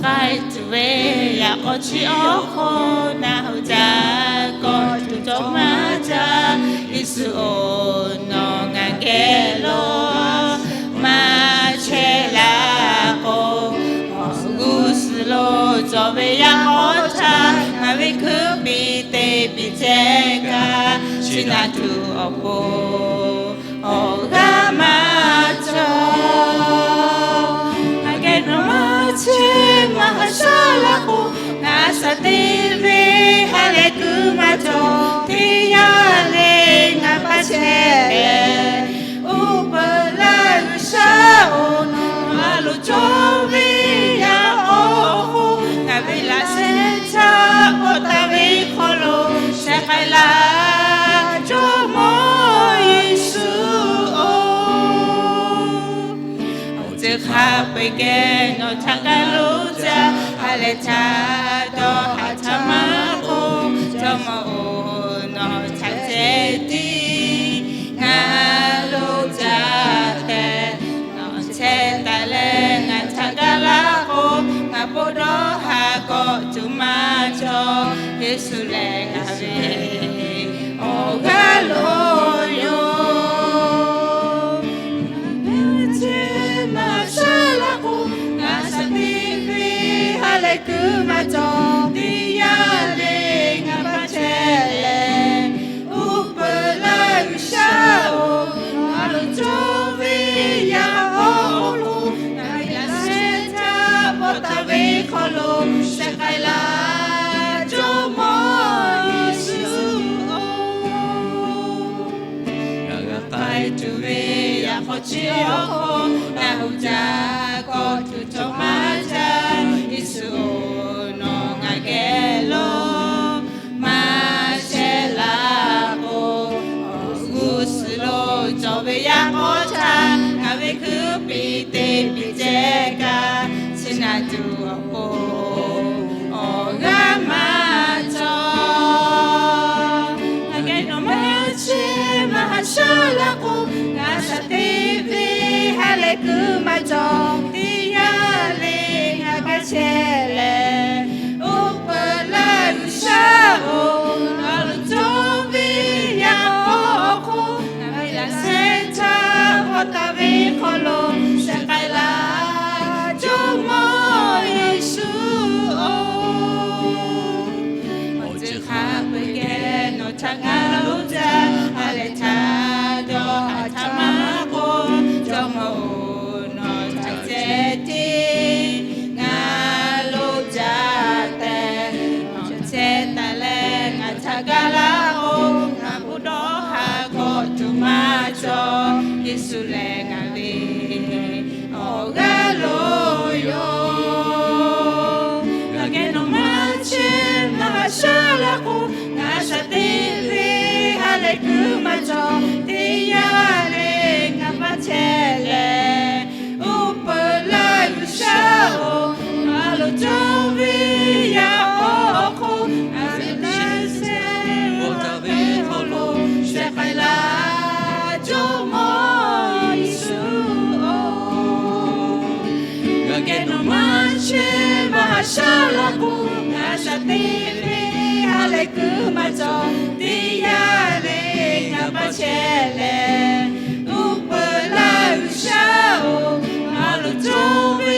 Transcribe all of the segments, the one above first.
K'ai tuˬ ve yaꞈ k'aw chi awˬ hk'oˆ, ngaˬ hui htaꞈ kawˆ tuˬ cawˬ maˇ caˇ. Yeˍsuˆ-oˬ, nawˬ ngaˬ geh lo maˇ chehˇ la k'o, awˬ g'uˇ suhˍ lo cawˬ ve yaꞈ k'aw htaˇ ngaˬ ve hkuiˉ piˇ te piˇ chehˇ kaꞈ, chi naˬ tuˬ awˬ pon awˬ g'aˇ maˇ cawˬ. Ngaˬ geh nawˬ maˇ chehˇ maˇ haꞈ shaˉ la k'o, ngaˬ shaˍ te ve ha lehˬ kuiˬ maˇ cawˬ. Teˇ yanˇ le ngaˬ hpaˇ chehˇ leh, uˉ peunˍ laˇ G'uiˬsha-oˬ, nawˬ a loˍ cawˬ ve yaꞈ k'aw k'o, ngaˬ ve laꞈ sheh htaˇ k'awꞈ taˍ ve hk'aw lo sheh k'ai laˇ, Jawˇmawˇ Yeˍsuˆ-oˬ. Awˬ ceuˬ hk'a peu-eˬ geh nawˬ htaꞈ kaꞈ loˍ jaˇ. Ha lehˬ htaˇ dawˇ haꞈ htaˇ maˇ k'oˆ, Jawˇmawˇ-oˬ, nawˬ htaꞈ ceh tiˉ ngaˬ loˍ jaˇ tehꞈ, nawˬ chehˇ taˍ leh ngaˬ htaꞈ gaˬ laˇ k'o, ngaˬ po dawˇ haꞈ kawˆ tuˬ maˇ cawˬ. Yeˍsuˆ lehˬ ngaˬ ve awˬ g'aˇ loˍ yoˬ. Ngaˬ geh chehˇ maˇ haꞈ shaˉ la k'o, ngaˬ shaˍ te ve ha lehˬ kuiˬ maˇ cawˬ. Teˇ yanˇ le ngaˬ hpaˇ chehˇ leh, uˉ peunˍ laˇ G'uiˬsha-oˬ, nawˬ a loˍ cawˬ ve yaꞈ k'aw k'o, ngaˬ ve laꞈ sheh htaˇ k'awꞈ taˍ ve hk'aw lo sheh k'ai laˇ, Jawˇmawˇ Yeˍsuˆ-oˬ. Ngaˬ g'a k'ai tuˬ ve yaꞈ k'aw chi awˬ hk'oˆ, ngaˬ hui htaꞈ kawˆ tuˬ cawˬ maˇ caˇ. Yeˍsuˆ-oˬ, nawˬ ngaˬ geh lo maˇ chehˇ la k'o, awˬ g'uˇ suhˍ lo cawˬ ve yaꞈ k'aw htaˇ ngaˬ ve hkuiˉ piˇ te piˇ chehˇ kaꞈ, chi naˬ tuˬ awˬ pon awˬ g'aˇ maˇ cawˬ. Ngaˬ geh nawˬ maˇ chehˇ maˇ haꞈ shaˉ la k'o, ngaˬ shaˍ te ve ha lehˬ kuiˬ maˇ cawˬ. Teˇ yanˇ le ngaˬ hpaˇ chehˇ leh, uˉ peunˍ laˇ G'uiˬsha-oˬ, nawˬ a loˍ cawˬ ve yaꞈ k'aw k'o, ngaˬ ve laꞈ sheh htaˇ k'awꞈ taˍ ve hk'aw lo sheh k'ai laˇ, Jawˇmawˇ Yeˍsuˆ-oˬ. Awˬ ceuˬ hk'a peu-eˬ geh nawˬ htaꞈ ngaˬ loˍ jaˇ. Ha lehˬ htaˇ dawˇ haꞈ htaˇ maˇ k'oˆ, Jawˇmawˇ-oˬ, nawˬ htaꞈ ceh tiˉ ngaˬ loˍ jaˇ tehꞈ, nawˬ chehˇ taˍ leh ngaˬ htaꞈ gaˬ laˇ k'o, ngaˬ po dawˇ haꞈ kawˆ tuˬ maˇ cawˬ. Yeˍsuˆ lehˬ ngaˬ ve awˬ g'aˇ loˍ yoˬ. Ngaˬ geh nawˬ maˇ chehˇ maˇ haꞈ shaˉ la k'o, ngaˬ shaˍ te ve ha lehˬ kuiˬ maˇ cawˬ. Teˇ yanˇ le ngaˬ hpaˇ chehˇ leh, uˉ peunˍ laˇ G'uiˬsha-oˬ, nawˬ a loˍ cawˬ ve yaꞈ k'aw k'o, ngaˬ ve laꞈ sheh k'awꞈ taˍ ve hk'aw lo sheh k'ai laˇ, Jawˇmawˇ Yeˍsuˆ-oˬ. Ngaˬ geh nawˬ maˇ chehˇ maˇ haꞈ shaˉ la k'o, ngaˬ shaˍ te ve ha lehˬ kuiˬ maˇ cawˬ. Teˇ yanˇ le ngaˬ hpaˇ chehˇ leh, uˉ peunˍ laˇ G'uiˬsha-oˬ, nawˬ a loˍ cawˬ ve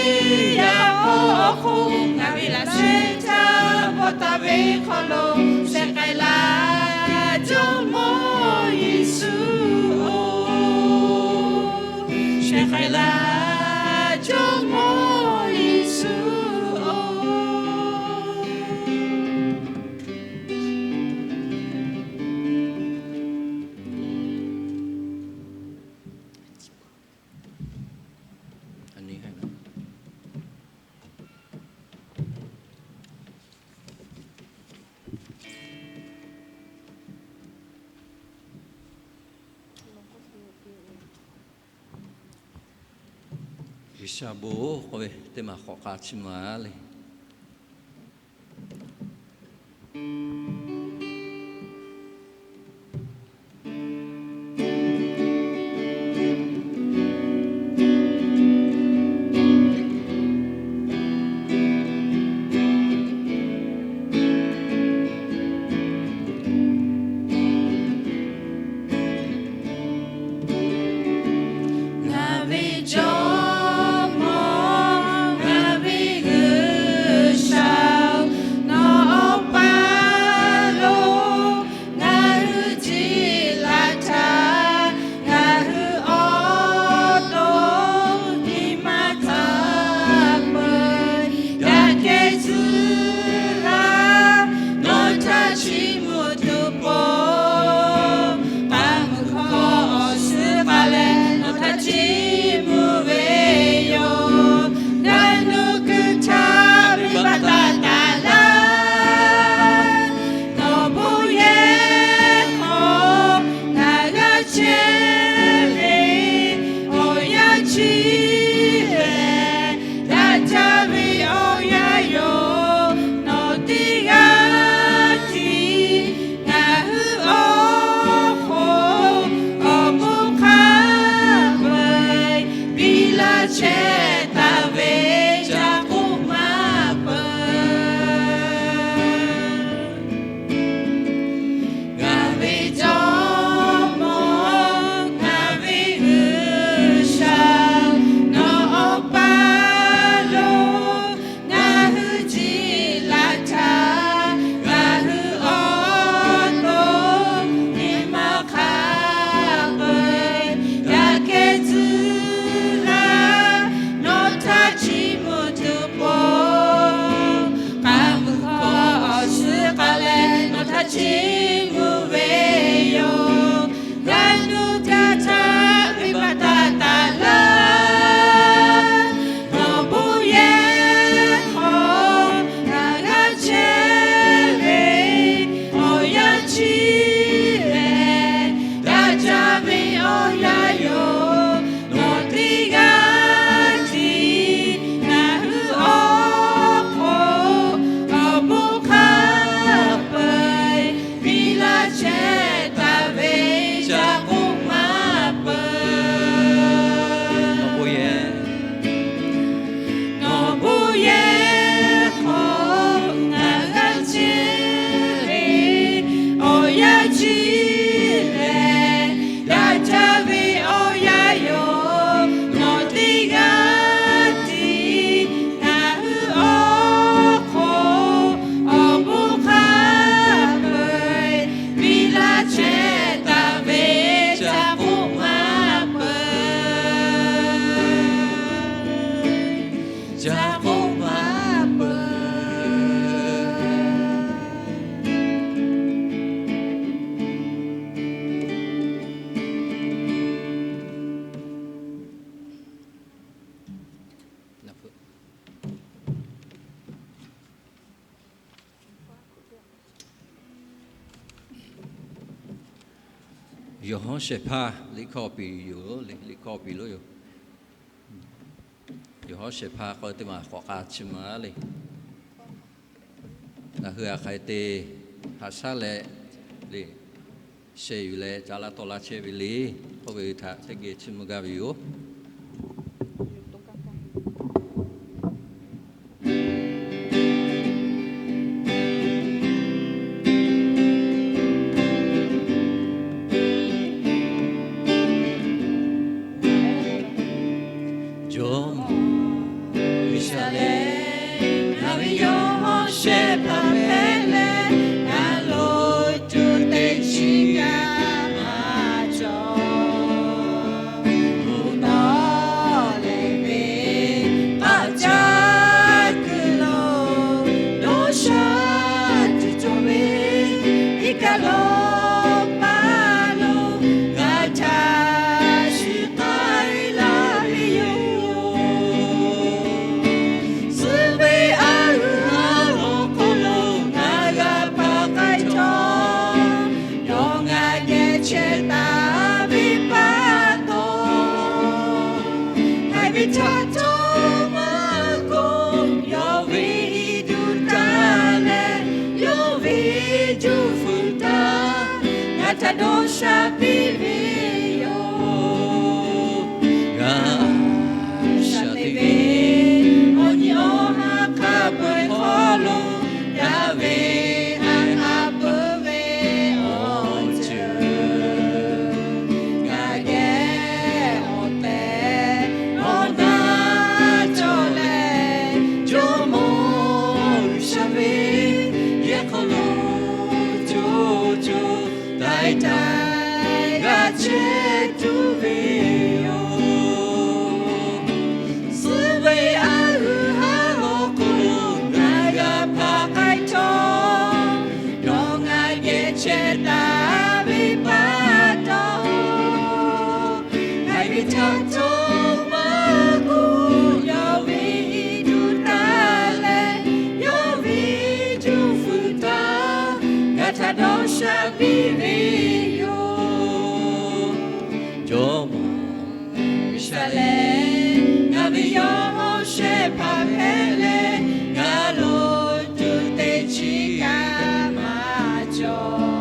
yaꞈ k'aw k'o, ngaˬ ve laꞈ sheh htaˇ k'awꞈ taˍ ve hk'aw lo sheh k'ai laˇ, Jawˇmawˇ Yeˍsuˆ-oˬ. Sheh k'ai laˇ, Jawˇmawˇ Yeˍsuˆ-oˬ. G'uiˬsha bon k'oˆ ve teˇ maˬ hk'awꞈ k'ai chi maˬ le. ca k'oˆ maˇ peuˬ. Yawˬ hawˉ shehˍ hpaˇ liꞈ hkawˇ piˇ yoˬ le, liꞈ hkawˇ piˇ lo yoˬ. Yawˬ hawˉ shehˍ hpaˇ k'oˆ teˇ maˬ k'awꞈ k'a chi ma le. Ngaˬ hui a hk'ai te haꞈ shaˉ leh le, sheh yuˬ leh ca laˇ tawˆ laˇ chehˇ ve le. K'oˆ ve htaꞈ teˇ geh chiˇ mvuh gaˇ ve yoˬ. Jawˇmawˇ G'uiˬsha lehˬ, ngaˬ ve yawˇ hawˉ shehˍ hpaˇ hpehꞈ leh, ngaˬ lo tuˬ teˇ chiˉ kaꞈ maˇ cawˬ. Mvuhˇ naw leh ve k'aˆ caˇ kuiˬ lo, dawˇ sha tuˬ cawˬ ve, iˉ kaˆ lo paˍ lo, ngaˬ htaꞈ shiˍ k'ai laˇ ve yoˬ. Suh ve a uiˍ ha lawˬ hk'aw lo ngaˬ g'a hpaˍ k'ai htawˇ, yawˇ ngaˬ geh chehˇ taˍ ve pa taw, haiˬ ve htaꞈ htawˇ maˇ k'oˆ, yawˇ ve iˉ duˬ taˍ leh, yawˇ ve juˇ fuiˍ taˍ, ngaˬ htaꞈ dawˇ sha piˇ ve yoˬ. G'a shaˍ teꞈ ve awˬ nyi awˬ ha hk'a peu-eˬ hk'aw lo, daꞈ ve a hk'a peu-eˬ ve awˬ ceuˬ g'a geh awˬ tehˬ awˬ na cawˬ leh, Jawˇmawˇ G'uiˬsha ve yehˬ hk'aw lo co co taiˍ taiˍ g'a chehˇ tuˬ ve yoˬ. Suh ve a uiˍ ha lawˬ hk'aw lo ngaˬ g'a hpaˍ k'ai htawˇ, yawˇ ngaˬ geh chehˇ taˍ ve pa taw, haiˬ ve htaꞈ htawˇ maˇ k'oˆ, yawˇ ve iˉ duˬ taˍ leh, yawˇ ve juˇ fuiˍ taˍ, ngaˬ htaꞈ dawˇ sha piˇ ve yoˬ. Jawˇmawˇ G'uiˬsha lehˬ, ngaˬ ve yawˇ hawˉ shehˍ hpaˇ hpehꞈ leh, ngaˬ lo tuˬ teˇ chiˉ kaꞈ maˇ cawˬ.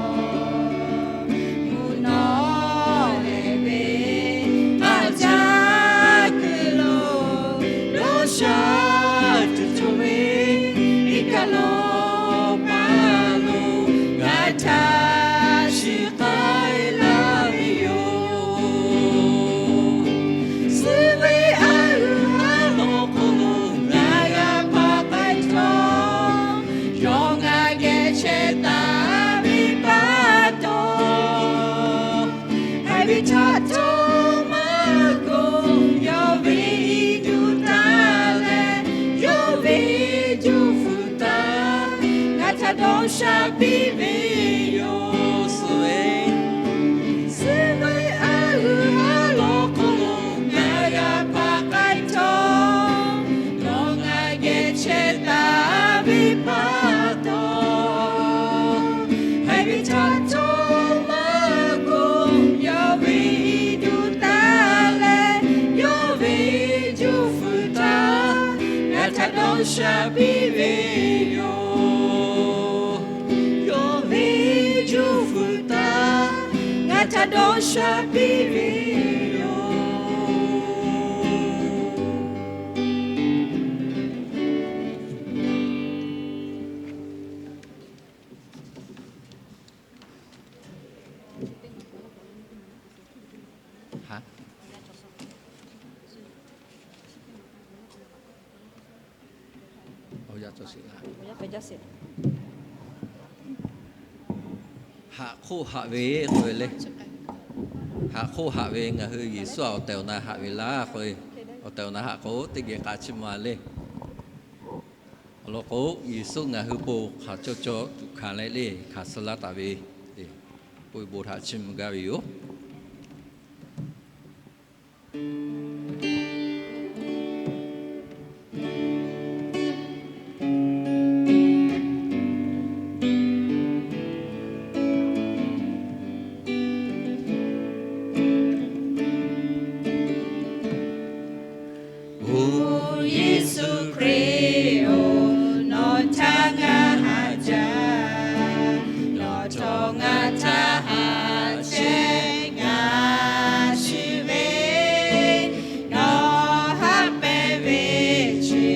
Mvuhˇ naw leh ve k'aˆ caˇ kuiˬ lo, dawˇ sha tuˬ cawˬ ve, iˉ kaˆ lo paˍ lo, ngaˬ htaꞈ shiˍ k'ai laˇ ve yoˬ. Suh ve a uiˍ ha lawˬ hk'aw lo ngaˬ g'a hpaˍ k'ai htawˇ, yawˇ ngaˬ geh chehˇ taˍ ve pa taw, haiˬ ve htaꞈ htawˇ maˇ k'oˆ, yawˇ ve iˉ duˬ taˍ leh, yawˇ ve juˇ fuiˍ taˍ, ngaˬ htaꞈ dawˇ sha piˇ ve yoˬ. Suh ve, suh ve a uiˍ ha lawˬ hk'aw lo ngaˬ g'a hpaˍ k'ai htawˇ, yawˇ ngaˬ geh chehˇ taˍ ve pa taw, haiˬ ve htaꞈ htawˇ maˇ k'oˆ, yawˇ ve iˉ duˬ taˍ leh, yawˇ ve juˇ fuiˍ taˍ, ngaˬ htaꞈ dawˇ sha piˇ ve yoˬ. Yawˇ ve juˇ fuiˍ taˍ, ngaˬ htaꞈ dawˇ sha piˇ ve yoˬ. Haꞈ hk'oˆ haꞈ ve k'oˆ ve le. Haꞈ hk'oˆ haꞈ ve, ngaˬ hui Yeˍsuˆ awˬ tehˬ awˬ na haꞈ ve laˇ k'oˆ ve, awˬ tehˬ awˬ na haꞈ k'o teˇ geh k'a chiˇ mvuh le. Awˬ lawn k'o, Yeˍsuˆ ngaˬ hui pon hk'aˬ cawˇ cawˇ tuꞈ hkanˍ leh le, hkanˍ suh laˇ taˍ ve, peuˬ bon htaꞈ chiˇ mvuh gaˇ ve yoˬ. Oˬ Yeˍsuˆ Hkriꞈ-oˬ, nawˬ htaꞈ ngaˬ haꞈ jaˇ, nawˬ htawˇ ngaˬ htaꞈ haꞈ chehˇ ngaˬ shiˍ ve, nawˬ haꞈ pehnˇ ve chi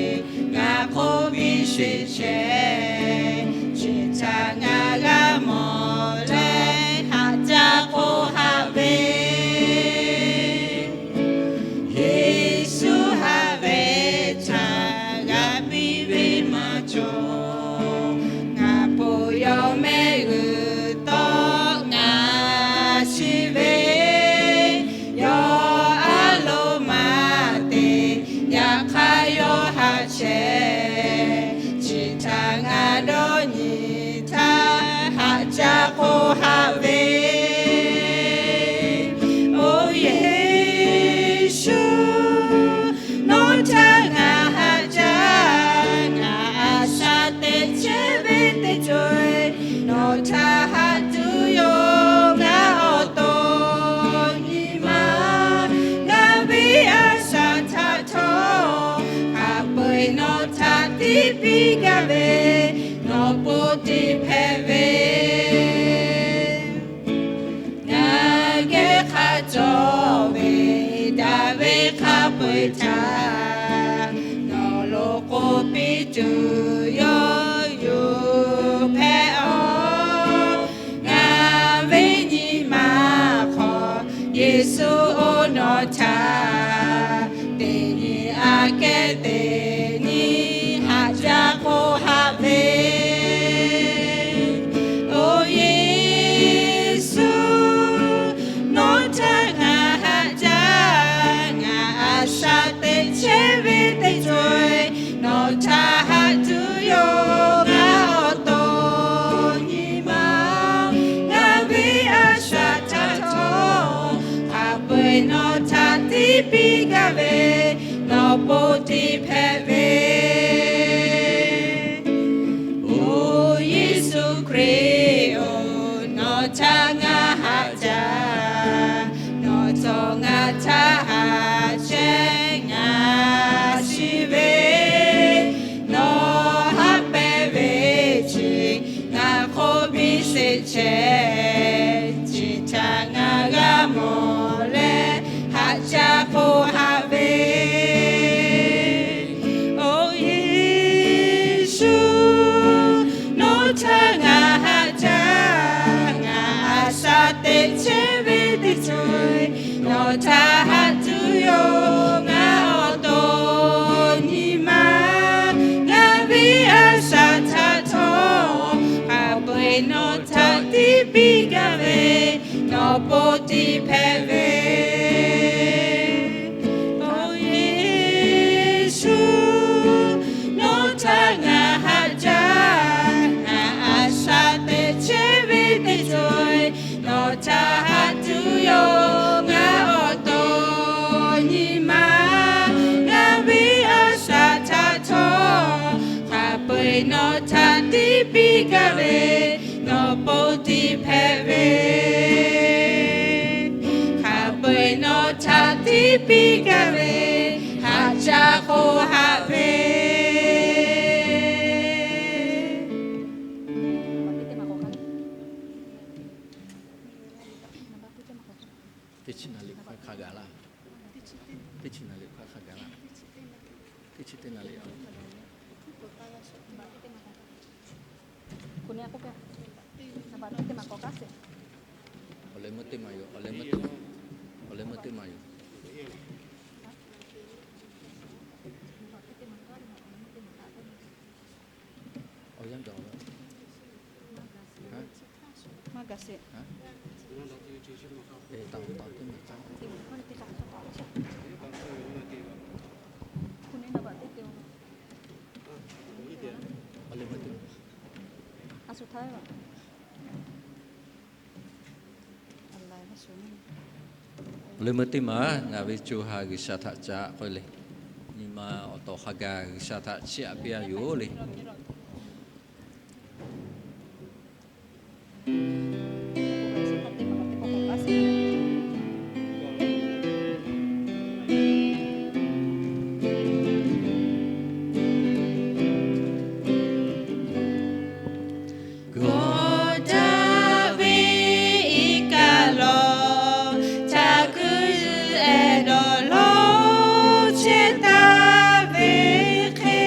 ngaˬ hk'oˆ biˇ sheˍ chehˇ, chi htaꞈ ngaˬ g'a mawˬ leh haꞈ jaˇ k'oˆ haꞈ ve. Yeˍsuˆ haꞈ ve htaꞈ g'a piˇ ve maˇ cawˬ. Ngaˬ pon yawˇ mehˆ g'uiˬ tawˆ ngaˬ shiˍ ve, yawˇ a loˍ maˇ te, yaꞈ hk'aˇ yawˇ haꞈ chehˇ. Chi htaꞈ ngaˬ dawˇ nyi htaˇ haꞈ jaˇ k'oˆ haꞈ ve. Oˬ Yeˍsuˆ, nawˬ htaꞈ ngaˬ haꞈ jaˇ, ngaˬ a shaꞈ teꞈ chehˇ ve teˇ co-e, nawˬ htaꞈ haꞈ tuˬ yoˬ ngaˬ awˬ to nyi ma. Ngaˬ ve a shaꞈ htaꞈ htawˇ, hk'a peu-eˬ nawˬ htaꞈ tiˇ piˇ gaˇ ve, nawˬ pon tiˇ hpehꞈ ve. Ngaˬ geh hk'a cawˬ ve daꞈ ve hk'a peu-eˬ htaꞈ nawˬ lo k'oˆ piˇ tuˬ yawˇ yuˬ hpehꞈ-oˬ. Ngaˬ ve nyi ma hk'aw Yeˍsuˆ-oˬ, nawˬ htaꞈ teˇ nyi aꞈ kehˉ teˇ nyi haꞈ jaˇ k'oˆ haꞈ ve. Oˬ Yeˍsuˆ, nawˬ htaꞈ ngaˬ haꞈ jaˇ, ngaˬ a shaꞈ teꞈ chehˇ ve teˇ co-e, nawˬ htaꞈ haꞈ tuˬ yoˬ ngaˬ awˬ to nyi ma. Ngaˬ ve a shaꞈ htaꞈ htawˇ, hk'a peu-eˬ nawˬ htaꞈ tiˇ piˇ gaˇ ve, nawˬ pon tiˇ hpehꞈ ve. Oˬ Yeˍsuˆ Hkriꞈ-oˬ, nawˬ htaꞈ ngaˬ haꞈ jaˇ, nawˬ htawˇ ngaˬ htaꞈ haꞈ chehˇ ngaˬ shiˍ ve, nawˬ haꞈ pehnˇ ve chi ngaˬ hk'oˆ biˇ sheˍ chehˇ, chi htaꞈ ngaˬ g'a mawˬ leh haꞈ jaˇ k'oˆ haꞈ ve. Oˬ Yeˍsuˆ, nawˬ htaꞈ ngaˬ haꞈ jaˇ, ngaˬ a shaꞈ teꞈ chehˇ ve teˇ co-e, nawˬ htaꞈ haꞈ tuˬ yoˬ ngaˬ awˬ to nyi ma. Ngaˬ ve a shaꞈ htaꞈ htawˇ, hk'a peu-eˬ nawˬ htaꞈ tiˇ piˇ gaˇ ve, nawˬ pon tiˇ hpehꞈ ve. Oˬ Yeˍsuˆ, nawˬ htaꞈ ngaˬ haꞈ jaˇ, ngaˬ a shaꞈ teꞈ chehˇ ve teˇ co-e, nawˬ htaꞈ haꞈ tuˬ yoˬ ngaˬ awˬ to nyi ma. Ngaˬ ve a shaꞈ htaꞈ htawˇ, hk'a peu-eˬ nawˬ htaꞈ tiˇ piˇ gaˇ ve, nawˬ pon tiˇ hpehꞈ ve. Hk'a peu-eˬ nawˬ htaꞈ tiˇ piˇ gaˇ ve, haꞈ jaˇ k'oˆ haꞈ ve. Teˇ chi naˍ riˍ hk'a gaˬ laˇ. Teˇ chi naˍ riˍ hk'a gaˬ laˇ. Teˇ chi teˇ naˍ riˍ a. Awˬ leh meuˇ teˇ maˬ yoˬ. Awˬ leh meuˇ teˇ maˬ yoˬ. Awˬ leh meuˇ teˇ maˬ yoˬ. Awˬ yanˇ gaˬ-oˬ. Maˇ gaˬ sheˍ. Taˍ taˍ teˇ maˬ caˇ. Teˇ maˬ teˇ kaꞈ. Ku ne na baꞈ teˇ te-o. Leuˉ meuˇ teˇ maˬ ngaˬ ve co ha G'uiˬsha htaꞈ ca k'oˆ le. Nyi ma awˬ tawˍ hk'a gaˬ G'uiˬsha htaꞈ chiˇ aꞈ piˇ a yoˬ le. Gawˬ daꞈ ve iˉ kaˆ lawˬ, htaꞈ kuiˬ zuhꞈ ehˍ dawˬ lawˬ chehˇ taˍ ve hk'e,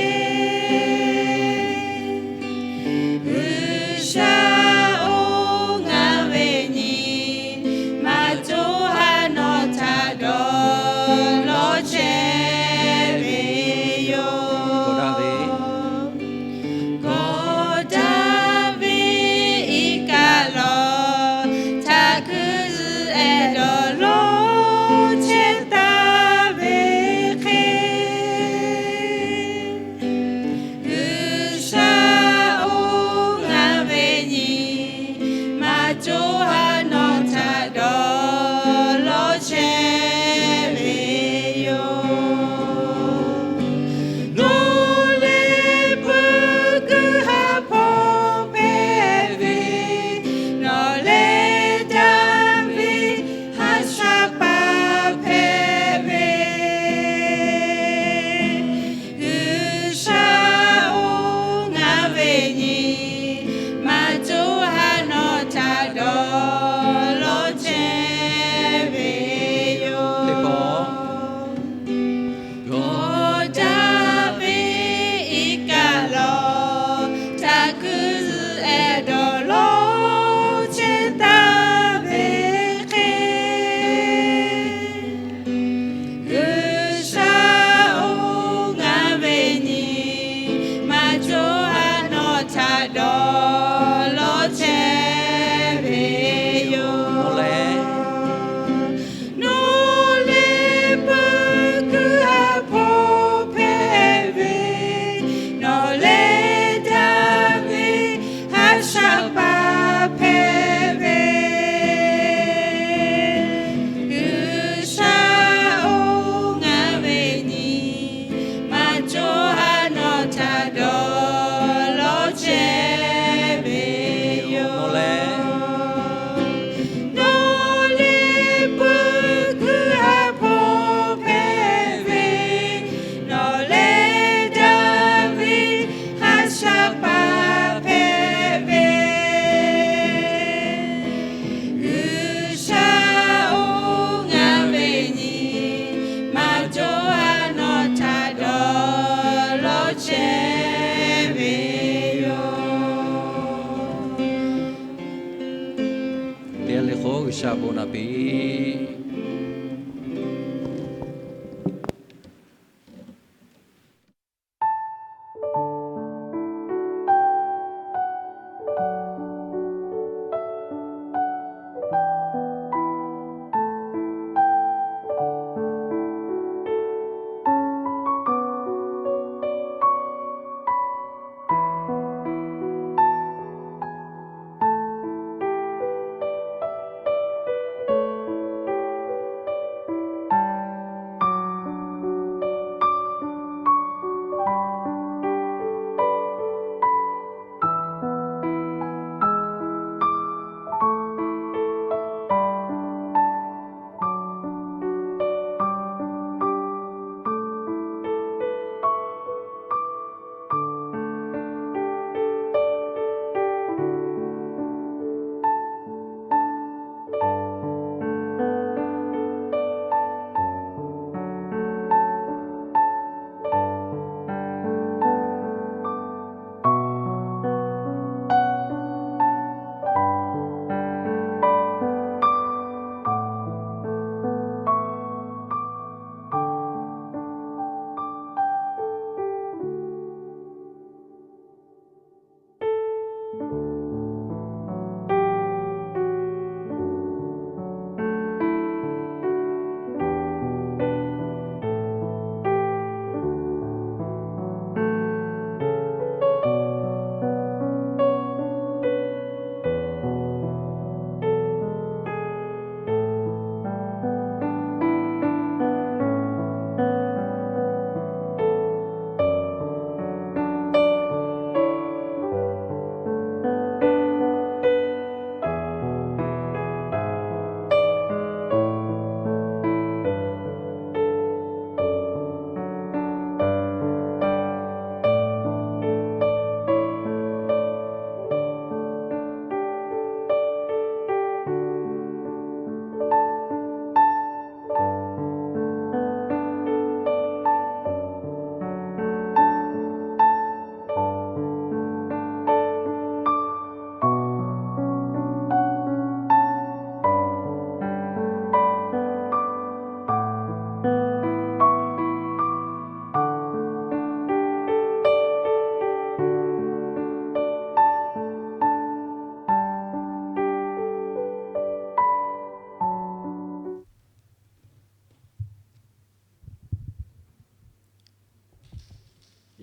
G'uiˬsha-oˬ, ngaˬ ve nyi ma co ha nawˬ htaꞈ dawˬ lawˬ chehˇ ve yoˬ. Gawˬ daꞈ ve iˉ kaˆ lawˬ, htaꞈ kuiˬ zuhꞈ ehˍ dawˬ lawˬ chehˇ taˍ ve hk'e, G'uiˬsha-oˬ, ngaˬ ve nyi ma co ha nawˬ htaꞈ dawˬ lawˬ chehˇ ve yoˬ. Nawˬ lehˬ pui kuiˬ ha hpawˇ hpehꞈ ve, nawˬ lehˬ daꞈ ve haˉ shaˉ paˍ hpehꞈ ve, G'uiˬsha-oˬ, ngaˬ ve nyi ma co ha nawˬ htaꞈ dawˬ lawˬ chehˇ ve yoˬ. Gawˬ daꞈ ve iˉ kaˆ lawˬ, htaꞈ kuiˬ zuhꞈ ehˍ dawˬ lawˬ chehˇ taˍ ve hk'e, G'uiˬsha-oˬ, ngaˬ ve nyi ma co ha nawˬ htaꞈ dawˬ lawˬ chehˇ ve yoˬ. Nawˬ lehˬ pui kuiˬ ha hpawˇ hpehꞈ ve, nawˬ lehˬ daꞈ ve haˉ shaˉ paˍ hpehꞈ ve, G'uiˬsha-oˬ, ngaˬ ve nyi ma co ha nawˬ htaꞈ dawˬ lawˬ chehˇ ve yoˬ. Nawˬ lehˬ pui kuiˬ ha hpawˇ hpehꞈ ve, nawˬ lehˬ daꞈ ve haˉ shaˉ paˍ hpehꞈ ve, G'uiˬsha-oˬ, ngaˬ ve nyi ma co ha nawˬ htaꞈ dawˬ lawˬ chehˇ ve yoˬ. Teˇ g'aˇ le k'o G'uiˬsha bon naˍ piˇ.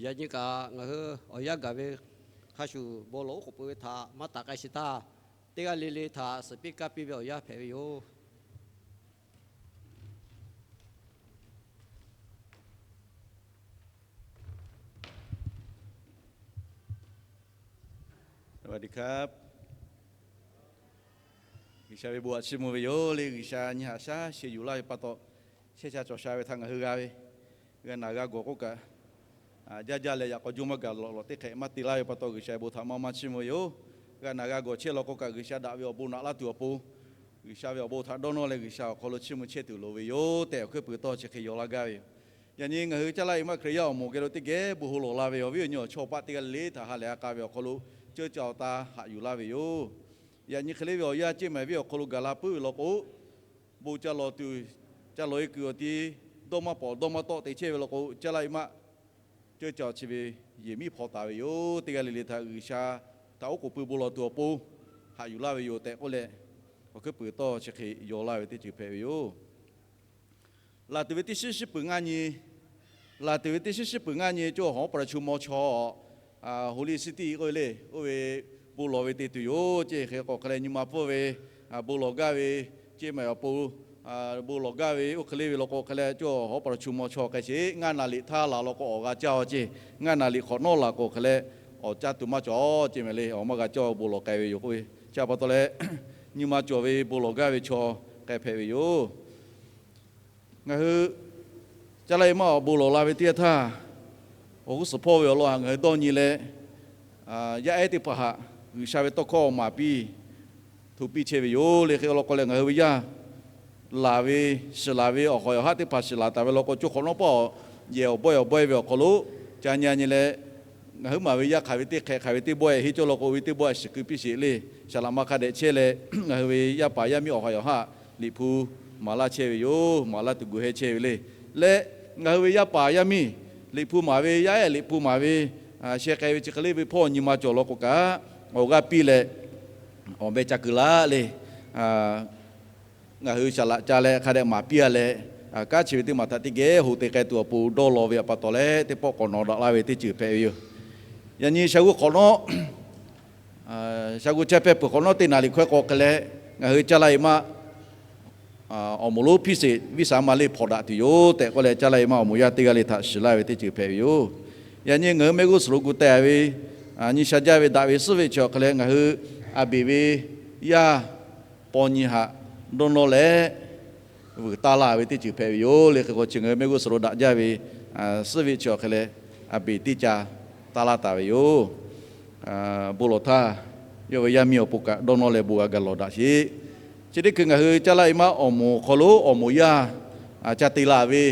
Yaꞈ nyi kaꞈ ngaˬ hui awˬ yanˇ gaˬ ve hk'a shuˍ bon lawˬ oˉ k'oˍ pui ve htaꞈ maˇ taˍ k'ai sheˍ htaˇ, teˇ g'aˇ le le htaꞈ suhˍ piˇ kaˇ piˇ ve awˬ yanˇ hpehꞈ ve yoˬ. G'uiˬsha ve bon haꞈ chiˇ mvuh ve yoˬ le. G'uiˬsha nyi haꞈ shaˉ sheh yuˬ laˇ ve pa taw, chehˇ sha cawˬ sha ve htaꞈ ngaˬ hui g'a ve, g'a naˬ g'a gawˬ k'oˆ kaꞈ, jaˇ jaˇ leh yaꞈ k'aw juˇ maˇ gaˬ lawꞈ lawꞈ teˇ hk'ehꞈ maˇ te laˇ ve pa taw, G'uiˬsha ve bon htaꞈ maˇ maˇ chiˇ mvuh ve yoˬ. G'a naˬ g'a gawˬ chehˇ law k'o kaꞈ, G'uiˬsha daꞈ ve awˬ bon naꞈ laˇ tuˬ awˬ pon, G'uiˬsha ve awˬ bon htaꞈ dawˇ nawˇ leh G'uiˬsha awˬ hk'aw lo chiˇ mvuh chehˇ tuˬ loˍ ve yoˬ tehꞈ, awˬ hkuiˉ puiˍ tawˇ chi hk'e yaw laˇ gaˇ ve yoˬ. Yaꞈ nyi ngaˬ hui caˇ laˇ e maˇ Hkriꞈ yaˇ awˬ moˍ geh lo teˇ geh bon hawˉ lawˬ la ve awˬ viˉ awˬ nyi awˬ chawˇ paˆ teˇ g'aˇ le le htaꞈ ha lehˬ ha k'a ve awˬ hk'aw lo, ceuˇ caˬ awˬ ta haꞈ yuˬ laˇ ve yoˬ. Yaꞈ nyi hk'e le ve awˬ yanˇ ceˇ maˬ viˉ awˬ hk'aw lo gaˬ la puiˉ ve law k'o, bon ca lawˬ tuˬ, ca lawˬ e kuiˬ awˬ ti dawˇ maˇ pawˍ dawˇ maˇ tawˆ te chehˇ ve law k'o, caˇ laˇ e maˇ ceuˇ caˬ chi ve yehˬ miˉ hpaw taˍ ve yoˬ. Teˇ g'aˇ le le htaꞈ G'uiˬsha htaꞈ oˉ k'oˍ pui bon lawˬ tuˬ awˬ pon haꞈ yuˬ laˇ ve yoˬ tehꞈ k'oˆ leh, awˬ hkuiˉ puiˍ tawˇ chi hk'e yaw laˇ ve teˇ ceuˬ hpehꞈ ve yoˬ. Laˬ tuˬ ve teˇ shiˉ shiˉ peuˬ ngaˇ nyi, laˬ tuˬ ve teˇ shiˉ shiˉ peuˬ ngaˇ nyi cawˇ hawˉ paˍ raˍ chu maw chaw, Holy City k'oˆ ve le, oˇ ve bon lawˬ ve te tuˬ yoˬ ceˇ. Hk'e k'o hk'e leh nyi ma pfuhˇ ve bon lawˬ gaˇ ve ceˇ maˬ awˬ pon bon lawˬ gaˇ ve oˇ hk'e le ve law k'o hk'e leh cawˇ hawˉ paˍ raˍ chu maw chaw hk'e sheˍ ngaˇ naˍ liꞈ htaˇ laˬ law k'o awˬ g'a caˇ ceˇ. Ngaˇ naˍ liꞈ hk'awꞈ nawˉ laˬ k'o hk'e leh awˬ caˇ tuˬ maˇ cawˬ ceˇ maˬ le, awˬ maˇ g'a caˇ bon lawˬ k'ai ve yoˬ k'oˆ ve. Chi pa taw leh nyi ma cawˬ ve bon lawˬ gaˇ ve chaw hk'e hpehꞈ ve yoˬ. Ngaˬ hui caˇ laˇ e maˇ awˬ bon lawˬ la ve teˇ yanˇ htaˇ, awˬ g'uˇ suhˍ hpawˇ ve awˬ lawn htaꞈ ngaˬ hui dawˇ nyi leh, yaˇ ehˉ teˇ hpaˍ htaꞈ G'uiˬsha ve tawˇ hkawˇ maˍ piˇ hto piˇ chehˇ ve yoˬ le. Hk'e law k'o leh ngaˬ hui ve yaˇ laˬ ve, shiˍ laˬ ve awˬ hawˍ awˬ haˆ teˇ hpaˍ shiˍ laˬ taˍ ve law k'o, co hk'awꞈ nawˉ pawˆ yehˬ awˬ bawehˇ awˬ bawehˇ ve awˬ hk'aw lo ca nyi nyi leh, ngaˬ huiˉ maˬ ve yaˇ hk'aˬ ve teˇ hk'ehꞈ hk'aˬ ve teˇ bawehˇ heˆ cawˇ law k'o, oˇ ve teˇ bawehˇ shiˍ keu piˇ sheˍ le. Shaˍ laꞈ ma hk'a dehꞈ chehˇ leh, ngaˬ hui ve yaˇ paˍ yaˇ miˇ awˬ hawˍ awˬ haˆ Liꞈ hpu maˍ laˇ chehˇ ve yoˬ. Maˍ laˇ tuˬ gu heh chehˇ ve le. Leh ngaˬ hui ve yaˇ paˍ yaˇ miˇ Liꞈ hpu maˍ ve, yaˇ ehˉ Liꞈ hpu maˍ ve, sheh k'ai ve chi hk'e le ve hpawˇ nyi ma cawˬ law k'o kaꞈ, awˬ g'aˇ piˇ leh awˬ meh ca keu laˇ le. Ngaˬ hui shaˍ laꞈ ca leh hk'a dehꞈ maˍ piˇ a leh, kanˉ chi ve teˇ maˬ htaꞈ teˇ geh hoꞈ te k'ai tuˬ awˬ pon dawˇ law ve pa taw leh, teˇ pawˆ k'awꞈ nawꞈ daꞈ laˇ ve teˇ ceuˬ hpehꞈ ve yoˬ. Yaꞈ nyi sha g'uˇ hk'awꞈ nawˉ, sha g'uˇ caˇ pehˇ peuˬ hk'awꞈ nawˉ teˇ naˍ riˍ hkawehˇ k'o hk'e leh, ngaˬ hui caˇ laˇ e maˇ awˬ moˍ lonˉ hpiˇ sheˍ viˉ sha ma le hpawnˬ daꞈ tuˬ yoˬ tehꞈ k'oˆ leh, caˇ laˇ e maˇ awˬ moˍ yaˇ teˇ g'aˇ le htaꞈ shiˍ laˇ ve teˇ ceuˬ hpehꞈ ve yoˬ. Yaꞈ nyi ngaˬ hui mehˆ g'uˇ suhˍ lo gu teh ve, nyi sha jaˇ ve daꞈ ve suhˉ ve chi awˬ hk'e leh, ngaˬ hui a beˬ ve yaˇ paw nyi htaꞈ dawˇ nawˇ leh vuiˬ taˇ laˇ ve teˇ ceuˬ hpehꞈ ve yoˬ le. Hk'e k'o chi ngaˬ hui mehˆ g'uˇ suhˍ lo daꞈ jaˇ ve suhˉ ve chi awˬ hk'e leh, a beˬ teˇ ca taˇ laˇ taˍ ve yoˬ. Bon lawˬ htaˇ, yawˇ ve yaˇ miˇ awˬ pon kaꞈ dawˇ nawˇ leh bon g'a gaˬ lawˬ daꞈ sheˍ. Chi teˇ hkui ngaˬ hui caˇ laˇ e maˇ awˬ moˍ awˬ hk'aw lo awˬ moˍ yaˇ ca te la ve,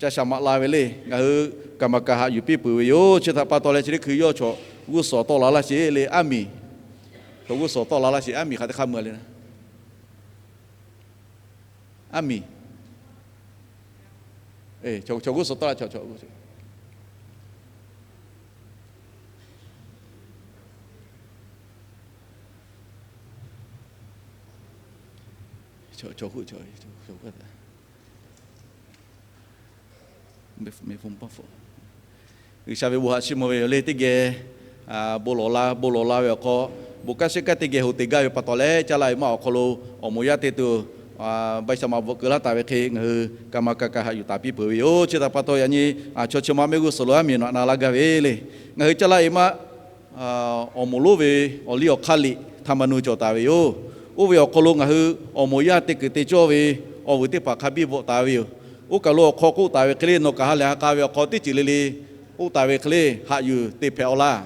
ca shaˍ maꞈ la ve le. Ngaˬ hui kaˍ maˍ kaˍ haꞈ yuˬ piˇ peuˬ ve yoˬ. Chi htaꞈ pa taw leh chi teˇ hkui yawˇ chaw g'uˇ suhˍ tawˆ la laˇ sheˍ le. Aˉ miˍ, chaw g'uˇ suhˍ tawˆ la laˇ sheˍ. Aˉ miˍ hk'a teˇ hk'aˇ mui le. Aˉ miˍ, chaw g'uˇ suhˍ tawˆ la, chaw G'uiˬsha ve bon haꞈ chiˇ mvuh ve yoˬ le. Teˇ geh bon lawˬ la, bon lawˬ la ve awˬ hk'aw, bon kanˉ sheˉ kanˉ teˇ geh hoꞈ te gaˇ ve pa taw leh, caˇ laˇ e maˇ awˬ hk'aw lo awˬ moˍ yaˇ te tuˬ bai shaˍ maꞈ bvuhꞈ keu laˇ taˍ ve hk'e, ngaˬ hui kaˍ maˍ kaˍ kaˍ haꞈ yuˬ taˍ piˇ peuˬ ve yoˬ. Chi htaꞈ pa taw yaꞈ nyi chaw chi ma mehˆ g'uˇ suhˍ lo aˉ miˍ naꞈ na laˇ gaˇ ve le. Ngaˬ hui caˇ laˇ e maˇ awˬ moˍ lonˉ ve awˬ liˇ awˬ hk'aˇ liꞈ htaꞈ maˍ nu cawˬ taˍ ve yoˬ. Oˇ ve awˬ hk'aw lo ngaˬ hui awˬ moˍ yaˇ te kuiˬ te cawˇ ve awˬ vuiˬ teˇ hpaˍ hk'a biˇ bvuhꞈ taˍ ve yoˬ. Oˇ kaˬ lo awˬ hk'aw k'oˆ taˍ ve hk'e le, nawˬ kaꞈ ha lehˬ ha k'a ve awˬ hk'aw teˇ ceuˬ le le k'oˆ taˍ ve hk'e le, haꞈ yuˬ te hpehꞈ-aw laˇ.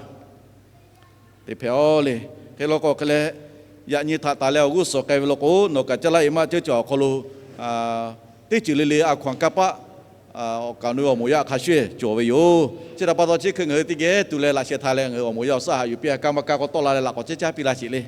Te hpehꞈ-aw le. Hk'e law k'o hk'e leh, yaꞈ nyi htaꞈ taˍ leh awˬ g'uˇ suhˍ k'ai ve law k'o, nawˬ kaꞈ caˇ laˇ e maˇ ceuˇ caˬ awˬ hk'aw lo teˇ ceuˬ le le a hkaw anˬ kanˇ paˆ awˬ kaˍ awˬ nu ve awˬ moˍ yaˇ hk'a shuˍ cawˬ ve yoˬ. Chi htaꞈ pa taw chi hkui ngaˬ hui teˇ geh tu leh laꞈ sheh htaꞈ leh ngaˬ hui awˬ moˍ yaˇ awˬ suhˉ haꞈ yuˬ piˇ a, kaˇ maˇ kaˇ k'awꞈ tawˆ la leh laꞈ k'awꞈ ceˇ caˇ piˇ laˇ sheˍ le.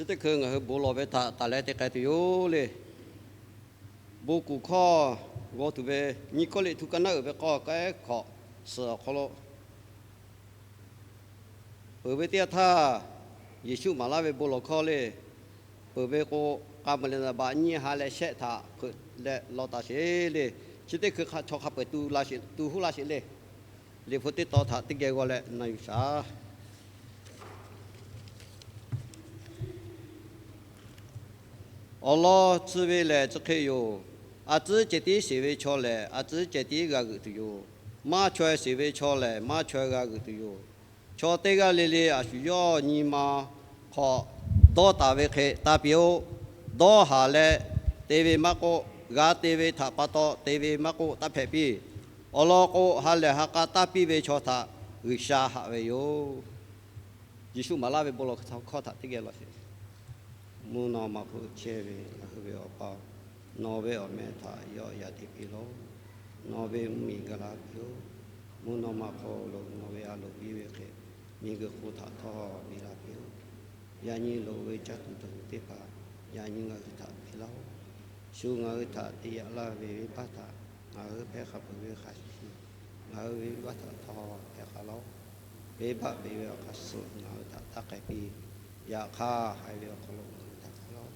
Chi teˇ hkui ngaˬ hui bon lawˬ ve htaꞈ taˍ leh te k'ai tuˬ yoˬ le. Bon kuˬ hkawˇ g'aw tuˬ ve, nyiˇ Kawˇrenˍhtuˆ kaˇ naˉ uiˍ ve k'awˇ k'ehˉ hkawꞈ suhˍ awˬ hk'aw lo, peuˬ ve teˇ yanˇ htaˇ, Yeˍsuˆ maˍ laˇ ve bon lawˬ hkawˇ le, peuˬ ve k'o, k'a ma le naˍ baꞈ nyiˇ ha leh shehˆ htaꞈ hpeuꞈ leh law taˍ sheˍ le. Chi teˇ hkui chaw hk'a peu-eˬ tu huˉ laˇ sheˍ le. Liꞈ hpu teˇ tawn htaꞈ teˇ geh g'aw leh na yuˬ shaˍ. Awˬ lawn tcuh ve lehˬ chi hk'e yoˬ. A tcuhˉ ceh tiˉ sheˍ ve chaw lehˬ, a tcuhˉ ceh tiˉ g'a g'euꞈ tuˬ yoˬ. Maˇ chaweh sheˍ ve chaw lehˬ, maˇ chaweh g'a g'euꞈ tuˬ yoˬ. Chaw teˇ g'aˇ le le a shu yawˇ nyi ma hk'aw dawˇ taˍ ve hk'e taˇ piˇ-oˆ. Dawˇ haˍ leh te ve maˇ k'oˆ, g'a te ve htaꞈ pa taw te ve maˇ k'oˆ, taˇ hpehꞈ piˇ. Awˬ lawn k'o, ha lehˬ ha k'a taˇ piˇ ve chaw htaꞈ G'uiˬsha haꞈ ve yoˬ. Yeˍsuˆ maˍ laˇ ve bon lawˬ hkawˇ htaꞈ teˇ geh law sheˍ. Mvuhˇ naw ma hk'oˆ chehˇ ve ngaˬ hui ve Awˬ pa, nawˬ ve awˬ meh htaꞈ yawˆ yan te piˇ laˇ-oˆ. Nawˬ ve mvuhˇmiˬ ga la piˇ-oˆ. Mvuhˇ naw ma hk'aw lo nawˬ ve a loˍ piˇ ve hk'e, miˬguiˬ hk'oˆ htaꞈ htawˇ biˇ la piˇ-oˆ. Yaꞈ nyi loꞈ ve caˇ tuˬ dawˬ tuˬ teˇ hpaˍ yaꞈ nyi ngaˬ hui htaꞈ piˇ laˇ-oˆ. Shu ngaˬ hui htaꞈ te yaꞈ laˇ ve venˇbaˆ htaꞈ ngaˬ hui hpehˇ hk'a peuˬ ve hk'a shuˍ shuˍ, ngaˬ hui ve venˇbaˆ htaꞈ htawˇ hpehˇ k'ai laˇ-oˆ. Venˇbaˆ beˬ ve awˬ hk'aˇ suh ngaˬ hui htaꞈ taˇ k'ai piˇ. Yaꞈ hk'aˇ haiˬ ve awˬ hk'aw lo ngaˬ hui htaꞈ k'ai laˇ-oˆ.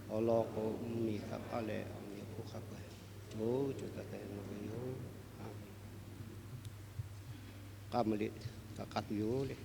Awˬ lawn k'o, mvuhˇmiˬ hk'a paˆ leh awˬ meꞈ awˬ hponˇ hk'a peu-eˬ co co taiˍ taiˍ nawˬ ve yoˬ. Aˬ meˍ. K'a ma le, k'a k'a tuˬ yoˬ le.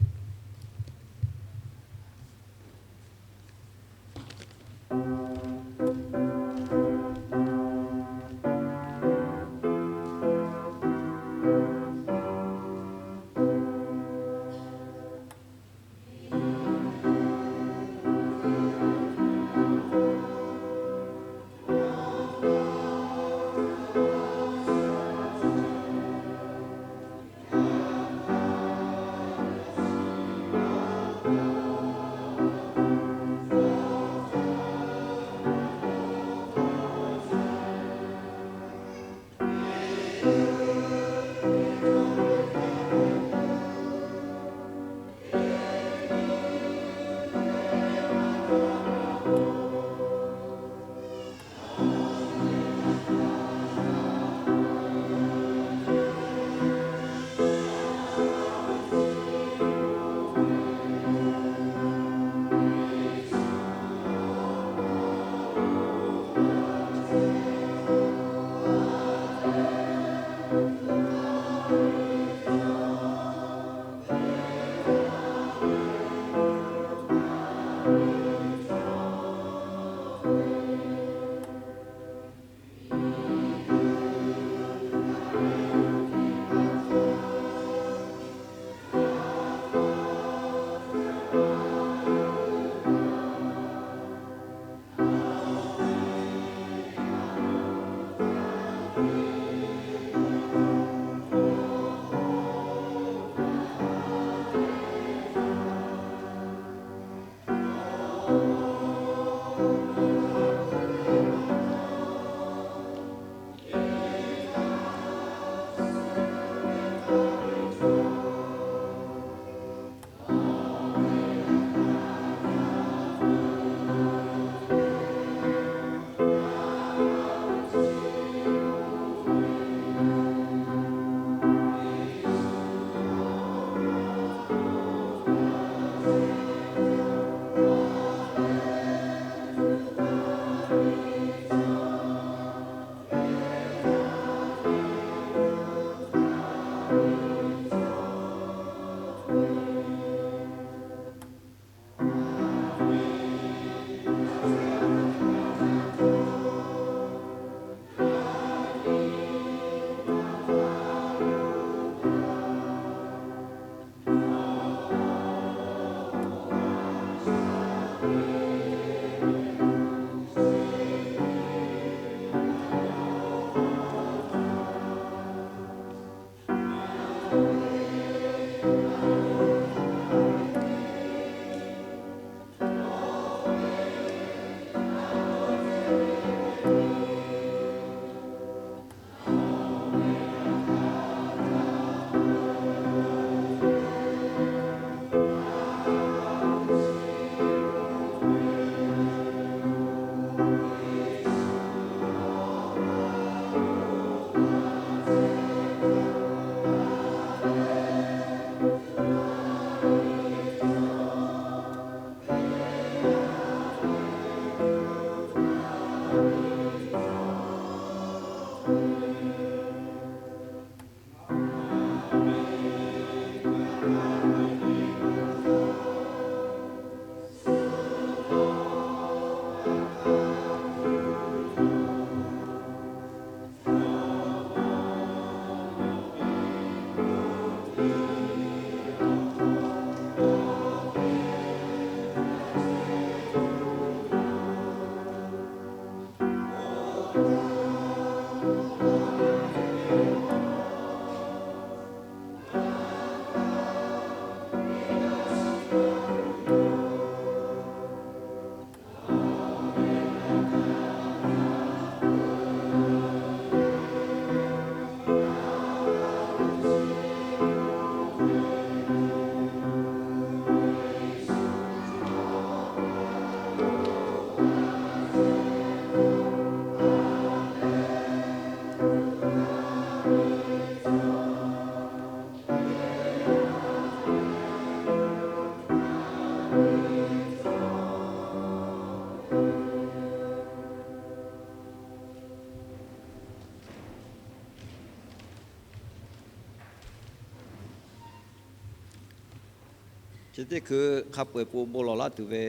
Teˇ hkui hk'a peu-eˬ k'o bon lawˬ laˇ tuˬ ve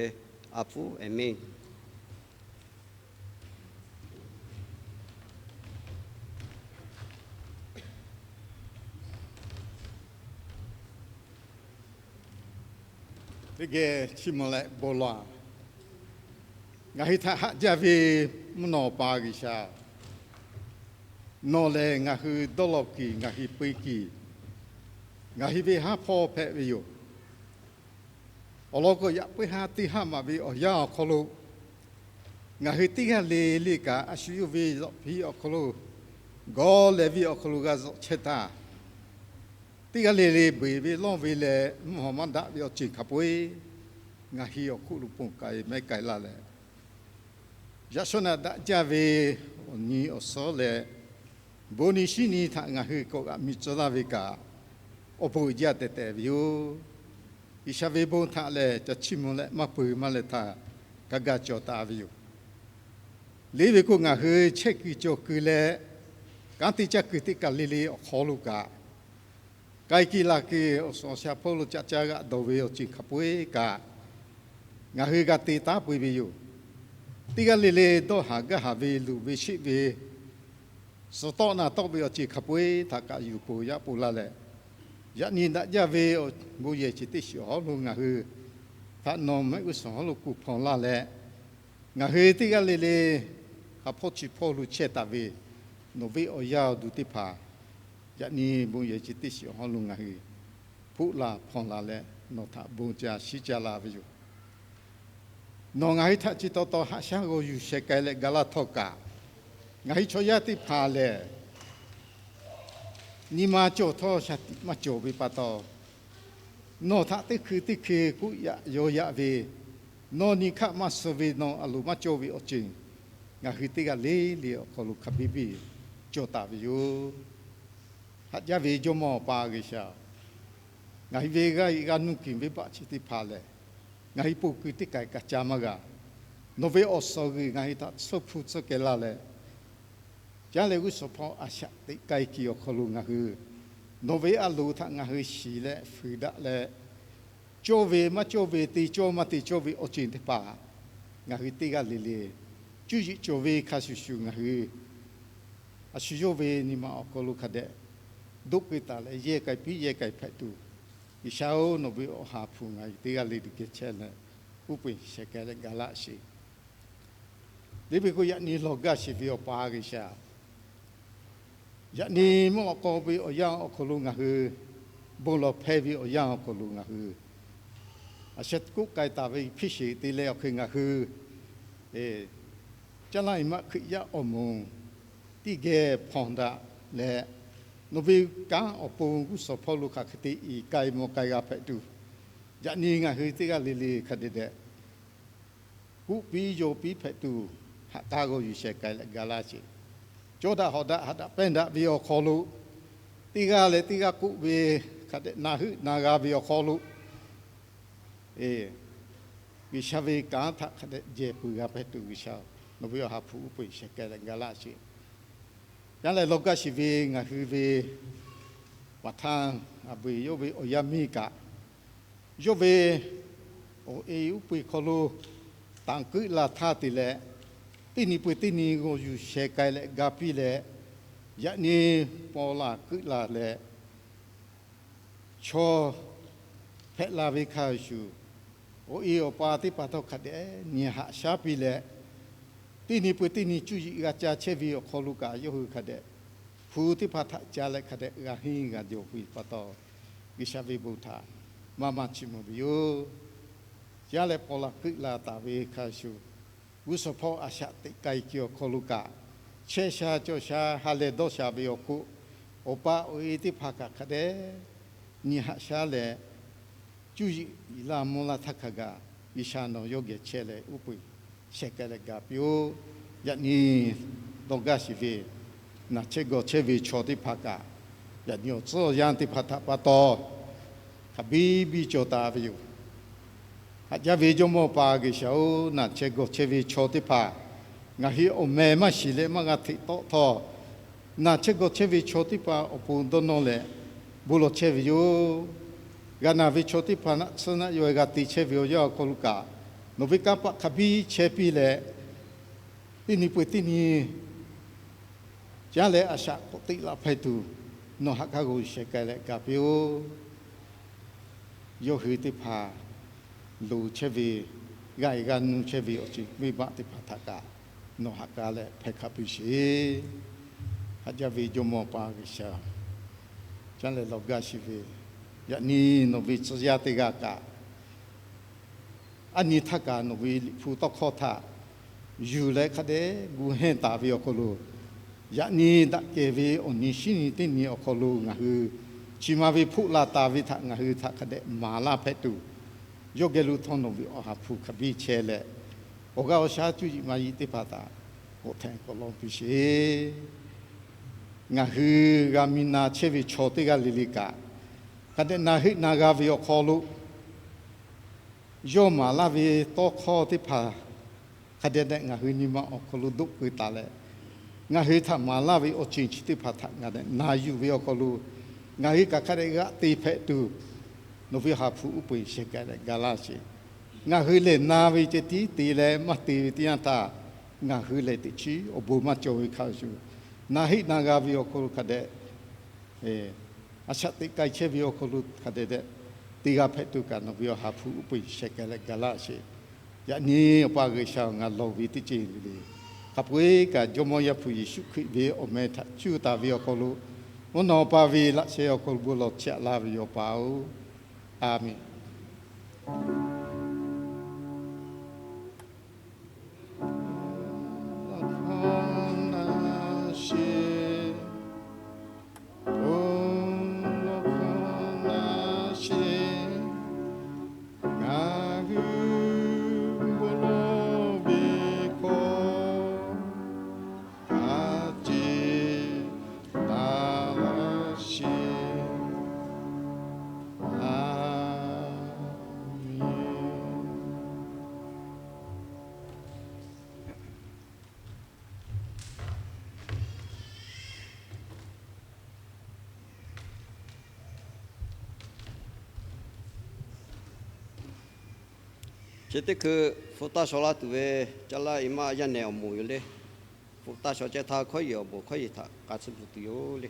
a pfuhˇ eˬ miˇ teˇ geh chiˇ mvuh leh bon lawˬ-a. Ngaˬ hui htaꞈ haꞈ jaˇ ve mvuhˇ naw pa G'uiˬsha, nawˬ lehˬ ngaˬ hui dawˇ law kiˬ, ngaˬ hui peu-eˬ kiˬ, ngaˬ hui ve haˉ hpawˇ hpehꞈ ve yoˬ. Awˬ lawn k'o, yaꞈ puiˉ haˉ teˇ haˉ maꞈ ve awˬ yanˇ awˬ hk'aw lo ngaˬ hui teˇ g'aˇ le le kaꞈ, a shu yawˇ ve zuhꞈ hpiˇ awˬ hk'aw lo, gawˬ lehˬ ve awˬ hk'aw lo g'a zuhꞈ chehˇ htaˇ, teˇ g'aˇ le le beˬ ve lawˇ ve leh mvuhˇ hawˬ maˇ daꞈ ve awˬ ceuˬ hk'a peu-eˬ ngaˬ hui awˬ hk'oˆ lo ponˬ k'ai mehˉ k'ai laˇ leh, yaꞈ shawˉ naꞈ daꞈ jaˇ ve awˬ nyi awˬ suhˉ leh, bon nyi shinˉ nyi htaꞈ ngaˬ hui k'awꞈ g'aꞈ mi tcuh laˇ ve kaꞈ, awˬ bon uiˍ jaˇ tehꞈ tehꞈ ve yoˬ. G'uiˬsha ve bon htaꞈ lehˬ ca chiˇ mvuh leh maˇ peuˬ maˇ leh htaˇ, ka gaˇ cawˬ taˍ ve yoˬ. Liˇ ve k'o, ngaˬ hui chehˇ kuiˬ cawˬ kuiˬ leh kanˉ te caˇ kuiˬ teˇ kaˬ le le awˬ hk'aw lo kaꞈ, k'ai kuiˬ laˬ kuiˬ awˬ suhˍ awˬ shaˍ hpawˇ lo ca caˇ g'aꞈ dawˬ ve awˬ ceuˬ hk'a peu-eˬ kaꞈ, ngaˬ hui g'a te taˉ peu-eˬ ve yoˬ. Teˇ g'aˇ le le dawˇ haˍ gaˇ haˍ ve luˬ ve sheˆ ve, suhˍ tawˆ naˍ tawˆ ve awˬ ceuˬ hk'a peu-eˬ htaꞈ kaꞈ yuˬ poˬ yaꞈ poˬ laˇ leh, yaꞈ nyi daꞈ jaˇ ve bon yehˬ chi teˇ shiˍ awˬ hawˉ lo ngaˬ hui htaꞈ nawˬ mehˆ g'uˇ suhˍ hawˉ lo kuˬ hpawnˬ laˇ leh, ngaˬ hui teˇ g'aˇ le le hk'a hpawˇ chi hpawˇ lo chehˇ taˍ ve nawˬ ve awˬ yaˇ awˬ duˬ teˇ hpaˍ, yaꞈ nyi bon yehˬ chi teˇ shiˍ awˬ hawˉ lo ngaˬ hui hpuˆ la hpawnˬ la leh, nawˬ htaꞈ bon ca shiˉ ca la ve yoˬ. Nawˬ ngaˬ hui htaꞈ chi taw taw haꞈ shaˉ g'aw yuˬ sheh k'ai leh ga laˇ htawˇ kaꞈ, ngaˬ hui chaw yaˇ teˇ hpaˍ lehˬ, nyi ma cawˬ htawˇ shaˍ tiꞈ maˇ cawˬ ve pa taw, nawˬ htaꞈ teˇ hkui teˇ hkui k'oˆ yaꞈ yaw yaꞈ ve, nawˬ nyi hkaˆ maˇ suh ve, nawˬ a loˍ maˇ cawˇ ve awˬ ceuˬ ngaˬ hui teˇ g'aˇ le le awˬ hk'aw lo hk'a biˇ biˇ cawˬ taˍ ve yoˬ. Haꞈ jaˇ ve Jawˇmawˇ Awˬ pa G'uiˬsha, ngaˬ hui ve g'aˇ g'aˇ nuˇ kuiˬ venˇbaˆ chi teˇ hpaˍ lehˬ, ngaˬ hui poˬ kuiˬ teˇ kaiˬ kaꞈ ca maˇ g'a. Nawˬ ve awˬ suhˍ g'uiˬ ngaˬ hui htaꞈ tsuhˇ hpu tsuhˇ keh laˇ leh, caˉ leh g'uˇ suhˍ hpawˇ a shaꞈ teꞈ k'ai kuiˬ awˬ hk'aw lo ngaˬ hui nawˬ ve a loˍ htaꞈ ngaˬ hui shiˍ leh fuiˍ daꞈ leh, cawˇ ve maˇ cawˇ ve, te cawˇ maˇ te cawˇ ve awˬ ceuˬ teˇ hpaˍ ngaˬ hui teˇ g'aˇ le le cuˇ yiˍ cawˬ ve hk'a shuˍ shuˍ ngaˬ hui a shu yawˇ ve nyi ma awˬ hk'aw lo hk'a dehꞈ doˆ keu taˍ leh yehˇ k'ai piˇ yehˇ k'ai hpehꞈ tuˬ, G'uiˬsha-oˬ, nawˬ ve awˬ ha hpu ngaˬ hui teˇ g'aˇ le le geh chehˇ leh uˉ peunˍ sheh k'ai leh ga laˇ sheˍ. Liˇ ve k'o, yaꞈ nyi lawˬ gaˇ sheˍ ve Awˬ pa G'uiˬsha, yaꞈ nyi mvuhˇ awˬ k'aw ve awˬ yanˇ awˬ hk'aw lo ngaˬ hui bon lawˬ hpehˇ ve awˬ yanˇ awˬ hk'aw lo ngaˬ hui a sheh k'oˆ k'ai taˍ ve hpiˇ sheˍ te leh awˬ hk'e ngaˬ hui caˇ laˇ ve maˇ Hkriꞈ yaˇ awˬ moˍ teˇ geh hpawnˬ daꞈ leh, nawˬ ve kanˉ awˬ pon g'uˇ suhˍ hpawˇ lo hk'aˬ hk'e te iˍ k'ai maw k'ai g'a hpehꞈ tuˬ, yaꞈ nyi ngaˬ hui teˇ g'aˇ le le hk'a dehꞈ dehꞈ kuˆ piˇ yaw piˇ hpehꞈ tuˬ, haꞈ k'aˉ g'aw yuˬ sheh k'ai leh ga laˇ sheˍ. Cawˇ daꞈ hawꞈ daꞈ haꞈ daꞈ pehnˇ daꞈ ve awˬ hk'aw lo, teˇ g'aˇ leh teˇ g'aˇ k'oˆ ve hk'a dehꞈ na heuˆ na g'a ve awˬ hk'aw lo, G'uiˬsha ve kanˉ htaꞈ hk'a dehꞈ jehˬ peuˬ g'a hpehꞈ tuˬ, G'uiˬsha nawˬ ve awˬ ha hpu uˉ peunˍ sheh k'ai leh ga laˇ sheˍ. Yaˇ lehˬ, lawˬ gaˇ sheˍ ve ngaˬ hui ve paˍ htaˇ, a beˬ yawˇ ve awˬ yaˇ miˇ kaꞈ, yawˇ ve awˬ e uˉ peunˍ hk'aw lo tanˍ keuˆ la htaˇ te leh, teˇ nyi peuˬ teˇ nyi g'aw yuˬ sheh k'ai leh ga piˇ leh, yaꞈ nyi paw laˬ keuˆ la leh, chaw hpehꞈ la ve hk'a shuˍ, awˬ e awˬ pa teˇ hpaˍ htawˇ hk'a dehꞈ nyi haꞈ shaˉ piˇ leh, teˇ nyi peuˬ teˇ nyi cuˇ yiˍ g'a ca chehˇ ve awˬ hk'aw lo kaꞈ, yawˇ hui hk'a dehꞈ hpu teˇ hpaˍ htaꞈ ca leh hk'a dehꞈ g'a henˇ g'a jawˬ ve pa taw, G'uiˬsha ve bon htaꞈ maˇ maˇ chiˇ mvuh ve yoˬ. Yaˇ lehˬ, paw laˬ keuˆ la taˍ ve hk'a shuˍ, g'uˇ suhˍ hpawˇ a shaꞈ teꞈ k'ai kuiˬ awˬ hk'aw lo kaꞈ, chehˇ sha cawˬ sha ha lehˬ dawˇ sha ve awˬ hk'oˆ, awˬ pa awˬ e teˇ hpaˍ kaꞈ hk'a dehꞈ nyi haꞈ shaˉ leh, cuˇ yiˍ laˇ mvuh laˇ htaˇ hk'a gaˬ, G'uiˬsha nawˬ yawˇ geh chehˇ leh uˉ peunˍ sheh k'ai leh ga piˇ-oˆ. Yaꞈ nyi dawˇ gaˇ sheˍ ve naˬ chehˇ gawˬ chehˇ ve chaw teˇ hpaˍ kaꞈ, yaꞈ nyi awˬ tcuhˉ awˬ yanˇ teˇ hpaˍ htaꞈ pa taw, hk'a biˇ biˇ cawˬ taˍ ve yoˬ. Haꞈ jaˇ ve Jawˇmawˇ pa G'uiˬsha-oˬ, naˬ chehˇ gawˬ chehˇ ve chaw teˇ hpaˍ, ngaˬ hui awˬ meh maˇ shiˍ leh maˇ g'a hteꞈ tawˆ htawˇ, naˬ chehˇ gawˬ chehˇ ve chaw teˇ hpaˍ awˬ pon dawˇ nawˇ leh bon lawˬ chehˇ ve yoˬ. g'a naˬ ve chaw teˇ hpaˍ naˆ tsuhˇ naˆ yaw g'a te chehˇ ve awˬ yanˇ awˬ hk'aw lo kaꞈ, nawˬ ve kanˇ paˆ hk'a biˇ chehˇ piˇ leh, teˇ nyi peuˬ teˇ nyi caˉ leh a shaꞈ k'awꞈ teꞈ la hpehꞈ tuˬ, nawˬ haꞈ k'aˉ g'aw sheh k'ai leh ga piˇ-oˆ. Yawˇ hui teˇ hpaˍ loˍ chehˇ ve, g'aˇ e g'aˇ nuˇ chehˇ ve awˬ ceuˬ venˇ baˆ teˇ hpaˍ htaꞈ kaꞈ nawˬ haꞈ k'aˉ leh hpehˇ hk'a piˇ sheˍ. Haꞈ jaˇ ve Jawˇmawˇ Awˬ pa G'uiˬsha, caˉ leh lawˬ gaˇ sheˍ ve, yaꞈ nyi nawˬ ve tcuh yaˇ teˇ g'aˇ kaꞈ, aˉ nyi htaˇ kaꞈ nawˬ ve Liꞈ hpu tawˇ hkawˇ htaꞈ yuˬ leh hk'a dehꞈ gu hehnˇ taˍ ve awˬ hk'aw lo, yaꞈ nyi daꞈ kehˬ ve awˬ nyi shinˉ nyi teˇ nyi awˬ hk'aw lo ngaˬ hui chi ma ve hpoˆ la taˍ ve htaꞈ ngaˬ hui htaꞈ hk'a dehꞈ maˍ laˇ hpehꞈ tuˬ, yawˇ geh lo htawˇ nawˬ ve Awˬ ha hpu hk'a biˇ chehˇ leh, awˬ g'aˇ awˬ shaˉ cuˇ yiˍ maˇ yiˍ teˇ hpaˍ htaꞈ k'awꞈ htehꞈ k'awꞈ lawˬ piˇ sheˍ. Ngaˬ hui g'a mi na chehˇ ve chaw teˇ g'aˇ le le kaꞈ, hk'a dehꞈ na heˆ na g'a ve awˬ hk'aw lo, yawˇ maˍ laˇ ve tawˇ hkawˇ teˇ hpaˍ hk'a dehꞈ dehꞈ ngaˬ hui nyi ma awˬ hk'aw lo doˆ keu taˍ leh, ngaˬ hui htaꞈ maˍ laˇ ve awˬ ceuˬ chi teˇ hpaˍ htaꞈ ngaˬ dehꞈ na yuˬ ve awˬ hk'aw lo, ngaˬ hui kaꞈ hk'a dehꞈ g'aꞈ te hpehꞈ tuˬ, nawˬ ve ha hpu uˉ peunˍ sheh k'ai leh ga laˇ sheˍ. Ngaˬ hui lehˬ na ve ceh tiˉ te leh maˇ te ve teˇ yanˇ htaˇ, ngaˬ hui lehˬ teꞈ chiˉ awˬ bon maˇ cawˬ ve hk'a shuˍ, na heˆ na g'a ve awˬ hk'aw lo hk'a dehꞈ a shaꞈ teꞈ k'ai chehˇ ve awˬ hk'aw lo hk'a dehꞈ dehꞈ te g'a hpehꞈ tuˬ kaꞈ nawˬ ve Awˬ ha hpu uˉ peunˍ sheh k'ai leh ga laˇ sheˍ. Yaꞈ nyi Awˬ pa G'uiˬsha, ngaˬ lawˬ ve teˇ ceuˬ le le, hk'a peu-eˬ kaꞈ Jawˇmawˇ Yaˇ hpu Yeˍsuˆ Hkriꞈ ve awˬ meh htaꞈ cuˇ taˍ ve awˬ hk'aw lo, mvuhˇ naw pa ve laꞈ sheh awˬ hk'aw lo bon lawˬ chiˇ aꞈ laˇ ve yoˬ, Awˬ pa-oˬ. Aˍmenˍ. Chi teˇ hkui hpu taˇ shaw laˇ tuˬ ve Caˇ laˇ i maˆ yaˇ nehˬ awˬ moˍ yoˬ le. Hpu taˇ shaw ceh htaˇ hkawˉ yeˬ awˬ moˍ hkawˉ yeˬ htaꞈ k'a tsuhˇ bvuhꞈ tuˬ yoˬ le.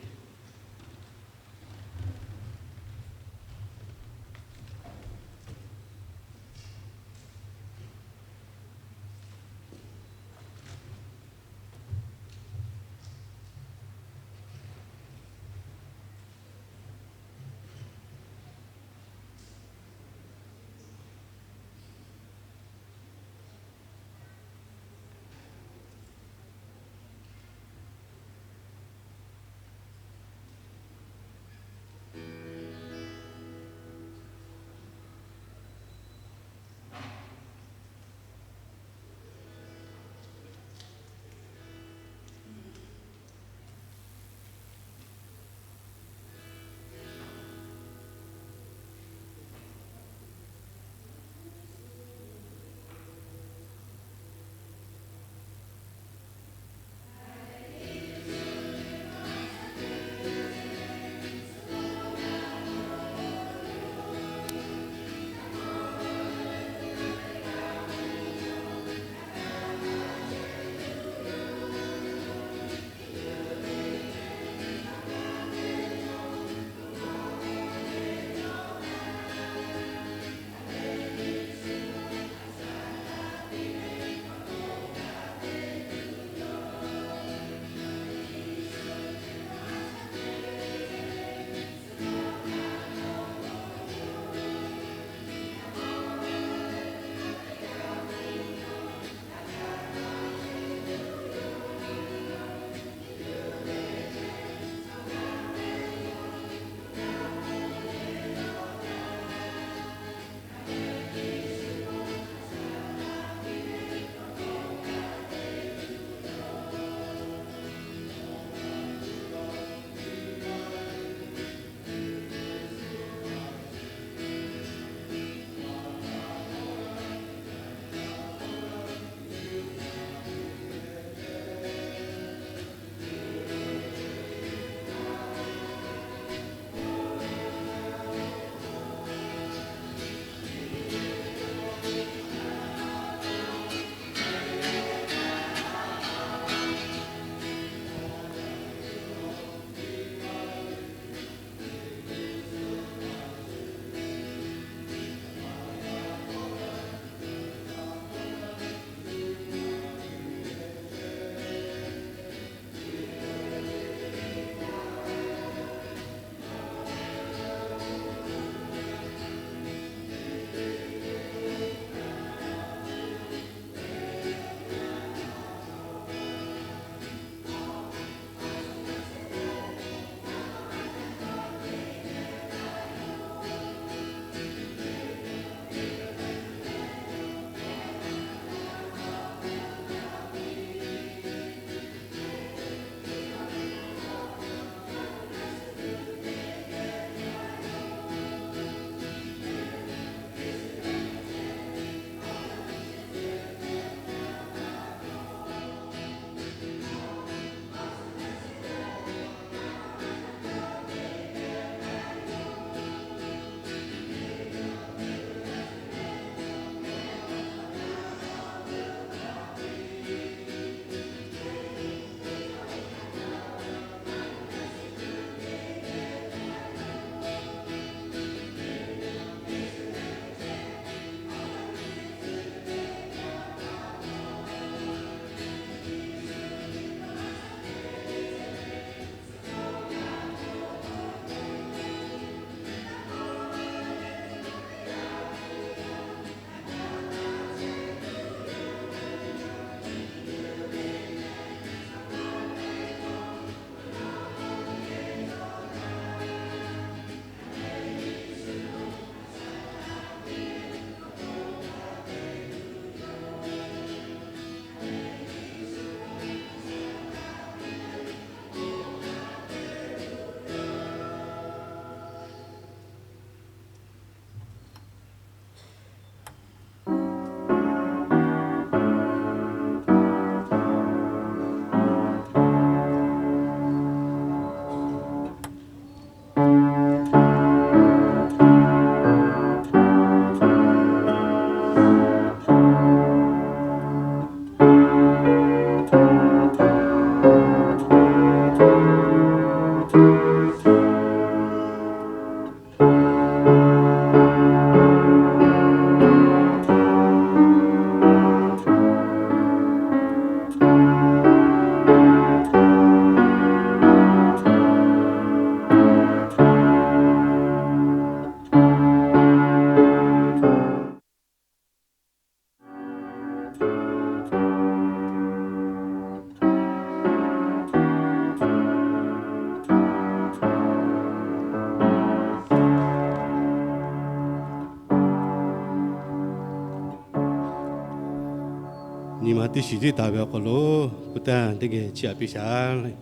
Nyi ma teˇ shiˍ tiˉ taˍ ve awˬ hk'aw lo, peuˬ taˇ teˇ geh chiˇ aꞈ piˇ shaˍ.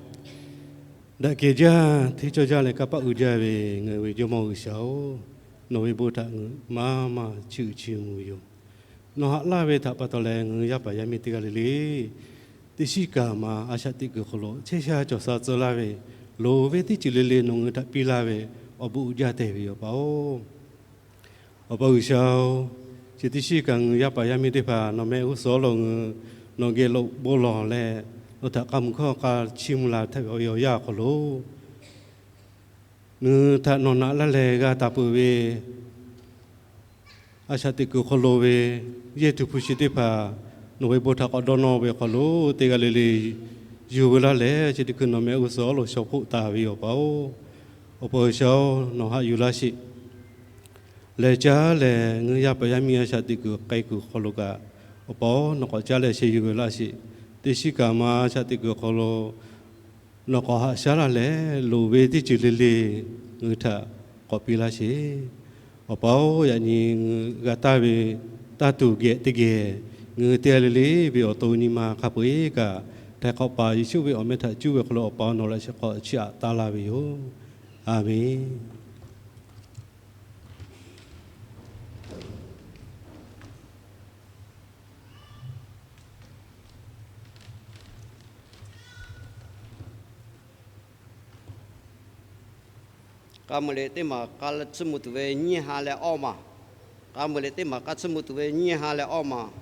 Daꞈ kehˬ jaˇ, hteˇ cawˇ jaˇ leh kanˇ paˆ uiˍ jaˇ ve ngaˬ hui ve Jawˇmawˇ G'uiˬsha-oˬ, nawˬ ve bon htaꞈ ngaˬ maˇ maˇ chiˇ uiˍ chiˇ mvuh ve yoˬ. Nawˬ haꞈ laˇ ve htaꞈ pa taw leh ngaˬ hui yaˇ paˍ yaˇ miˇ teˇ g'aˇ le le, teˇ shiˉ kaꞈ ma a shaꞈ teꞈ kuiˬ hk'aw lo chehˇ sha cawˬ sha tcuh laˇ ve, loˍ ve teˇ ceuˬ le le nawˬ ngaˬ hui htaꞈ piˇ laˇ ve awˬ bon uiˍ jaˇ tehˬ ve yoˬ, Awˬ pa-oˬ. Awˬ pa G'uiˬsha-oˬ, chi teˇ shiˉ kaꞈ ngaˬ hui yaˇ paˍ yaˇ miˇ teˇ hpaˍ nawˬ meh g'uˇ suhˍ awˉ lo ngaˬ hui nawˬ geh lo bon lawˬ leh, nawˬ htaꞈ k'a muiˬ hkawˇ k'a chiˇ mvuh la htaˇ ve awˬ yanˇ awˬ hk'aw lo, ngaˬ hui htaꞈ nawˬ naꞈ laˇ leh g'a taˍ peuˬ ve a shaꞈ teꞈ kuiˬ hk'aw lo ve yehˇ tuˬ hpu shi teˇ hpaˍ nawˬ ve bon htaꞈ k'awꞈ dawˇ nawˇ ve hk'aw lo teˇ g'aˇ le le yuˬ ve laˇ leh, chi teˇ hkui nawˬ meh g'uˇ suhˍ awˉ lo shaw hpoˆ taˍ ve yoˬ, Awˬ pa-oˬ. Awˬ pa G'uiˬsha-oˬ, nawˬ haꞈ yuˬ laˇ sheˍ. Leh caˉ lehˬ, ngaˬ hui yaˇ paˍ yaˇ miˇ a shaꞈ teꞈ kuiˬ k'ai kuiˬ hk'aw lo kaꞈ, Awˬ pa-oˬ, nawˬ k'awꞈ caˉ leh sheh yuˬ ve laˇ sheˍ. Teˇ shiˉ kaꞈ ma a shaꞈ teꞈ kuiˬ hk'aw lo nawˬ k'awꞈ haꞈ shaˉ laˇ leh, loˍ ve teˇ ceuˬ le le ngaˬ hui htaꞈ k'awꞈ piˇ laˇ sheˍ. Awˬ pa-oˬ, yaꞈ nyi ngaˬ hui g'a taˇ ve taˇ tuˬ geh teˇ geh, ngaˬ hui teˇ g'aˇ le le ve awˬ to nyi ma hk'a peu-eˬ kaꞈ, htaiˍ hk'awꞈ paˍ Yeˍsuˆ ve awˬ meh htaꞈ cuˇ ve hk'aw lo Awˬ pa nawˬ laꞈ sheh k'awꞈ chiˇ aꞈ taˇ laˇ ve yoˬ. Aˍmenˍ. K'a meuꞈ liꞈ teˇ maˬ k'a tsuhˇ mvuh tuˬ ve nyiˇ ha leh awˇ maˬ. K'a meuꞈ liꞈ teˇ maˬ k'a tsuhˇ mvuh tuˬ ve nyiˇ ha leh awˇ maˬ.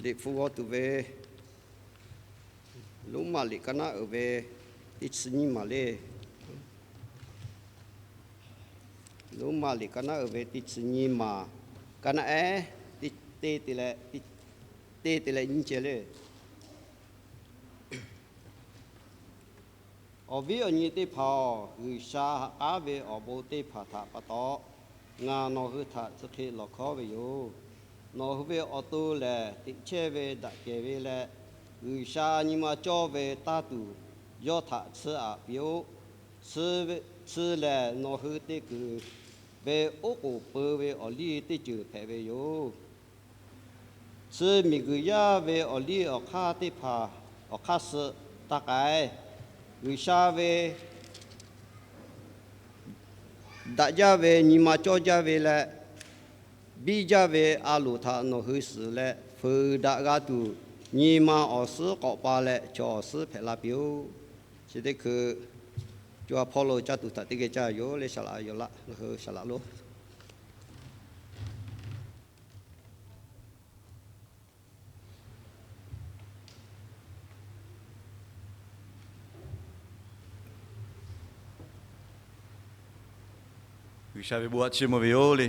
Liꞈ hpu g'aw tuˬ ve Roˉmaꞈ liꞈ ka naˆ uiˍ ve teˇ chi nyiˇ maˬ le. Roˉmaꞈ liꞈ ka naˆ uiˍ ve teˇ chi nyiˇ maˬ, ka naˆ ehˉ teˇ te te leh nyiˇ ceh le. Awˬ viˉ awˬ nyi teˇ hpaˍ-oˬ, G'uiˬsha ha k'aˉ ve awˬ bon teˇ hpaˍ htaꞈ pa taw, ngaˬ nawˬ hui htaꞈ chi hk'e lawˬ hkawˉ ve yoˬ. Nawˬ hui ve awˬ to lehˬ, teꞈ chehˇ ve daꞈ kehˬ ve leh G'uiˬsha nyi ma cawˇ ve taˇ tuˬ, yawˇ htaꞈ tsuhˇ aꞈ piˇ-oˆ. Tsuhˇ lehˬ, nawˬ hui te kuiˬ ve oˉ k'oˍ pui ve awˬ liˇ teˇ ceuˬ hpehꞈ ve yoˬ. Tsuhˇ miˬguiˬ yaˇ ve awˬ liˇ awˬ hk'aˇ teˇ hpaˍ awˬ hk'aˇ suh taˇ k'ai. G'uiˬsha ve daꞈ jaˇ ve nyi ma cawˇ jaˇ ve leh biˇ jaˇ ve a loˍ htaꞈ nawˬ hui suhˍ leh, fuiˍ daꞈ g'a tuˬ nyi ma awˬ suhˉ k'awꞈ pa leh chaw awˬ suhˉ hpehꞈ la piˇ-oˆ. Chi teˇ hkui co ha hpawˇ lo caˇ tuˬ htaꞈ teˇ geh caˇ yoˬ le. Shaˍ laꞈ yoˬ laˇ, ngaˬ hui shaˍ laꞈ loˬ. G'uiˬsha ve bon haꞈ chiˇ mvuh ve yoˬ le.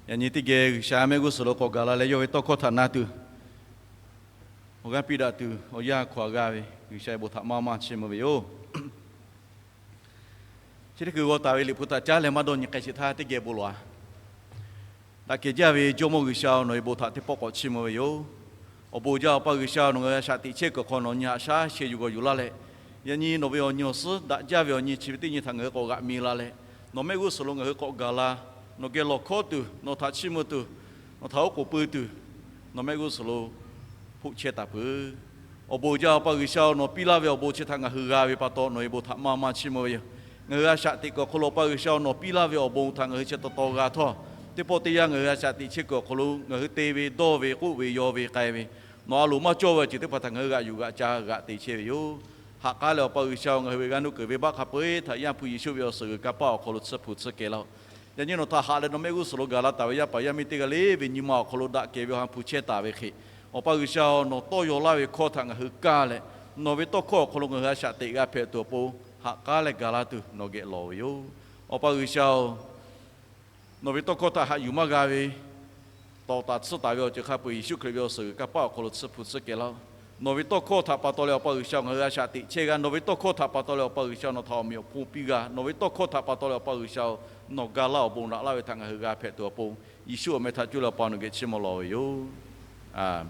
Yaꞈ nyi teˇ geh G'uiˬsha mehˆ g'uˇ suhˍ lo k'awꞈ gaˬ la leh yawˇ ve tawˇ hkawˇ htaꞈ na tuˬ, awˬ g'aˇ piˇ daꞈ tuˬ awˬ yanˇ hkawꞈ g'a ve G'uiˬsha ve bon htaꞈ maˇ maˇ chiˇ mvuh ve yoˬ. Chi teˇ hkui g'aw taˍ ve Liꞈ hpu htaꞈ caˉ leh maˇ dawˇ nyi k'ai sheˍ htaˇ teˇ geh bon lawˬ-a. Daꞈ kehˬ jaˇ ve Jawˇmawˇ G'uiˬsha-oˬ, nawˬ ve bon htaꞈ teˇ pawˆ k'awꞈ chiˇ mvuh ve yoˬ. Awˬ bon jaˇ Awˬ pa G'uiˬsha-oˬ, nawˬ ngaˬ hui a shaꞈ teꞈ chehˇ kuiˬ awˬ hk'aw nawˬ nyi haꞈ shaˉ sheh yuˬ g'awˬ yuˬ laˇ leh, yaꞈ nyi nawˬ ve awˬ nyi awˬ suhˉ daꞈ jaˇ ve awˬ nyi chi ve teˇ nyi htaꞈ ngaˬ hui k'awꞈ g'aꞈ mi la leh, nawˬ mehˆ g'uˇ suhˍ lo ngaˬ hui k'awꞈ gaˬ la, nawˬ geh lawˬ hkawˉ tuˬ, nawˬ htaꞈ chiˇ mvuh tuˬ, nawˬ htaꞈ oˉ k'oˍ pui tuˬ, nawˬ mehˆ g'uˇ suhˍ lo hpoˆ chehˇ taˍ peuˬ. Awˬ bon jaˇ Awˬ pa G'uiˬsha-oˬ, nawˬ piˇ laˇ ve awˬ bon chi htaꞈ ngaˬ hui g'a ve pa taw nawˬ ve bon htaꞈ maˇ maˇ chiˇ mvuh ve yoˬ. Ngaˬ hui a shaꞈ teꞈ kuiˬ awˬ hk'aw lo Awˬ pa G'uiˬsha-oˬ, nawˬ piˇ laˇ ve awˬ bon htaꞈ ngaˬ hui chi taw taw g'a htawˇ, teˇ pawˆ teˇ yanˇ ngaˬ hui a shaꞈ teꞈ chehˇ kuiˬ awˬ hk'aw lo ngaˬ hui te ve dawˇ ve k'oˆ ve yaw ve k'ai ve, nawˬ a loˍ maˇ cawˇ ve awˬ ceuˬ teˇ hpaˍ htaꞈ ngaˬ hui g'aꞈ yuˬ g'aꞈ ca g'aꞈ te chehˇ ve yoˬ. Ha k'aˉ leh Awˬ pa G'uiˬsha-oˬ, ngaˬ hui ve g'a nuˇ keunˍ ve baˆ hk'a peu-eˬ htaꞈ Yaˇ hpu Yeˍsuˆ ve awˬ suhˍ g'uiˬ kanˇ paˆ awˬ hk'aw lo tsuhˇ hpu tsuhˇ kehˬ laˇ-oˆ. Yaꞈ nyi nawˬ htaꞈ haꞈ leh nawˬ mehˆ g'uˇ suhˍ lo gaˬ la taˍ ve yaˇ paˍ yaˇ miˇ teˇ g'aˇ le ve nyi ma awˬ hk'aw lo daꞈ kehˬ ve awˬ ha hpu chehˇ taˍ ve hk'e, Awˬ pa G'uiˬsha-oˬ, nawˬ tawˇ yaw laˇ ve hkawˇ htaꞈ ngaˬ hui kaˇ leh, nawˬ ve tawˇ hkawˇ awˬ hk'aw lo ngaˬ hui a shaꞈ teꞈ g'a hpehꞈ tuˬ awˬ pon, ha k'aˉ leh gaˬ la tuˬ nawˬ geh lawˬ ve yoˬ. Awˬ pa G'uiˬsha-oˬ, nawˬ ve tawˇ hkawˇ htaꞈ haꞈ yuˬ maˇ g'a ve, tawˍ taˍ tsuhˇ taˍ ve awˬ ceuˬ hk'a peu-eˬ Yeˍsuˆ Hkriꞈ ve awˬ suhˍ g'uiˬ kanˇ paˆ awˬ hk'aw lo tsuhˇ hpu tsuhˇ kehˬ laˇ-oˆ. Nawˬ ve tawˇ hkawˇ htaꞈ pa taw leh Awˬ pa G'uiˬsha-oˬ, ngaˬ hui a shaꞈ teꞈ chehˇ g'a. Nawˬ ve tawˇ hkawˇ htaꞈ pa taw leh Awˬ pa G'uiˬsha-oˬ, nawˬ htaꞈ awˬ meꞈ awˬ hponˇ piˇ g'a. Nawˬ ve tawˇ hkawˇ htaꞈ pa taw leh Awˬ pa G'uiˬsha-oˬ, nawˬ ga laˇ awˬ bon naꞈ laˇ ve htaꞈ ngaˬ hui g'a hpehꞈ tuˬ awˬ pon, Yeˍsuˆ awˬ meh htaꞈ cuˇ leh Awˬ pa nawˬ geh chiˇ mvuh lawˬ ve yoˬ. Aˬ,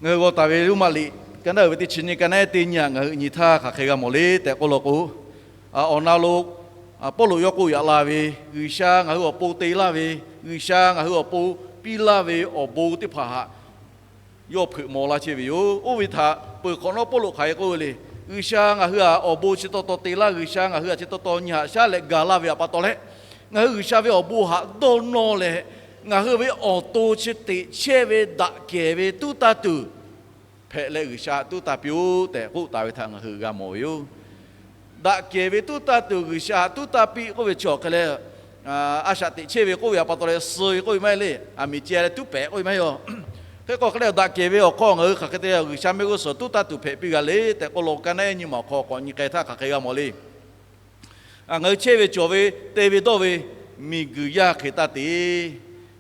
ngaˬ hui g'aw taˍ ve Roˉmaꞈ liꞈ ka naˉ uiˍ ve teˇ chi nyiˇ, ka naˉ ehˉ teˇ nyiˇ-aꞈ ngaˬ hui nyi htaˇ hk'aˬ hk'e g'a mawˬ le tehꞈ k'oˆ law k'o, awˬ na lo Pawˇluꞈ yawˇ k'oˆ yaꞈ la ve, G'uiˬsha ngaˬ hui awˬ pon te laˇ ve, G'uiˬsha ngaˬ hui awˬ pon piˇ laˇ ve awˬ bon teˇ hpaˍ htaꞈ yawˇ hpeuꞈ maw laˇ chehˇ ve yoˬ. Oˇ ve htaꞈ peuˬ hk'awꞈ nawˉ Pawˇluꞈ hk'aˬ hk'e k'oˆ ve le. G'uiˬsha ngaˬ hui-aˬ awˬ bon chi taw taw te laˇ, G'uiˬsha ngaˬ hui-aˬ chi taw taw nyi haꞈ shaˉ leh gaˬ laˇ ve htaꞈ pa taw leh, ngaˬ hui G'uiˬsha ve awˬ bon htaꞈ dawˇ nawˇ leh, ngaˬ hui ve awˬ to chi teꞈ chehˇ ve daꞈ kehˬ ve tuˉ taˇ tuˬ hpehꞈ leh G'uiˬsha htaꞈ tuˉ taˇ piˇ-oˆ tehꞈ k'oˆ taˍ ve htaꞈ ngaˬ hui g'a mawˬ ve yoˬ. Daꞈ kehˬ ve tuˉ taˇ tuˬ G'uiˬsha htaꞈ tuˉ taˇ piˇ k'oˆ ve chi awˬ hk'e leh, a shaꞈ teꞈ chehˇ ve k'oˆ ve htaꞈ pa taw leh suh ve k'oˆ ve maˇ heˆ le. Aˬ miˍ ceh leh tuˉ pehˍ k'oˆ ve maˇ heˆ-oˬ. Hk'e k'o hk'e leh daꞈ kehˬ ve awˬ hk'aw ngaˬ hui hk'aˬ hk'e te G'uiˬsha mehˆ g'uˇ suhˍ tuˉ taˇ tuˬ hpehꞈ piˇ g'a le tehꞈ k'oˆ law ka naˉ ehˉ nyi ma awˬ hk'aw k'awꞈ nyi k'ai htaˇ hk'aˬ hk'e g'a mawˬ le. Ngaˬ hui chehˇ ve cawˬ ve te ve dawˇ ve miˬguiˬ yaˇ hk'e taˇ te.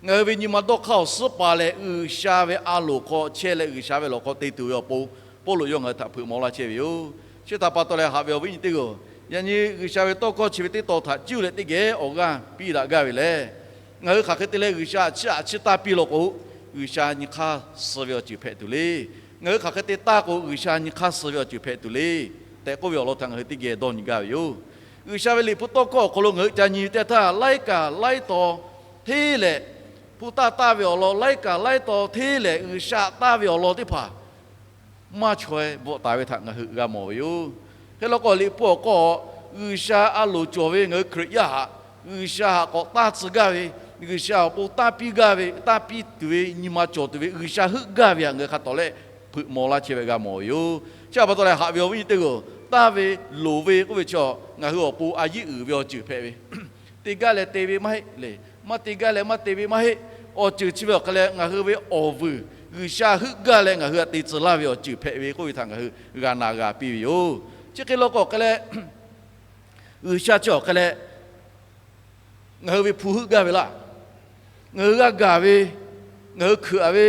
Ngaˬ hui ve nyi ma dawˇ hk'aˇ awˬ suhˉ pa leh G'uiˬsha ve a loˍ hk'aw chehˇ leh G'uiˬsha ve lawˬ hk'aw te tuˬ ve awˬ pon, Pawˇluꞈ yawˇ ngaˬ hui htaꞈ hpeuꞈ maw laˇ chehˇ ve yoˬ. Chi htaꞈ pa taw leh haꞈ ve awˬ viˉ nyi teˇ g'aˇ-oˬ, yaꞈ nyi G'uiˬsha ve tawˇ hkawˇ chi ve teˇ taw htaꞈ cuˇ leh teˇ geh awˬ g'aˇ piˇ daꞈ gaˇ ve lehˬ, ngaˬ hui hk'aˬ hk'e te leh G'uiˬsha htaꞈ chiˇ aꞈ chiˇ taˇ piˇ law k'o, G'uiˬsha nyi hk'aˇ suh ve awˬ ceuˬ hpehꞈ tuˬ le. Ngaˬ hui hk'aˬ hk'e te taˇ k'o, G'uiˬsha nyi hk'aˇ suh ve awˬ ceuˬ hpehꞈ tuˬ le tehꞈ k'oˆ ve awˬ lawn htaꞈ ngaˬ hui teˇ geh dawˇ nyi gaˇ ve yoˬ. G'uiˬsha ve Liꞈ hpu tawˇ hkawˇ awˬ hk'aw lo ngaˬ hui ca nyi ve teˇ htaˇ, laiˉ kaˬ laiˉ taw hteˇ leh, hpu taˇ taˇ ve awˬ lawn laiˉ kaˬ laiˉ taw hteˇ leh G'uiˬsha htaꞈ taˇ ve awˬ lawn teˇ hpaˍ maˇ chaweh bvuhꞈ taˍ ve htaꞈ ngaˬ hui g'a mawˬ ve yoˬ. Hk'e law k'o, Liꞈ hpu awˬ hk'aw G'uiˬsha a loˍ cawˬ ve ngaˬ hui Hkriꞈ yaˇ htaꞈ G'uiˬsha htaꞈ k'awꞈ taˇ tcuh gaˇ ve, G'uiˬsha awˬ pon taˇ piˇ gaˇ ve, taˇ piˇ tuˬ ve nyi ma cawˬ tuˬ ve G'uiˬsha heuˆ gaˇ ve htaꞈ ngaˬ hui hk'a tawˍ leh hpeuꞈ maw laˇ chehˇ ve g'a mawˬ ve yoˬ. Chi htaꞈ pa taw leh haꞈ ve awˬ viˉ nyi teˇ g'aˇ-oˬ, taˇ ve loˍ ve k'oˆ ve chi ngaˬ hui awˬ pon a yiˉ uiˍ ve awˬ ceuˬ hpehꞈ ve, te gaˇ leh te ve maˇ heˆ le. Maˇ te gaˇ leh maˇ te ve maˇ heˆ. Awˬ ceuˬ chi ve awˬ hk'e leh ngaˬ hui ve awˬ vuiˬ G'uiˬsha heuˆ gaˇ leh ngaˬ hui htaꞈ te tcuh laˇ ve awˬ ceuˬ hpehꞈ ve k'oˆ ve htaꞈ ngaˬ hui g'a na g'a piˇ ve yoˬ. Chi hk'e law k'o, awˬ hk'e leh G'uiˬsha chi awˬ hk'e leh ngaˬ hui ve hpu heuˆ gaˇ ve laˇ. Ngaˬ hui g'a gaˬ ve, ngaˬ hui hkeuꞈ-a ve,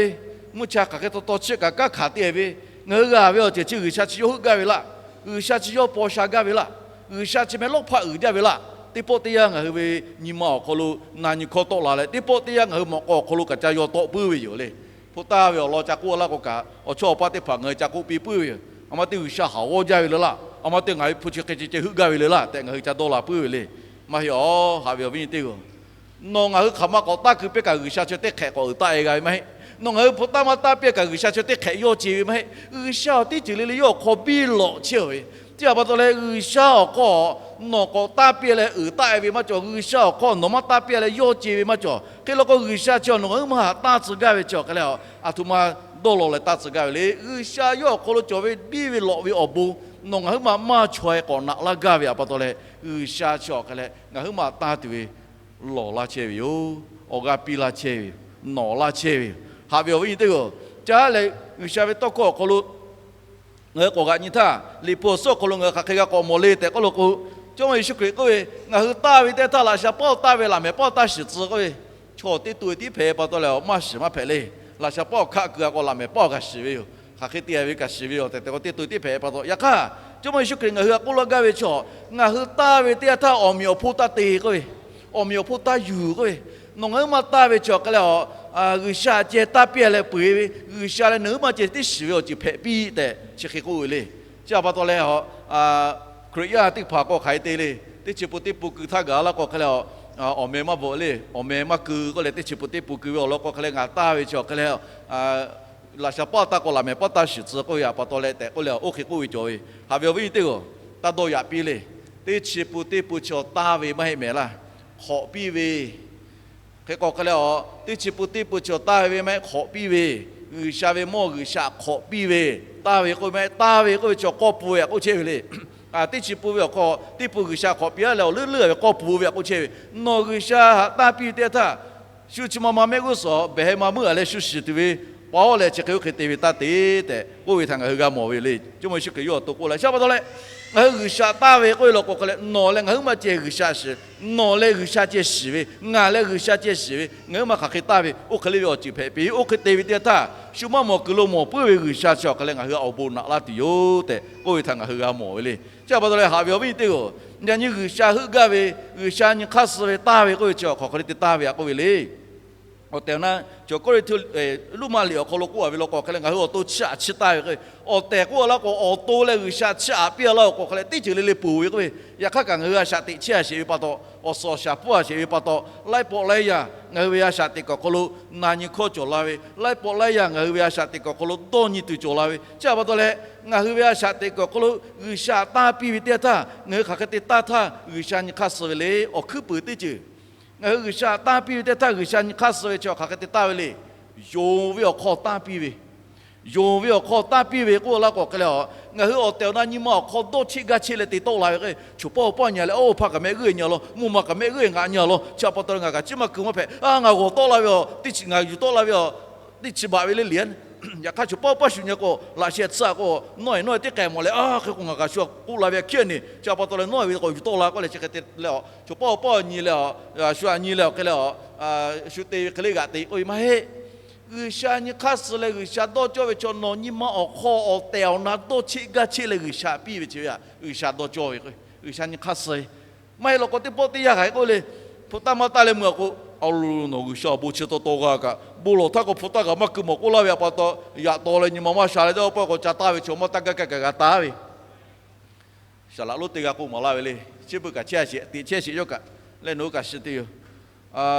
mvuhˇ cha hk'aˬ hk'e taw taw chiˇ kaꞈ kanˉ hkanˍ te ve, Ngaˬ hui g'a ve awˬ ceuˬ chi G'uiˬsha chi yawˇ heuˆ gaˇ ve laˇ. G'uiˬsha chi yawˇ paw sha gaˇ ve laˇ. G'uiˬsha chi meh lawˇ hpaˆ uiˍ jaˇ ve laˇ. Teˇ pawˆ teˇ yanˇ ngaˬ hui ve nyi ma awˬ hk'aw lo na nyi hkawˇ tawˆ la leh, teˇ pawˆ teˇ yanˇ ngaˬ hui mawꞈ k'aw awˬ hk'aw lo kaꞈ ca yaw tawˆ puiˉ ve yoˬ le. Hpu taˇ ve awˬ lawn ca k'oˆ laˇ k'o kaꞈ, awˬ chawˇ awˬ paˇ teˇ hpaˍ ngaˬ hui ca k'oˆ piˇ puiˉ ve yoˬ. A ma te G'uiˬsha haˍ g'awˇ jaˇ ve le laˇ. A ma te ngaˬ hui hpu chi hk'e ceh ceh heuˆ gaˇ ve le laˇ tehꞈ ngaˬ hui ca dawˇ la puiˉ ve le. Maˇ heˆ aˬ, haꞈ ve awˬ viˉ nyi teˇ hpaˍ-oˬ, nawˬ ngaˬ hui hk'aˬ ma k'awꞈ taˇ keu piˇ kaꞈ G'uiˬsha chi teˇ hk'ehꞈ k'awꞈ uiˍ taˆ-e g'a ve maˇ heˆ. Nawˬ ngaˬ hui hpu taˇ maˇ taˇ piˇ kaꞈ G'uiˬsha chi teˇ hk'ehꞈ yawˇ ce ve maˇ heˆ. G'uiˬsha awˬ teˇ ceuˬ le le yawˇ awˬ hk'aw biˇ lawꞈ chehˇ ve. Chi htaꞈ pa taw leh G'uiˬsha awˬ hk'aw nawˬ k'awꞈ taˇ piˇ leh uiˍ taˆ-e ve maˇ cawˬ. G'uiˬsha awˬ hk'aw nawˬ maˇ taˇ piˇ leh yawˇ ce ve maˇ cawˬ. Hk'e law k'o G'uiˬsha chi nawˬ ngaˬ huiˉ maˬ htaꞈ taˇ tcuh gaˇ ve chi awˬ hk'a leh, aˬ htoꞈ ma dawˇ law leh taˇ tcuh gaˇ ve le. G'uiˬsha yawˇ awˬ hk'aw lo cawˬ ve biˇ ve lawꞈ ve awˬ bon nawˬ ngaˬ huiˉ maˬ maˇ chaweh k'awꞈ naꞈ laˇ gaˇ ve htaꞈ pa taw leh, G'uiˬsha chi awˬ hk'a leh ngaˬ huiˉ maˬ taˇ tuˬ ve lawˬ laˇ chehˇ ve yoˬ. Awˬ g'aˇ piˇ laˇ chehˇ ve yoˬ. Nawꞈ laˇ chehˇ ve yoˬ. Haꞈ ve awˬ viˉ nyi teˇ hpaˍ-oˬ, caˉ leh G'uiˬsha ve tawˇ hkawˇ awˬ hk'aw lo ngaˬ hui k'awꞈ g'aꞈ nyi htaˇ, Liꞈ hpu awˬ suhˉ awˬ hk'aw lo ngaˬ hui hk'aˬ hk'e g'a k'awꞈ mawˬ le tehꞈ k'oˆ lo k'o, Jawˇmawˇ Yeˍsuˆ Hkriꞈ k'oˆ ve, Ngaˬ hui taˇ ve teˇ htaˇ laꞈ sha paˉ taˇ ve laꞈ mehˍ paˉ taˇ shiˍ tcuh k'oˆ ve, chaw teˇ to tiˉ hpehꞈ pa taw leh maˇ shiˍ maˇ hpehꞈ le. Laꞈ sha paˉ awˬ hkaˆ keu a k'o laꞈ mehˍ paˉ awˬ kaꞈ shiˍ ve yoˬ. Hk'aˬ hk'e te ve kaꞈ shiˍ ve yoˬ tehꞈ tehꞈ k'o teˇ to tiˉ hpehꞈ pa taw. Yaꞈ hk'aˇ, Jawˇmawˇ Yeˍsuˆ Hkriꞈ ngaˬ hui htaꞈ k'oˆ laˇ gaˇ ve chaw, ngaˬ hui taˇ ve teˇ htaˇ awˬ meꞈ awˬ hponˇ taˇ te k'oˆ ve, awˬ meꞈ awˬ hponˇ taˇ yuˬ k'oˆ ve, nawˬ ngaˬ huiˉ maˬ taˇ ve chi awˬ hk'a leh a, G'uiˬsha ceh taˇ piˇ leh peu-eˬ ve, G'uiˬsha leh nawˬ huiˉ maˬ ceh tiˉ shiˍ ve awˬ ceuˬ hpehꞈ piˇ tehꞈ chi hk'e k'oˆ ve le. Chi htaꞈ pa taw leh a, Hkriꞈ yaˇ teˇ hpaˍ k'o hk'aˬ hk'e te le. Teˇ chi pun teˇ pun keu htaˇ gaˬ laˇ k'o hk'a leh a, awˬ meh maˇ bvuhꞈ le. Awˬ meh maˇ keu k'oˆ leh teˇ chi pun teˇ pun keu ve awˬ lawn k'o hk'a leh ngaˬ taˇ ve chi awˬ hk'a leh laꞈ sha paˉ taˇ k'o laꞈ mehˍ paˉ taˇ shiˍ tcuh k'oˆ ve htaꞈ pa taw leh tehꞈ k'oˆ leh oˇ hk'e k'oˆ ve cawˬ ve. Haꞈ ve awˬ viˉ nyi teˇ hpaˍ-oˬ, taˇ dawˇ yaꞈ piˇ le. Teˇ chi pun teˇ pun chi awˬ taˇ ve maˇ heˆ mehˍ laˇ, hk'awꞈ piˇ ve. Hk'e k'o hk'a leh a, teˇ chi pun teˇ pun chi awˬ taˇ ve maˇ heˆ, hk'awꞈ piˇ ve. G'uiˬsha ve mawˇ G'uiˬsha hk'awꞈ piˇ ve. Taˇ ve k'oˆ ve maˇ heˆ, taˇ ve k'oˆ ve chi awˬ k'awˇ pun ve htaꞈ k'oˆ chehˇ ve le. Teˇ chi pun ve awˬ hk'aw teˇ pun G'uiˬsha hk'awꞈ piˇ a leh awˬ leuˉ leuˉ ve k'awˇ pun ve htaꞈ k'oˆ chehˇ ve. Nawˬ G'uiˬsha htaꞈ taˇ piˇ ve teˇ htaˇ, shu chi ma ma mehˆ g'uˇ suhˍ behˬ heh ma meuˇ a leh shu shiˍ tuˬ ve pa-oˬ leh chi hk'e oˇ hk'e te ve taˇ te tehꞈ k'oˆ ve htaꞈ ngaˬ hui g'a mawˬ ve le. Jawˇmawˇ Yeˍsuˆ Hkriꞈ yawˇ awˬ to k'oˆ leh chi pa taw leh, ngaˬ hui G'uiˬsha taˇ ve k'oˆ ve law k'o hk'a leh nawˬ leh ngaˬ huiˉ maˬ ceh G'uiˬsha shiˍ, nawˬ leh G'uiˬsha ceh shiˍ ve, ngaˬ leh G'uiˬsha ceh shiˍ ve, ngaˬ huiˉ maˬ hk'aˬ hk'e taˇ ve oˇ hk'e le ve awˬ ceuˬ hpehꞈ piˇ. Oˇ hk'e te ve teˇ htaˇ shu maˇ mawˬ kuiˬ lo mawˬ puiˉ ve G'uiˬsha chi awˬ hk'a leh ngaˬ hui awˬ bon naꞈ laˇ tuˬ yoˬ tehꞈ k'oˆ ve htaꞈ ngaˬ hui g'a mawˬ ve le. Chi pa taw leh haꞈ ve awˬ viˉ nyi teˇ hpaˍ-oˬ, yaꞈ nyi G'uiˬsha heuˆ gaˇ ve, G'uiˬsha nyi hk'aˇ suh ve taˇ ve k'oˆ ve chi awˬ hk'aw hk'e le te taˇ ve htaꞈ k'oˆ ve le. Awˬ tehˬ awˬ na, cawˬ Kawˇrenˍhtuˆ, Roˉmaꞈ liꞈ awˬ hk'aw lo k'oˆ a ve law k'o hk'a leh ngaˬ hui awˬ to chiˇ aꞈ chiˇ taˇ ve k'o, awˬ tehˬ k'oˆ a laˇ k'o awˬ to leh G'uiˬsha chiˇ aꞈ piˇ a laˇ awˬ k'o hk'a leh teˇ ceuˬ le le ponˬ ve k'oˆ ve, yaꞈ hk'aˇ kaꞈ ngaˬ hui a shaꞈ teꞈ chehˇ a sheˍ ve pa taw, awˬ suhˍ awˬ shaˍ pfuhˇ a sheˍ ve pa taw, laiˉ pawˆ laiˉ yaˇ ngaˬ hui ve a shaꞈ teꞈ kuiˬ awˬ hk'aw lo na nyi hkawˇ cawˬ la ve, laiˉ pawˆ laiˉ yaˇ ngaˬ hui ve a shaꞈ teꞈ kuiˬ awˬ hk'aw lo dawˇ nyi tuˬ cawˬ la ve, chi pa taw leh ngaˬ hui ve a shaꞈ teꞈ kuiˬ awˬ hk'aw lo G'uiˬsha taˇ piˇ ve teˇ htaˇ ngaˬ hui hk'aˬ hk'e te taˇ htaˇ G'uiˬsha nyi hk'aˇ suh ve le. Awˬ hkuiˉ puiˍ teˇ ceuˬ, ngaˬ hui G'uiˬsha taˇ piˇ ve teˇ htaˇ G'uiˬsha nyi hk'aˇ suh ve chi hk'aˬ hk'e te taˇ ve le. Yonˍ ve awˬ hk'aw taˇ piˇ ve, yonˍ ve awˬ hk'aw taˇ piˇ ve k'oˆ laˇ k'o hk'a leh a, ngaˬ hui awˬ tehˬ awˬ na nyi ma awˬ hk'aw dawˇ cheˆ gaˇ cheˆ leh te tawˆ la ve k'o, chaw pawˆ awˬ paˇ nyi leh, oˇ hpaˇ kaꞈ mehˆ g'uˇ nyi a law, mvuhˇ ma kaꞈ mehˆ g'uˇ ngaꞈ nyi a law, chi pa taw leh ngaˬ kaꞈ chiˇ maˇ keu maˇ hpehꞈ. A, ngaˬ g'awˬ tawˆ la ve a, teˇ chi ngaˬ yuˬ tawˆ la ve a, teˇ chi baꞈ ve le liꞈ a. Yaꞈ hk'aˇ chaw pawˆ awˬ paˇ shu nyi k'o laꞈ sheh tsuhˇ a k'o, nawˇ e nawˇ e teˇ k'ai mawˬ leh, a hk'e k'o ngaˬ kaꞈ shu k'oˆ la ve a hkiˉ a ne, chi pa taw leh nawˇ e ve k'awꞈ yuˬ tawˆ la k'oˆ leh chi hk'e te leh a, chaw pawˆ awˬ paˇ nyi leh a, shu a nyi leh awˬ hk'e leh a, shu te ve hk'e le g'aꞈ te k'oˆ ve maˇ heˆ. G'uiˬsha nyi hk'aˇ suh leh G'uiˬsha dawˇ cawˇ ve chaw nawˬ nyi ma awˬ hk'aw awˬ tehˬ awˬ na dawˇ cheˆ gaˇ cheˆ leh G'uiˬsha piˇ ve chi ve a, G'uiˬsha dawˇ cawˇ ve k'o, G'uiˬsha nyi hk'aˇ suh ve maˇ heˆ law k'o teˇ pawˆ teˇ yanˇ hk'aˬ hk'e k'oˆ le, hpu taˇ maˇ taˇ leh meuˇ a k'o, a lo, nawˬ G'uiˬsha awˬ bon chi taw taw g'a kaꞈ bon lawˬ htaˇ k'o hpu taˇ kaꞈ maˇ keu mawˬ k'oˆ laˇ ve htaꞈ pa taw, yaꞈ taw leh nyi ma maˇ sha leh teˇ pawˆ k'o ca taˇ ve chaw maˇ taˇ gaˇ kaˇ kaꞈ g'a taˍ ve. Saˍ laꞈ lonˉ teˇ g'aˇ k'oˆ maˍ laˇ ve le. Chi beuꞈ kaꞈ chehˇ a sheˍ, teꞈ chehˇ sheˍ yawˇ kaꞈ leh nawˬ hui kaꞈ shiˍ te yoˬ.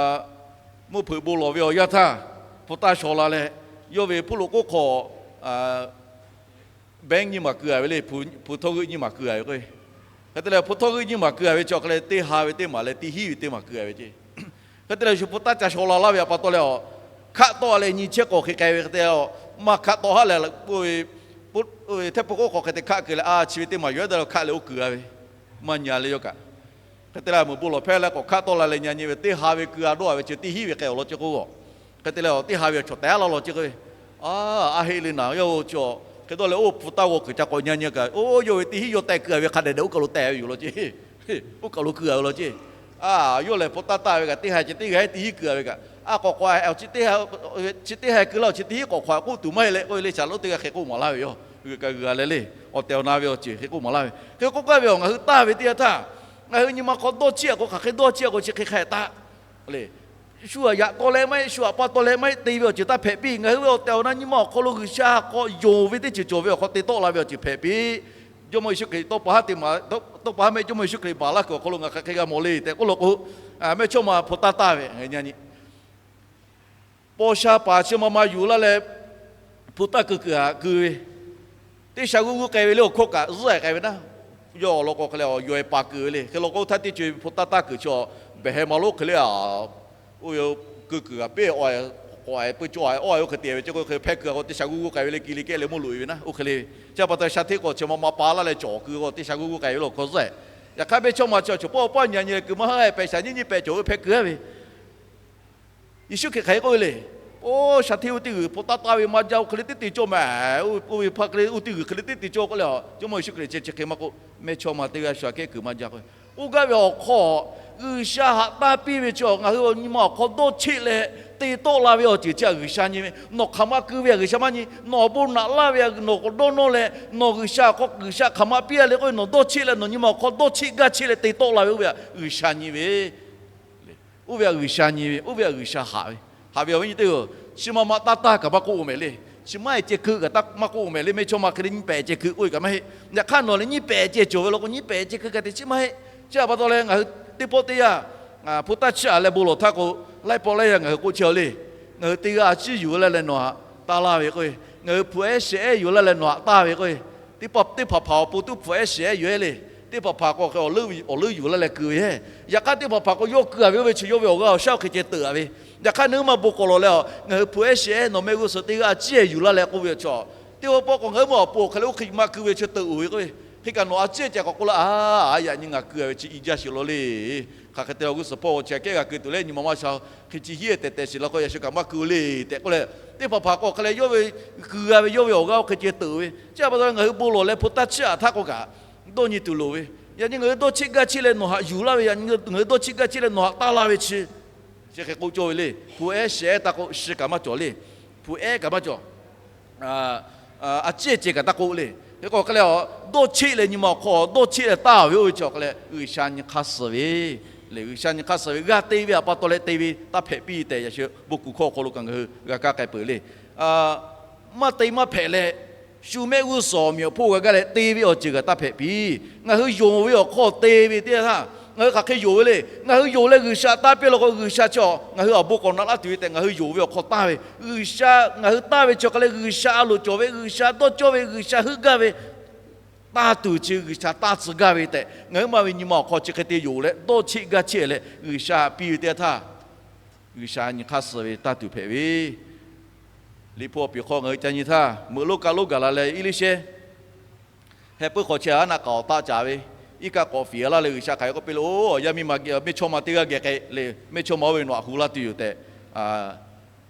Mvuhˇ hpeuꞈ bon lawˬ ve awˬ yanˇ htaˇ, hpu taˇ shaw la leh, yawˇ ve hpuˇ loꞈ k'oˉ hk'aw bank nyiˇ maˬ keu a ve le, hpu htawˇ g'euˆ nyiˇ maˬ keu a ve k'o, hk'e te leh hpu htawˇ g'euˆ nyiˇ maˬ keu a ve chi awˬ hk'a leh teˇ ha ve teˇ maˬ leh teˇ hinˉ ve teˇ maˬ keu a ve ce. Hk'e te leh shu hpu taˇ ca shaw la laˇ ve htaꞈ pa taw leh a, hkaˆ tawˆ a leh nyi chehˇ k'awꞈ hk'e k'ai ve hk'e te a, maˇ hkaˆ tawˆ haˉ leh k'oˆ ve, htehˇ pawˆ k'oˉ hk'aw hk'e te hkaˆ keu leh a, chi ve teˇ maˬ yoˬ tehꞈ k'oˆ hkaˆ leh oˇ keu a ve, maˇ nyi a leh yawˇ kaꞈ. Hk'e te leh meuꞈ bon lawˬ hpehˇ leh k'awꞈ hkaˆ tawˆ la leh nyi a nyi ve teˇ ha ve keu a dawˇ a ve chi teˇ hinˉ ve k'ai awˬ lawn ce k'o, hk'e te leh teˇ ha ve chaw tehˉ laˇ law ce k'o, a, a heˆ le naˍ, yawˇ hui chi hk'e dawˇ leh oˇ hpu taˇ g'aw kuiˬ ca k'awꞈ nyi a nyi kaꞈ, oˇ yawˇ ve teˇ hinˉ yawˇ teh keu a ve hk'a dehꞈ dehꞈ oˇ kaˬ lo teh ve yoˬ law ce. Oˇ kaˬ lo keu a ve law ce. A, yawˇ lehˬ hpu taˇ taˇ ve kaꞈ teˇ ha ceh teˇ g'aˇ teˇ hinˉ keu a ve kaꞈ, a k'awꞈ k'awꞈ chi teˇ ha keu laˇ chi teˇ hinˉ k'awꞈ hk'aw k'oˆ tuˬ maˇ heˆ leh k'oˆ ve le. Saˍ laꞈ lonˉ teˇ g'aˇ hk'e k'oˆ maˍ laˇ ve yoˬ. G'uiˬ kaꞈ g'uiˬ a leh le, awˬ tehˬ awˬ na ve awˬ ceuˬ hk'e k'oˆ maˍ laˇ ve. Hk'e k'oˆ gaˇ ve awˬ, ngaˬ hui taˇ ve teˇ yanˇ htaˇ, ngaˬ hui nyi ma hk'aw dawˇ cheˆ a k'o, hk'aˬ hk'e dawˇ cheˆ a k'o chi hk'e hk'a taˆ le. Shu a yaꞈ taw leh maˇ heˆ, shu aꞈ pa taw leh maˇ heˆ, te ve awˬ ceuˬ taˇ hpehꞈ piˇ. Ngaˬ hui ve awˬ tehˬ awˬ na nyi ma awˬ hk'aw lo G'uiˬsha k'awꞈ yonˍ ve teˇ ceuˬ cawˬ ve awˬ hk'aw te tawˆ la ve awˬ ceuˬ hpehꞈ piˇ. Jawˇmawˇ Yeˍsuˆ Hkriꞈ tawˇ pa haˉ te maˍ, tawˇ pa haˉ mehˆ Jawˇmawˇ Yeˍsuˆ Hkriꞈ baˬ laˇ kuiˬ awˬ hk'aw lo ngaˬ hk'aˬ hk'e g'a mawˬ le tehꞈ k'oˆ law k'o, mehˇchawˇma hpu taˇ taˇ ve, paw sha paˍ chi ma ma yuˬ laˇ leh, hpu taˇ keu kuiˬ aꞈ keu ve, teˇ sha g'uˇ g'uˇ k'ai ve le awˬ hkawˇ kaꞈ zuhˆ k'ai ve naˉ, yawˇ awˬ lawn k'o hk'e leh awˬ yawˬ e paˍ keu ve le. Hk'e law k'o htaˇ teˇ co e hpu taˇ taˇ kuiˬ chi awˬ behˬ heh ma lonˉ hk'e le a, oˇ ve keu kuiˬ aꞈ peˇ k'awꞈ pui cawˬ a oˇ a oˇ hk'e te ve ce k'o, hk'e hpehˇ keu a k'o teˇ sha g'uˇ g'uˇ k'ai ve le, ki le kehˉ leh mawˇ loꞈ e ve naˉ, oˇ hk'e le. Chi pa taw sha hteˇ k'awꞈ chi ma ma pa laˇ leh cawˬ keu k'o teˇ sha g'uˇ g'uˇ k'ai ve le awˬ hkawˇ zuhˆ. Yaꞈ hk'aˇ mehˇchawˇma chi awˬ cawˬ pawˆ pawˆ nyi a nyi leh kuiˬ maˇ haˉ pehꞈ shaˍ nyiˉ nyiˉ pehꞈ cawˬ ve hpehˇ keu a ve Yeˍsuˆ Hkriꞈ hk'aˬ hk'e k'oˆ ve le. Oˇ, sha hteˇ oˇ teˇ g'uiˬ hpu taˇ taˇ ve maˇ jaˇ, oˇ hk'e le teˇ te cawˇ mehˍ. Oˇ ve hpaˇ hk'e le oˇ teˇ g'uiˬ hk'e le teˇ te cawˇ k'oˆ leh, Jawˇmawˇ Yeˍsuˆ Hkriꞈ chi chi hk'e maˇ k'oˆ, mehˇchawˇma teˇ g'aˇ shu aꞈ kehˉ kuiˬ maˇ jaˇ k'oˆ ve. Oˇ gaˇ ve awˬ hk'aw, G'uiˬsha haꞈ taˇ piˇ ve chi ngaˬ hui awˬ nyi ma awˬ hk'aw dawˇ cheˆ leh te tawˆ la ve awˬ ceuˬ chi a G'uiˬsha nyi ve. Nawˬ hk'aˬ ma keu ve a G'uiˬsha maˇ nyi. Nawˬ awˬ bon naꞈ laˇ ve a, nawˬ k'awꞈ dawˇ nawˇ leh nawˬ G'uiˬsha hk'aw G'uiˬsha hk'aˬ ma piˇ a le k'oˆ ve, nawˬ dawˇ cheˆ leh nawˬ nyi ma awˬ hk'aw dawˇ cheˆ gaˇ cheˆ leh te tawˆ la ve oˇ ve a G'uiˬsha nyi ve. Oˇ ve a G'uiˬsha nyi ve, oˇ ve a G'uiˬsha haꞈ ve. Haꞈ ve awˬ viˉ nyi teˇ-oˬ, chi ma ma taˇ taˇ kaꞈ maˇ k'oˆ mehˍ le. Chi maˇ heˆ ceh keu kaꞈ maˇ k'oˆ mehˍ le. Mehˇchawˇma hk'e le nyiˇ pehˍ ceh keu k'oˆ ve kaꞈ maˇ heˆ. Yaꞈ hk'aˇ nawˬ leh nyiˇ pehˍ ceh cawˬ ve law k'o, nyiˇ pehˍ ceh keu kaꞈ te chi maˇ heˆ. Chi a pa taw leh ngaˬ hui teˇ pawˆ teˇ yanˇ hpu taˇ chiˇ a leh bon lawˬ htaˇ k'o, laiˉ pawˆ laiˉ yanˇ ngaˬ hui k'oˆ chehˇ a le. Ngaˬ hui teˇ g'aˇ a ciˉ yuˬ laˇ leh nawˬ haꞈ taˇ laˇ ve k'o, ngaˬ hui hpu ehˉ shehˍ ehˉ yuˬ laˇ leh nawˬ haꞈ taˇ ve k'o, teˇ hpaˍ hpaˍ awˬ pon tuˉ hpu ehˉ shehˍ ehˉ yuˬ e le. Teˇ hpaˍ hpaˍ k'o hk'e awˬ leuˉ yuˬ laˇ leh keu ve. Yaꞈ hk'aˇ teˇ hpaˍ hpaˍ k'o yawˇ keu a ve oˇ ve chi yawˇ ve awˬ g'aˇ awˬ shaˉ oˇ hk'e ceh teuꞈ a ve. Yaꞈ hk'aˇ nawˬ hui maˇ bon k'awꞈ lawˬ leh a, ngaˬ hui hpu ehˉ shehˍ ehˉ nawˬ mehˆ g'uˇ suhˍ teˇ g'aˇ a ciˉ yuˬ laˇ leh k'oˆ ve awˬ chi, teˇ pawˆ k'o ngaˬ hui maˇ awˬ pon hk'e le oˇ hk'e maˇ keu ve chi teuꞈ uiˍ ve k'o, hk'e kaꞈ nawˬ a ciˉ ceh k'awꞈ k'oˆ laˇ a, yaꞈ nyi ngaˬ keu a ve chi i jaˇ sheˍ law le. Hk'aˬ hk'e te a g'uˇ suhˍ hpawˇ chi a kehˉ g'a keu tuˬ leh nyi ma maˇ sha, hk'e chi hiˉ tehˬ tehˬ sheˍ law k'o, yaꞈ shu kaꞈ maˇ keu le tehꞈ k'oˆ leh, teˇ hpaˍ hpaˍ k'o hk'e leh yawˇ ve keu g'a ve yawˇ ve awˬ g'aˇ oˇ hk'e ceh teuꞈ ve. Chi a pa taw ngaˬ hui bon lawˬ leh hpu taˇ chiˇ a htaˇ k'o kaꞈ dawˇ nyi tuˬ loˍ ve. Yaꞈ nyi ngaˬ hui dawˇ cheˆ gaˇ cheˆ leh nawˬ haꞈ yuˬ laˇ ve, yaꞈ nyi ngaˬ hui dawˇ cheˆ gaˇ cheˆ leh nawˬ haꞈ taˇ laˇ ve chi, chi hk'e k'oˆ cawˇ ve le. Hpu ehˉ shehˍ ehˉ taˇ k'oˆ, shi kaꞈ maˇ cawˬ le. Hpu ehˉ kaꞈ maˇ cawˬ. A ciˉ ceh kaꞈ taˇ k'oˆ le. Hk'e k'o hk'e leh a, dawˇ cheˆ leh nyi ma awˬ hk'aw dawˇ cheˆ leh taˇ ve oˇ ve chi awˬ hk'e leh G'uiˬsha nyi hk'aˇ suh ve le. G'uiˬsha nyi hk'aˇ suh ve g'a te ve a pa taw leh te ve taˇ hpehꞈ piˇ tehꞈ yaꞈ shu bon kuˬ hkawˇ awˬ hk'aw lo kaꞈ ngaˬ hui g'a kaˇ k'ai peuˬ le. Maˇ te maˇ hpehꞈ leh, shu mehˆ g'uˇ suhˍ awˬ meꞈ awˬ hponˇ g'a gaˇ leh te ve awˬ ceuˬ kaꞈ taˇ hpehꞈ piˇ. Ngaˬ hui yonˍ ve awˬ hk'aw te ve teˇ yanˇ htaˇ ngaˬ hui hk'aˬ hk'e yonˍ ve le. Ngaˬ hui yonˍ leh G'uiˬsha taˇ piˇ law k'o, G'uiˬsha chi ngaˬ hui awˬ bon k'awꞈ naꞈ laˇ tuˬ ve tehꞈ ngaˬ hui yonˍ ve awˬ hk'aw taˇ ve. G'uiˬsha ngaˬ hui taˇ ve chi hk'e leh G'uiˬsha a loˍ cawˬ ve, G'uiˬsha dawˇ cawˇ ve, G'uiˬsha heuˆ gaˇ ve, taˇ tuˬ chi G'uiˬsha taˇ tcuh gaˇ ve tehꞈ ngaˬ hui maˇ ve nyi ma awˬ hk'aw chi hk'e te yonˍ leh dawˇ cheˆ gaˇ cheˆ leh G'uiˬsha piˇ ve teˇ yanˇ htaˇ, G'uiˬsha nyi hk'aˇ suh ve taˇ tuˬ hpehꞈ ve. Liꞈ hpu awˬ piˍ hk'aw ngaˬ hui ca nyi htaˇ, meuꞈ lonˉ kaˆ lonˉ gaˬ la leh Eˇliˇshehˇ heh puiˉ hk'aw chehˇ a naˆ k'aoˍ taˆ caˍ ve, iˉ kaˆ k'awꞈ fiˍ laˇ leh G'uiˬsha hk'aˬ hk'e k'oˆ piˇ le, Oˬ, yaˇ miˇ ma mehˇchawˇma teˇ g'aˇ geh k'ai le, mehˇchawˇma oˇ ve nawˬ haꞈ hu laˇ tuˬ yoˬ tehꞈ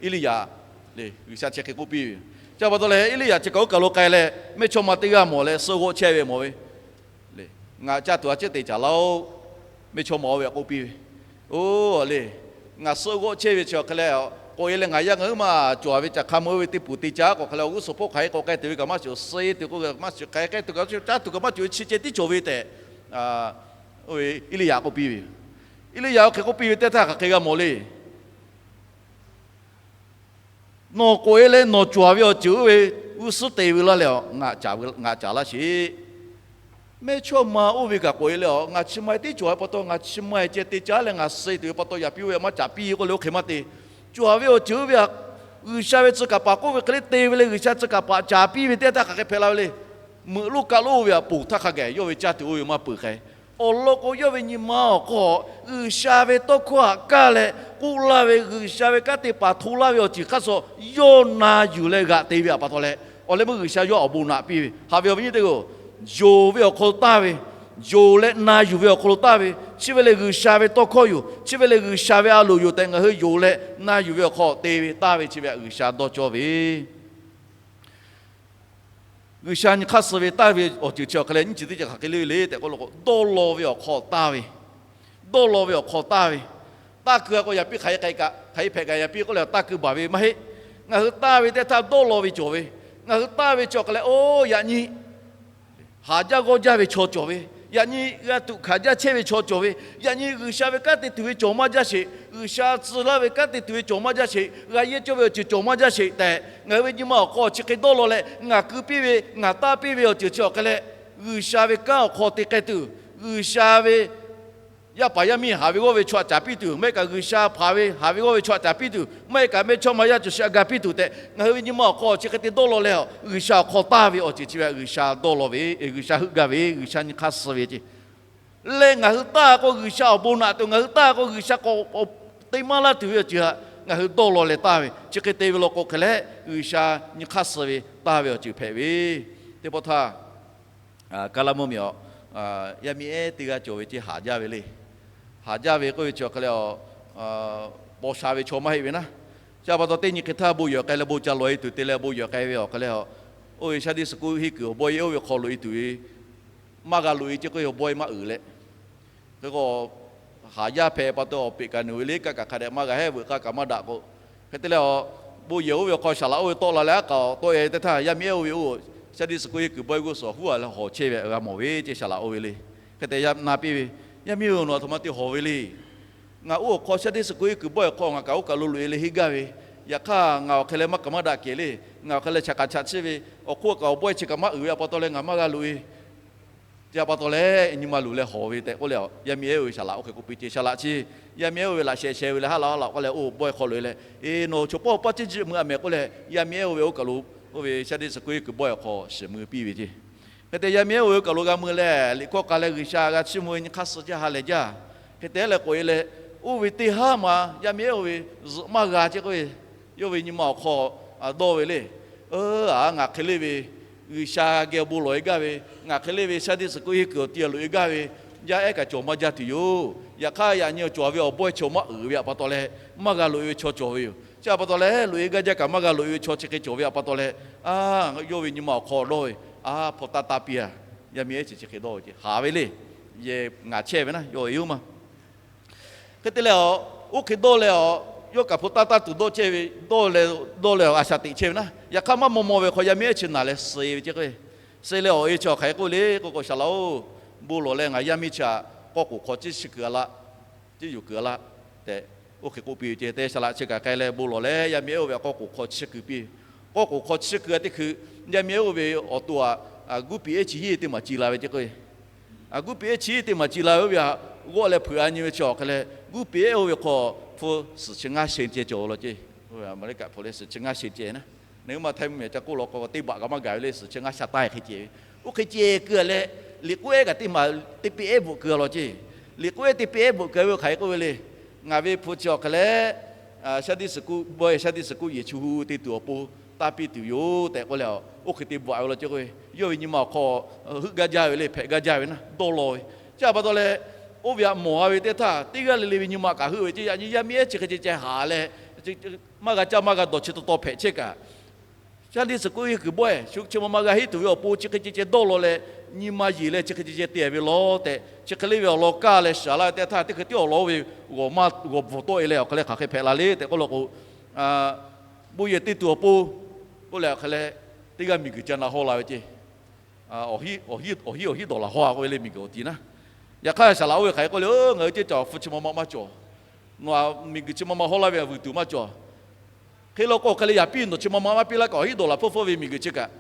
Eˇliˇyaꞈ le G'uiˬsha chi hk'e k'oˆ piˇ ve yoˬ. Chi pa taw leh Eˇliˇyaꞈ chi kaꞈ oˇ kaˬ lo k'ai leh mehˇchawˇma teˇ g'aˇ mawˬ leh suhˆ g'awˆ chehˇ ve mawˬ ve le. Ngaˬ caˇ tuˬ a ciˉ te caˍ laˇ-oˆ. Mehˇchawˇma oˇ ve htaꞈ k'oˆ piˇ ve, Oˬ, le, ngaˬ suhˆ g'awˆ chehˇ ve chi hk'e leh k'oꞈ e leh ngaˬ yaˇ ngaˬ huiˉ maˬ cawˬ ve caˬ hk'a meuˇ ve teˇ puˍ te caˇ k'o hk'e leh awˬ g'uˇ suhˍ hpawˇ hk'aˬ hk'e k'awꞈ k'ai tuˬ ve kaꞈ maˇ cawˬ, suh e tuˬ k'o maˇ cawˬ, hk'aˬ hk'e k'ai tuˬ kaꞈ caˇ tuˬ kaꞈ maˇ cawˬ ve, chi ceh tiˉ cawˬ ve tehꞈ, oˇ ve Eˇliˇyaꞈ k'oˆ piˇ ve yoˬ. Eˇliˇyaꞈ oˇ hk'e k'oˆ piˇ ve teˇ htaˇ hk'aˬ hk'e g'a mawˬ le. Nawˬ k'oꞈ e leh nawˬ cawˬ ve awˬ ceuˬ oˇ ve g'uˇ suhˉ te ve laˇ leh a, ngaˬ caˍ laˇ sheˍ. Mehˇchawˇma oˇ ve kaꞈ k'oꞈ e leh a, ngaˬ chi ma e tiˉ cawˬ ve pa taw, ngaˬ chi ma e ceh te caˇ leh ngaˬ suh e tuˬ ve pa taw yaꞈ piˇ oˇ ve maˇ caˍ piˇ k'oˆ leh oˇ hk'e maˇ te. Cawˬ ve awˬ ceuˬ oˇ ve a, G'uiˬsha ve tcuh kaˍ paˍ k'oˆ ve hk'e le te ve leh G'uiˬsha tcuh kaˍ paˍ caˍ piˇ ve teˇ htaˇ hk'aˬ hk'e hpehꞈ la ve le. Meuꞈ lonˉ kaˆ lonˉ oˇ ve a poˬ htaˇ hk'a gaˬ yawˇ ve caˇ tuˬ oˇ ve maˇ peuˬ hk'e. Awˬ lawn k'o yawˇ ve nyi ma awˬ hk'aw G'uiˬsha ve tawˇ hkawˇ htaꞈ kaˇ leh k'oˆ laˇ ve, G'uiˬsha ve kanˉ te paˍ hto laˇ ve awˬ ceuˬ hk'aˇ suh yawˇ na yuˬ leh g'aꞈ te ve a pa taw leh, awˬ leh meuˇ G'uiˬsha yawˇ awˬ bon naꞈ piˇ ve. Haꞈ ve awˬ viˉ nyi teˇ-oˬ, yonˍ ve awˬ hk'aw lo taˇ ve, yonˍ leh na yuˬ ve awˬ hk'aw lo taˇ ve, chi ve lehˬ G'uiˬsha ve tawˇ hkawˇ yoˬ, chi ve lehˬ G'uiˬsha ve a loˍ yoˬ tehꞈ ngaˬ hui yonˍ leh na yuˬ ve awˬ hk'aw te ve taˇ ve chi ve G'uiˬsha dawˇ cawˇ ve. G'uiˬsha nyi hk'aˇ suh ve taˇ ve awˬ ceuˬ chi awˬ hk'e leh nyiˇ ceuˬ teˇ ceuˬ hk'aˬ hk'e le le tehꞈ k'oˆ law k'o, dawˇ law ve awˬ hk'aw taˇ ve, dawˇ law ve awˬ hk'aw taˇ ve, taˇ keu a k'o yaꞈ piˇ hk'aˬ hk'e k'ai kaꞈ, hk'aˬ hk'e hpehꞈ kaꞈ yaꞈ piˇ k'oˆ leh taˇ keu baˬ ve maˇ heˆ. Ngaˬ hui taˇ ve teˇ htaˇ dawˇ law ve cawˬ ve, Ngaˬ hui taˇ ve chi awˬ hk'aˬ leh, oˇ yaꞈ nyi haˍ jaˇ g'awˇ jaˇ ve chaw cawˬ ve, yaꞈ nyi g'a tuꞈ hkanˍ jaˇ chehˇ ve chaw cawˬ ve, yaꞈ nyi G'uiˬsha ve kanˉ te tuˬ ve cawˬ maˇ jaˇ sheˍ, G'uiˬsha tcuh laˇ ve kanˉ te tuˬ ve cawˬ maˇ jaˇ sheˍ, g'a yehˇ cawˇ ve awˬ ceuˬ cawˬ maˇ jaˇ sheˍ tehꞈ, ngaˬ hui ve nyi ma awˬ hk'aw chi hk'e dawˇ law leh ngaˬ keu piˇ ve, ngaˬ taˇ piˇ ve awˬ ceuˬ chi awˬ hk'aˬ leh, G'uiˬsha ve kanˉ awˬ hk'aw te k'ai tuˬ, G'uiˬsha ve yaˇ paˍ yaˇ miˇ haˍ ve g'awˇ ve chaw htaꞈ caˍ piˇ tuˬ, maˇ heˆ kaꞈ G'uiˬsha hpaˍ ve haˍ ve g'awˇ ve chaw htaꞈ caˍ piˇ tuˬ, maˇ heˆ kaꞈ mehˇchawˇma yaˇ cawˬ shiˍ a ga piˇ tuˬ tehꞈ, ngaˬ hui ve nyi ma awˬ hk'aw chi hk'e te dawˇ law leh, G'uiˬsha awˬ hk'aw taˇ ve awˬ ceuˬ chi ve G'uiˬsha dawˇ law ve, G'uiˬsha heuˆ gaˇ ve, G'uiˬsha nyi hk'aˇ suh ve ce. Leh ngaˬ hui taˇ k'o G'uiˬsha awˬ bon naꞈ tuˬ, ngaˬ hui taˇ k'o G'uiˬsha k'awꞈ te maˇ laˇ tuˬ ve awˬ ceuˬ htaꞈ ngaˬ hui dawˇ law leh taˇ ve, chi hk'e te ve law k'o hk'e leh G'uiˬsha nyi hk'aˇ suh ve taˇ ve awˬ ceuˬ hpehꞈ ve. Teˇ pawˆ htaˇ, Kaˇlaˇ mvuhˇmiˬ awˬ, yaˇ miˇ ehˉ teˇ g'aˇ cawˬ ve ce, haˍ jaˇ ve le. Haˍ jaˇ ve k'oˆ ve chi awˬ hk'aˬ leh, paw sha ve chaw maˇ heˆ ve naˉ. Chi pa taw teˇ nyi hk'e htaˇ bon yehˬ k'ai leh bon ca lawˬ e tuˬ te leh bon yehˬ k'ai ve awˬ hk'aˬ leh, oˇ ve Sunday school henˇ kuiˬ awˬ bawehˇ yehˇ oˇ ve hk'aw loꞈ e tuˬ ve maˇ g'a loꞈ e ce k'oˆ ve, awˬ bawehˇ maˇ uiˍ leh, hk'e k'o, haˍ jaˇ hpehꞈ pa taw awˬ peꞈ kaꞈ nawˬ ve le, kaˆ kaꞈ hk'a dehꞈ maˇ g'a hehˉ veuꞈ, k'a kaꞈ maˇ daꞈ k'o, hk'e te leh, bon yehˬ oˇ ve awˬ hk'aw saˍ laꞈ oˇ ve tawˆ la leh aˉ k'a tawˆ e teˇ htaˇ, yaˇ miˇ ehˉ oˇ ve oˇ Sunday school henˇ kuiˬ bawehˇ g'uˇ suhˍ huˉ a leh hawˬ chehˇ ve g'a mawˬ ve ce, saˍ laꞈ oˇ ve le. Hk'e te na piˇ ve, Yaˇ miˇ-oˬ, nawˬ aˬ htoꞈ ma te hawˬ ve le. Ngaˬ oˇ awˬ hk'aw Sunday school henˇ kuiˬ bawehˇ awˬ hk'aw ngaˬ kaꞈ oˇ kaˬ lo loꞈ e leh henˇ gaˇ ve, yaꞈ hk'aˇ ngaˬ awˬ hk'e leh maˇ kaꞈ maˇ daꞈ kehˬ le. Ngaˬ awˬ hk'e leh chaꞈ kaꞈ chaꞈ chiˇ ve, awˬ hk'oˆ kaꞈ awˬ bawehˇ chi kaꞈ maˇ uiˍ ve a pa taw leh ngaˬ maˇ g'a loꞈ e. Chi pa taw leh nyi ma luˬ leh hawˬ ve tehꞈ k'oˆ leh, yaˇ miˇ ehˉ oˇ ve saˍ laꞈ oˇ hk'e k'oˆ piˇ ce. Saˍ laꞈ chi, yaˇ miˇ ehˉ oˇ ve laꞈ sheh sheh ve leh haˉ la haˉ la k'oˆ leh, oˇ bawehˇ hk'aw loꞈ e leh, Eˬ, nawˬ chaw pawˆ paˇ ciˇ jiˆ mui a mehˍ k'oˆ leh, yaˇ miˇ ehˉ oˇ ve oˇ kaˬ lo, oˇ ve Sunday school henˇ kuiˬ bawehˇ awˬ hk'aw shiˍ mui piˇ ve ce. Hk'e te yaˇ miˇ ehˉ oˇ ve oˇ kaˬ lo g'a mui leh, liꞈ hkawˇ k'a leh G'uiˬsha g'a chiˇ mvuh ve nyi hk'aˇ suh jaˇ, ha lehˬ jaˇ. Hk'e te leh k'oꞈ e leh, oˇ ve teˇ haˉ ma yaˇ miˇ ehˉ oˇ ve zuhꞈ maˇ g'a ce k'oˆ ve, yawˇ ve nyi ma awˬ hk'aw dawˇ ve le. Aˬ, ngaˬ hk'e le ve G'uiˬsha geh bon lawˬ e gaˇ ve, ngaˬ hk'e le ve Sunday school henˇ kuiˬ awˬ ti loꞈ e gaˇ ve, yaˇ ehˉ kaꞈ cawˬ maˇ jaˇ tuˬ yoˬ. Yaꞈ hk'aˇ yaꞈ nyi awˬ cawˬ ve awˬ bawehˇ chaw maˇ uiˍ ve a pa taw leh, maˇ g'a loꞈ e ve chaw cawˬ ve yoˬ. Chi a pa taw leh, loꞈ e gaˇ jaˇ kaꞈ maˇ g'a loꞈ e ve chaw chi hk'e cawˬ ve a pa taw leh, a, yawˇ ve nyi ma awˬ hk'aw dawˇ ve, a, hpu taˇ taˇ piˇ a. Yaˇ miˇ ehˉ chi chi hk'e dawˇ ve ce, haˍ ve le. Yehˬ ngaˬ chehˇ ve naˉ, yawˇ e yoˬ ma. Hk'e te leh, oˇ hk'e dawˇ leh, yawˇ kaꞈ hpu taˇ taˇ tuˬ dawˇ chehˇ ve, dawˇ leh, dawˇ leh a shaꞈ teꞈ chehˇ ve naˉ. Yaꞈ hk'aˇ maˇ maw maw ve hk'aw yaˇ miˇ ehˉ chi naˬ leh suh ve ce k'o, suh leh awˬ e chi awˬ hk'aˬ hk'e k'oˆ le k'oˆ k'o, Saˍ laꞈ-oˬ, bon lawˬ leh ngaˬ yaˇ miˇ chi htaꞈ k'awˇ k'oˍ hk'aw ciˇ shiˍ kuiˬ a laˇ, ciˇ yuˬ kuiˬ a laˇ tehꞈ, oˇ hk'e k'oˆ piˇ ve ce. Te Saˍ laꞈ chi kaꞈ k'ai leh bon lawˬ leh yaˇ miˇ ehˉ oˇ ve htaꞈ k'awˇ k'oˍ hk'aw ciˇ shiˍ kuiˬ piˇ. K'awˇ k'oˍ hk'aw ciˇ shiˍ kuiˬ a teˇ hkui, yaˇ miˇ ehˉ oˇ ve awˬ to htaꞈ guˇ piˍ ehˉ chi hiˉ teˇ maˬ ci la ve ce k'o, a, guˇ piˍ ehˉ chi hiˉ teˇ maˬ ci la ve oˇ ve htaꞈ g'awˆ leh hpeuꞈ a nyi ve chi awˬ hk'e leh, guˇ piˍ ehˉ oˇ ve hk'aw hpu suhˍ chi ngaˇ sheh ceh cawˬ law ce. Maˍ liꞈ kaꞈ hpeuꞈ leh suhˍ chi ngaˇ sheh ceh naˉ. Nawˬ hui ma Htaiˇ mvuhˇmiˬ ca k'oˆ law k'o, teˇ baꞈ kaꞈ maˇ gaˬ ve le, suhˍ chi ngaˇ sha taˇ hk'e ceh ve. Oˇ hk'e ceh kuiˬ a leh, liꞈ k'oˆ ehˉ kaꞈ teˇ maˬ teˇ piˇ ehˉ bvuhꞈ kuiˬ a law ce. Liꞈ k'oˆ ehˉ teˇ piˇ ehˉ bvuhꞈ kuiˬ a ve hk'aˬ hk'e k'oˆ ve le. Ngaˬ ve hpu chi awˬ hk'e leh, Sunday school bawehˇ, Sunday school yehˬ chi hu te tuˬ awˬ pon taˇ piˇ tuˬ yoˬ tehꞈ k'oˆ leh, oˇ hk'e te bvuhꞈ a ve law ce k'o, yawˇ ve nyi ma awˬ hk'aw heuˆ gaˇ jaˇ ve le, hpehꞈ gaˇ jaˇ ve naˉ, dawˇ law ve. Chi a pa taw leh, oˇ ve htaꞈ mawˬ a ve teˇ htaˇ, teˇ g'aˇ le le ve nyi ma kaꞈ heuˆ ve ce. Yaꞈ nyi yaˇ miˇ ehˉ chi hk'e ceh ceh haˍ leh, maˇ g'a caˇ maˇ g'a dawˬ chi taw taw hpehꞈ chehˇ kaꞈ, Sunday school henˇ kuiˬ bawehˇ shu chi ma ma g'a henˇ tuˬ ve awˬ pon chi hk'e ceh ceh dawˇ law leh, nyi ma yeˬ leh chi hk'e ceh ceh te ve law tehꞈ, chi hk'e le ve awˬ lawn kaˇ leh shaˍ laˇ ve teˇ htaˇ, teˇ hkui tiˉ awˬ lawn oˇ ve g'awˬ maˇ g'awˬ bvuhˬ tawˆ e leh awˬ hk'e leh hk'aˬ hk'e hpehꞈ la le tehꞈ k'oˆ law k'o, bon yehˬ te tuˬ awˬ pon k'oˆ leh awˬ hk'e leh, teˇ g'aˇ miˬguiˬ ca na haw la ve ce. Awˬ hiˉ awˬ hiˉ dawˬ laˬ haw a k'oˆ ve le, miˬguiˬ awˬ ti naˉ. Yaꞈ hk'aˇ saˍ laꞈ oˇ ve hk'aˬ hk'e k'oˆ le, ngaˬ hui teˇ cawˬ hpu chi ma ma maˇ cawˬ. Nawˬ htaꞈ miˬguiˬ chi ma ma haw laˇ ve htaꞈ vuiˬ tuˬ maˇ cawˬ. Hk'e law k'o hk'e leh yaꞈ piˇ nawˬ chi ma ma maˇ piˇ laˇ kaꞈ, awˬ hiˉ dawˬ laˬ hpfuhˇ hpfuhˇ ve miˬguiˬ chi kaꞈ,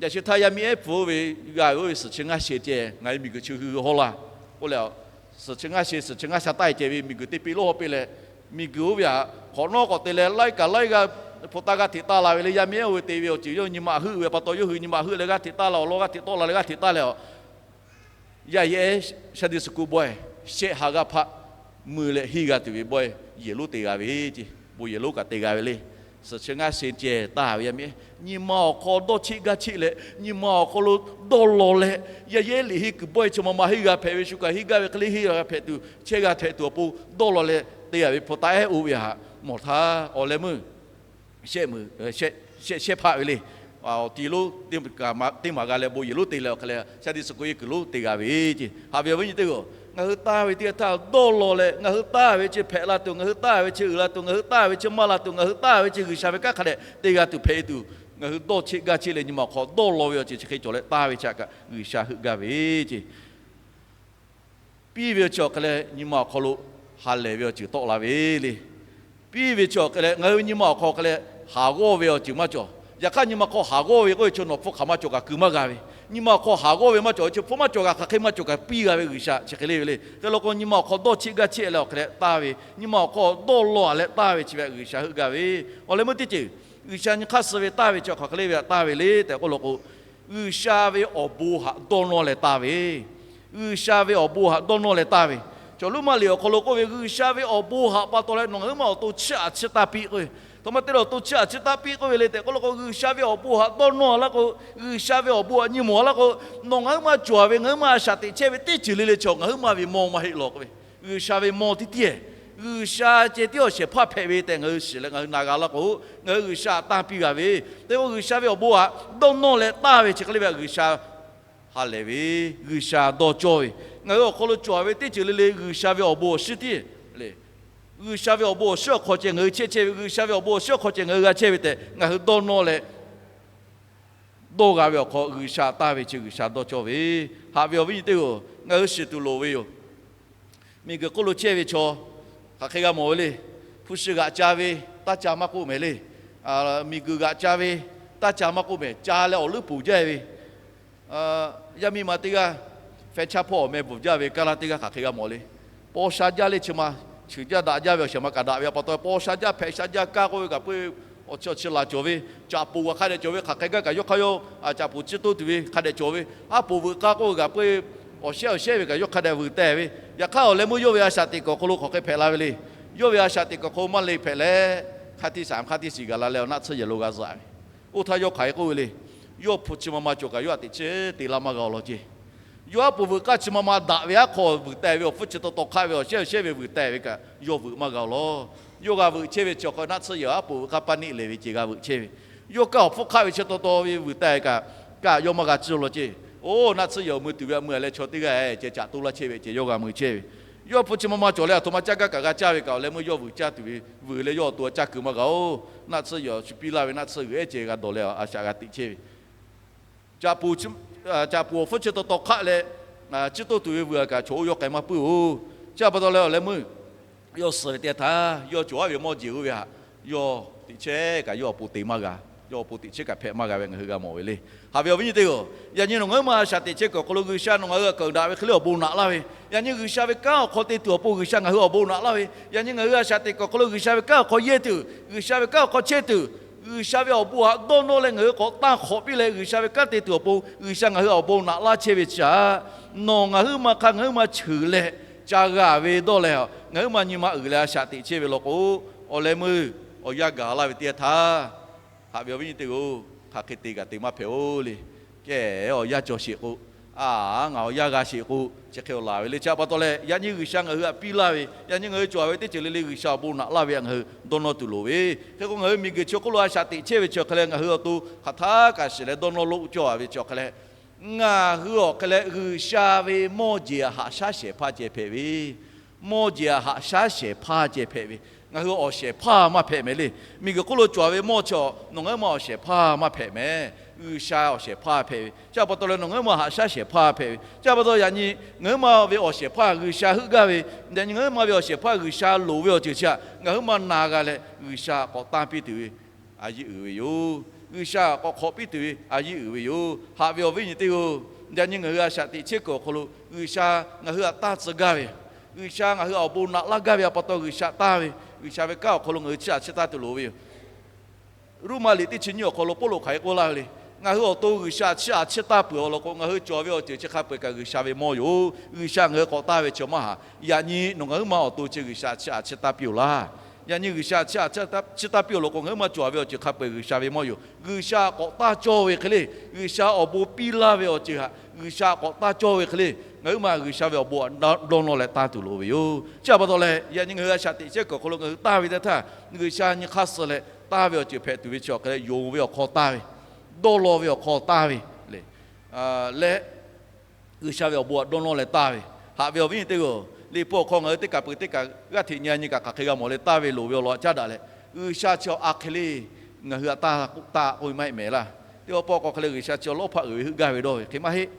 yaꞈ sheh htaˇ yaˇ miˇ ehˉ hpu oˇ ve g'a ve oˇ ve suhˍ chi ngaˇ sheh ceh ngaˬ hui miˬguiˬ chi hui hui haw la k'oˆ leh, suhˍ chi ngaˇ sheh suhˍ chi ngaˇ sha taˇ ceh ve miˬguiˬ teˇ piˇ lonˉ haw piˇ leh, miˬguiˬ oˇ ve htaꞈ hk'awꞈ nawˉ k'awꞈ te leh laiˉ kaꞈ laiˉ g'aˇ hpu taˇ g'aˇ hteꞈ taˇ la ve le. Yaˇ miˇ ehˉ oˇ ve te ve awˬ ceuˬ yawˇ nyi ma heuˆ ve pa taw, yawˇ hui nyi ma heuˆ leh g'aˇ hteꞈ taˇ la, awˬ lawn g'aˇ hteꞈ tawˆ la leh g'aˇ hteꞈ taˇ leh a Yaˇ ehˉ Sunday school bawehˇ shehˆ ha g'aˇ hpaˆ mui leh henˇ g'a tuˬ ve bawehˇ yehˬ lonˉ te g'a ve ce. Bon yehˬ lonˉ kaꞈ te g'a ve le. Suhˍ chi ngaˇ sheh ceh taˇ ve yaˇ miˇ ehˉ nyi ma awˬ hk'aw dawˇ cheˆ gaˇ cheˆ leh, nyi ma awˬ hk'aw lo dawˇ law leh, yaˇ ehˉ liꞈ henˇ kuiˬ bawehˇ chi ma ma henˇ g'a hpehꞈ ve, shu kaꞈ henˇ gaˇ ve hk'e le henˇ g'a hpehꞈ tuˬ, chehˇ g'a hpehꞈ tuˬ awˬ pon dawˇ law leh te g'a ve hpu taˇ ehˉ oˇ ve htaꞈ mawˬ htaˇ awˬ leh meuˇ shehˆ, shehˆ hpaˆ ve le. Awˬ ti lonˉ teˇ maˬ g'a leh bon yehˬ lonˉ te leh awˬ hk'e leh Sunday school henˇ kuiˬ lonˉ te g'a ve ce. Haꞈ ve awˬ viˉ nyi teˇ g'aˇ, ngaˬ hui taˇ ve teˇ g'aˇ htaˇ dawˇ law leh, ngaˬ hui taˇ ve chi hpehꞈ la tuˬ, ngaˬ hui taˇ ve chi uiˍ la tuˬ, ngaˬ hui taˇ ve chi maˇ la tuˬ, ngaˬ hui taˇ ve chi G'uiˬsha ve kanˉ hk'a dehꞈ te g'a tuˬ hpehꞈ tuˬ, Ngaˬ hui dawˇ cheˆ gaˇ cheˆ leh nyi ma awˬ hk'aw dawˇ law ve awˬ ceuˬ chi hk'e cawˬ leh taˇ ve chi htaꞈ kaꞈ G'uiˬsha heuˆ gaˇ ve ceˇ. Piˇ ve awˬ ceuˬ awˬ hk'e leh nyi ma awˬ hk'aw lo ha lehˬ ve awˬ ceuˬ tawˆ la ve le. Piˇ ve chi awˬ hk'e leh ngaˬ hui nyi ma awˬ hk'aw hk'e leh haˍ g'awˇ ve awˬ ceuˬ maˇ cawˬ. Yaꞈ hk'aˇ nyi ma hk'aw haˍ g'awˇ ve k'oˆ ve chi nawˬ hpfuhˇ hk'aˬ maˇ cawˬ kaꞈ keu maˇ g'a ve. Nyi ma awˬ hk'aw haˍ g'awˇ ve maˇ cawˬ ve chi hpfuhˇ maˇ cawˬ kaꞈ hk'aˬ hk'e maˇ cawˬ kaꞈ piˇ g'a ve G'uiˬsha chi hk'e le ve le. Hk'e law k'o nyi ma awˬ hk'aw dawˇ cheˆ gaˇ cheˆ leh awˬ hk'e leh taˇ ve, nyi ma awˬ hk'aw dawˇ law leh taˇ ve chi ve G'uiˬsha heuˆ gaˇ ve. Awˬ leh meuˇ teˇ ceuˬ G'uiˬsha nyi hk'aˇ suh ve taˇ ve chi hk'aˬ hk'e le ve htaꞈ taˇ ve le tehꞈ k'oˆ law k'o, G'uiˬsha ve awˬ bon htaꞈ dawˇ nawˇ leh taˇ ve. G'uiˬsha ve awˬ bon htaꞈ dawˇ nawˇ leh taˇ ve. Chaw luˉ maˇ liꞈ awˬ hk'aw lo k'oˆ ve, G'uiˬsha ve awˬ bon htaꞈ pa taw leh nawˬ ngaˬ huiˉ maˇ awˬ to chiˇ aꞈ chiˇ taˇ piˇ k'oˆ ve. Htoꞈ ma te leh awˬ to chiˇ aꞈ chiˇ taˇ piˇ k'oˆ ve le tehꞈ k'oˆ law k'o, G'uiˬsha ve awˬ bon htaꞈ dawˇ nawˇ laˇ k'o, G'uiˬsha ve awˬ bon htaꞈ nyi mawˬ laˇ k'o, nawˬ ngaˬ huiˉ maˇ cawˬ ve ngaˬ huiˉ maˇ a shaꞈ teꞈ chehˇ ve teˇ ceuˬ le le chaw ngaˬ huiˉ maˇ ve mawˇ maˇ heˆ law k'oˆ ve. G'uiˬsha ve mawˇ teˇ tiˉ, G'uiˬsha ceh tiˉ awˬ shehˍ hpaˇ hpehꞈ ve tehꞈ ngaˬ hui shiˍ leh ngaˬ hui na g'a laˇ k'o, ngaˬ hui G'uiˬsha htaꞈ tanˇ piˇ g'a ve. Te k'o G'uiˬsha ve awˬ bon htaꞈ dawˇ nawˇ leh taˇ ve chi hk'e le ve G'uiˬsha ha lehˬ ve, G'uiˬsha dawˇ cawˇ ve, ngaˬ hui awˬ hk'aw lo cawˬ ve teˇ ceuˬ le le G'uiˬsha ve awˬ bon awˬ shiˉ tiˉ le. G'uiˬsha ve awˬ bon awˬ shiˉ awˬ hk'aw ceh ngaˬ hui chehˇ chehˇ ve, G'uiˬsha ve awˬ bon awˬ shiˉ awˬ hk'aw ceh ngaˬ hui g'a chehˇ ve tehꞈ ngaˬ hui dawˇ nawˇ leh dawˇ g'a ve awˬ hk'aw G'uiˬsha taˇ ve chi G'uiˬsha dawˇ cawˇ ve. Haꞈ ve awˬ viˉ nyi teˇ-oˬ, ngaˬ hui shiˍ tuˬ loˍ ve yoˬ. Miˬguiˬ hk'oˆ lo chehˇ ve chaw hk'aˬ hk'e g'a mawˬ ve le. Hpu shi g'aꞈ ca ve taˇ ca maˇ k'oˆ mehˍ le. Miˬguiˬ g'aꞈ ca ve taˇ ca maˇ k'oˆ mehˍ, ca leh awˬ leuˉ ponˬ jaˇ ve. Yaˇ miˇ ma teˇ g'aˇ, feh chaˇ hpawˇ awˬ meh bvuhˬ jaˇ ve kaˇ laˇ teˇ g'aˇ hk'aˬ hk'e g'a mawˬ le. Paw sha jaˇ le chi ma, cheuˬ jaˇ daꞈ jaˇ ve awˬ shehˍ ma kaꞈ daꞈ ve a pa taw, paw sha jaˇ hpehꞈ sha jaˇ kaˇ k'oˆ ve kaꞈ peu, awˬ chi awˬ chi laˬ cawˬ ve, caꞈ poˬ kaꞈ hk'a dehꞈ cawˬ ve, hk'aˬ hk'e gaˇ kaꞈ yawˇ hk'aˇ yawˇ caꞈ poˬ ciˇ toˇ tuˬ ve hk'a dehꞈ cawˬ ve, aˉ poˬ veuꞈ k'aˇ k'oˆ ve kaꞈ peu, awˬ shehˉ awˬ shehˉ ve kaꞈ yawˇ hk'a dehꞈ vuiˬ teh ve. Yaꞈ hk'aˇ awˬ leh meuˇ yawˇ ve a shaꞈ teꞈ kuiˬ awˬ hk'aw lo hk'aˬ hk'e hpehꞈ la ve le. Yawˇ ve a shaꞈ teꞈ kuiˬ awˬ hk'aw lo maˇ le hpehꞈ leh, hk'a tiꞈ shaˍ hk'a tiꞈ shiˍ gaˬ la leh awˬ naˆ tsuhˇ yehˬ lo g'a zuhꞈ ve. Oˇ htaˇ yawˇ hk'aˬ hk'e k'oˆ ve le. Yawˇ hpu chi ma ma cawˬ kaꞈ yawˇ htaꞈ teꞈ chiˉ te laˇ maˇ g'a awˬ lawn ceˇ. Yawˇ aˉ poˬ veuꞈ k'aˇ chi ma ma daꞈ ve aˉ hk'aw vuiˬ teh ve awˬ hpfuhˇ chi taw taw hk'aˆ ve awˬ shehˉ awˬ shehˉ ve vuiˬ teh ve kaꞈ yawˇ vuiˬ maˇ g'a awˬ lawn. Yawˇ g'a vuiˬ chehˇ ve chi awˬ hk'aw naˆ tsuhˇ yehˬ aˉ poˬ veuꞈ k'aˇ paˇ neˆ leh ve ceˇ g'a vuiˬ chehˇ ve. Yawˇ kaˇ awˬ hpfuhˇ hk'aˆ ve chi taw taw ve vuiˬ teh kaꞈ, kaꞈ yawˇ maˇ g'a tcuhˇ law ceˇ. Oˇ naˆ tsuhˇ yehˬ awˬ mui tuˬ ve a mui a leh chaw teˇ g'aˇ ceh caꞈ toˇ laˇ chehˇ ve ceh yawˇ g'a mui chehˇ ve. Yawˇ hpu chi ma ma cawˬ leh a htoꞈ ma caˇ gaˇ kaꞈ g'a caˇ ve kaꞈ awˬ leh meuˇ yawˇ vuiˬ caˇ tuˬ ve vuiˬ leh yawˇ awˬ to a caˇ kuiˬ maˇ g'a oˬ. Naˆ tsuhˇ yehˬ awˬ shu piˇ laˇ ve naˆ tsuhˇ g'uiˬ ehˉ ceh g'a dawˬ leh a shaꞈ g'a teꞈ chehˇ ve. Caꞈ poˬ awˬ hpfuhˇ chi taw taw hk'aˆ leh, ciˇ toˇ tuˬ ve vuiˬ a kaꞈ chaw oˇ yawˇ k'ai maˇ puiˉ oˬ. Chi a pa taw leh awˬ leh meuˇ yawˇ suh ve teˇ htaˇ yawˇ cawˬ aˉ ve mawˇ jeˬ oˇ ve htaꞈ yawˇ teꞈ chehˇ kaꞈ yawˇ awˬ pon te maˇ g'a. Yawˇ awˬ pon teꞈ chehˇ kaꞈ hpehꞈ maˇ g'a ve ngaˬ hui g'a mawˬ ve le. Haꞈ ve awˬ viˉ nyi teˇ-oˬ, yaꞈ nyi nawˬ ngaˬ huiˉ ma a shaꞈ teꞈ chehˇ kuiˬ awˬ hk'aw lo G'uiˬsha nawˬ ngaˬ hui htaꞈ kawˬ daꞈ ve hk'e le awˬ bon naꞈ laˇ ve, yaꞈ nyi G'uiˬsha ve kanˉ awˬ hk'aw te tuˬ awˬ pon G'uiˬsha ngaˬ hui awˬ bon naꞈ laˇ ve, yaꞈ nyi ngaˬ hui a shaꞈ teꞈ kuiˬ awˬ hk'aw lo G'uiˬsha ve kanˉ awˬ hk'aw yehˇ tuˬ, G'uiˬsha ve kanˉ awˬ hk'aw chehˇ tuˬ, G'uiˬsha ve awˬ bon htaꞈ dawˇ nawˇ leh ngaˬ hui k'awꞈ tanˇ hk'awꞈ piˇ leh G'uiˬsha ve kanˉ te tuˬ awˬ pon G'uiˬsha ngaˬ hui awˬ bon naꞈ laˇ chehˇ ve chi htaꞈ nawˬ ngaˬ huiˉ ma hk'a ngaˬ huiˉ ma cheuˬ leh ca g'a ve dawˇ leh, ngaˬ huiˉ ma nyi ma uiˍ leh a shaꞈ teꞈ chehˇ ve law k'o, awˬ leh meuˇ awˬ yanˇ gaˬ laˇ ve teˇ htaˇ, haꞈ ve awˬ viˉ nyi teˇ-oˬ, hk'aˬ hk'e te kaꞈ te maˇ hpehꞈ-oˬ le. Kehˬ awˬ yanˇ cawˬ sheˍ k'o, a, ngaˬ awˬ yanˇ g'a sheˍ k'o, chi hk'e awˬ laˬ ve le. Chi a pa taw leh yaꞈ nyi G'uiˬsha ngaˬ hui htaꞈ piˇ laˇ ve, yaꞈ nyi ngaˬ hui cawˬ ve teˇ ceuˬ le le G'uiˬsha awˬ bon naꞈ laˇ ve htaꞈ ngaˬ hui dawˇ nawˇ tuˬ loˍ ve. Hk'e k'o ngaˬ hui miˬguiˬ chi hk'oˆ lo a shaꞈ teꞈ chehˇ ve chi awˬ hk'e leh ngaˬ hui awˬ to hk'aˬ htaˇ kaꞈ shiˍ leh dawˇ nawˇ loˆ cawˇ a ve chi awˬ hk'e leh, ngaˬ hui awˬ hk'e leh G'uiˬsha ve mawˇ jeˬ htaꞈ haꞈ shaˉ shehˍ hpaˇ ceh hpehꞈ ve, mawˇ jeˬ htaꞈ haꞈ shaˉ shehˍ hpaˇ ceh hpehꞈ ve, ngaˬ hui awˬ shehˍ hpaˇ maˇ hpehꞈ mehˍ le. Miˬguiˬ hk'oˆ lo cawˬ ve mawˇ chi nawˬ ngaˬ huiˉ ma awˬ shehˍ hpaˇ maˇ hpehꞈ mehˍ. G'uiˬsha awˬ shehˍ hpaˇ hpehꞈ ve. Chi a pa taw leh nawˬ ngaˬ huiˉ ma haꞈ shaˉ shehˍ hpaˇ hpehꞈ ve. Chi a pa taw yaꞈ nyi ngaˬ huiˉ ma ve awˬ shehˍ hpaˇ G'uiˬsha heuˆ gaˇ ve, yaꞈ nyi ngaˬ huiˉ ma ve awˬ shehˍ hpaˇ G'uiˬsha loˍ ve awˬ ceuˬ chi htaꞈ ngaˬ huiˉ ma na g'a leh G'uiˬsha k'awꞈ tanˇ piˇ tuˬ ve a yiˇ uiˍ ve yoˬ. G'uiˬsha k'awꞈ hk'awꞈ piˇ tuˬ ve a yiˇ uiˍ ve yoˬ. Haꞈ ve awˬ viˉ nyi teˇ-oˬ, yaꞈ nyi ngaˬ hui a shaꞈ teꞈ chehˇ kuiˬ awˬ hk'aw lo G'uiˬsha ngaˬ hui htaꞈ tanˇ tcuh gaˇ ve, G'uiˬsha ngaˬ hui awˬ bon naꞈ laˇ gaˇ ve a pa taw G'uiˬsha tanˇ ve, G'uiˬsha ve kanˉ awˬ hk'aw lo ngaˬ hui chiˇ aꞈ chiˇ taˇ tuˬ loˍ ve yoˬ. Roˉmaꞈ liꞈ teˇ chi nyiˇ awˬ hk'aw lo Pawˇluꞈ hk'aˬ hk'e k'oˆ laˇ ve le. Ngaˬ hui awˬ to G'uiˬsha chiˇ aꞈ chiˇ taˇ peuˬ awˬ lawn k'o, ngaˬ hui cawˬ ve awˬ ceuˬ chi hk'a peu-eˬ kaꞈ G'uiˬsha ve mawˇ yoˬ. G'uiˬsha ngaˬ hui k'awꞈ taˇ ve chi maˇ haꞈ. Yaꞈ nyi nawˬ ngaˬ huiˉ ma awˬ to chi G'uiˬsha chiˇ aꞈ chiˇ taˇ piˇ-oˬ laˇ. Yaꞈ nyi G'uiˬsha chiˇ aꞈ chiˇ taˇ piˇ awˬ lawn k'o, ngaˬ huiˉ ma cawˬ ve awˬ ceuˬ hk'a peu-eˬ G'uiˬsha ve mawˇ yoˬ. G'uiˬsha k'awꞈ taˇ cawˇ ve hk'e le, G'uiˬsha awˬ bon piˇ laˇ ve awˬ ceuˬ htaꞈ G'uiˬsha k'awꞈ taˇ cawˇ ve hk'e le, ngaˬ huiˉ ma G'uiˬsha ve awˬ bon htaꞈ dawˇ nawˇ leh tanˇ tuˬ loˍ ve yoˬ. Chi a pa taw leh yaꞈ nyi ngaˬ hui a shaꞈ teꞈ chehˇ kuiˬ awˬ hk'aw lo ngaˬ hui taˇ ve teˇ htaˇ, G'uiˬsha nyi hk'aˇ suh leh taˇ ve awˬ ceuˬ hpehꞈ tuˬ ve chi awˬ hk'e leh, yonˍ ve awˬ hk'aw taˇ ve, dawˇ law ve awˬ hk'aw taˇ ve le, leh G'uiˬsha ve awˬ bon htaꞈ dawˇ nawˇ leh taˇ ve. Haꞈ ve awˬ viˉ nyi teˇ-oˬ, Liꞈ hpu awˬ hk'aw ngaˬ hui teˇ kaˬ peuˬ teˇ kaˬ g'aˇ hteꞈ nyi nyi kaꞈ hk'aˬ hk'e g'a mawˬ leh taˇ ve loˍ ve awˬ lawn caˉ daꞈ leh, G'uiˬsha chi a hk'e le Ngaˬ hui htaꞈ taˇ k'oˆ, taˇ k'oˆ ve maˇ heˆ mehˍ laˇ. Teˇ pawˆ k'awꞈ hk'e leh G'uiˬsha chi awˬ lawˉ hpaˆ uiˍ ve heuˆ gaˇ ve dawˇ ve hk'e maˇ heˆ.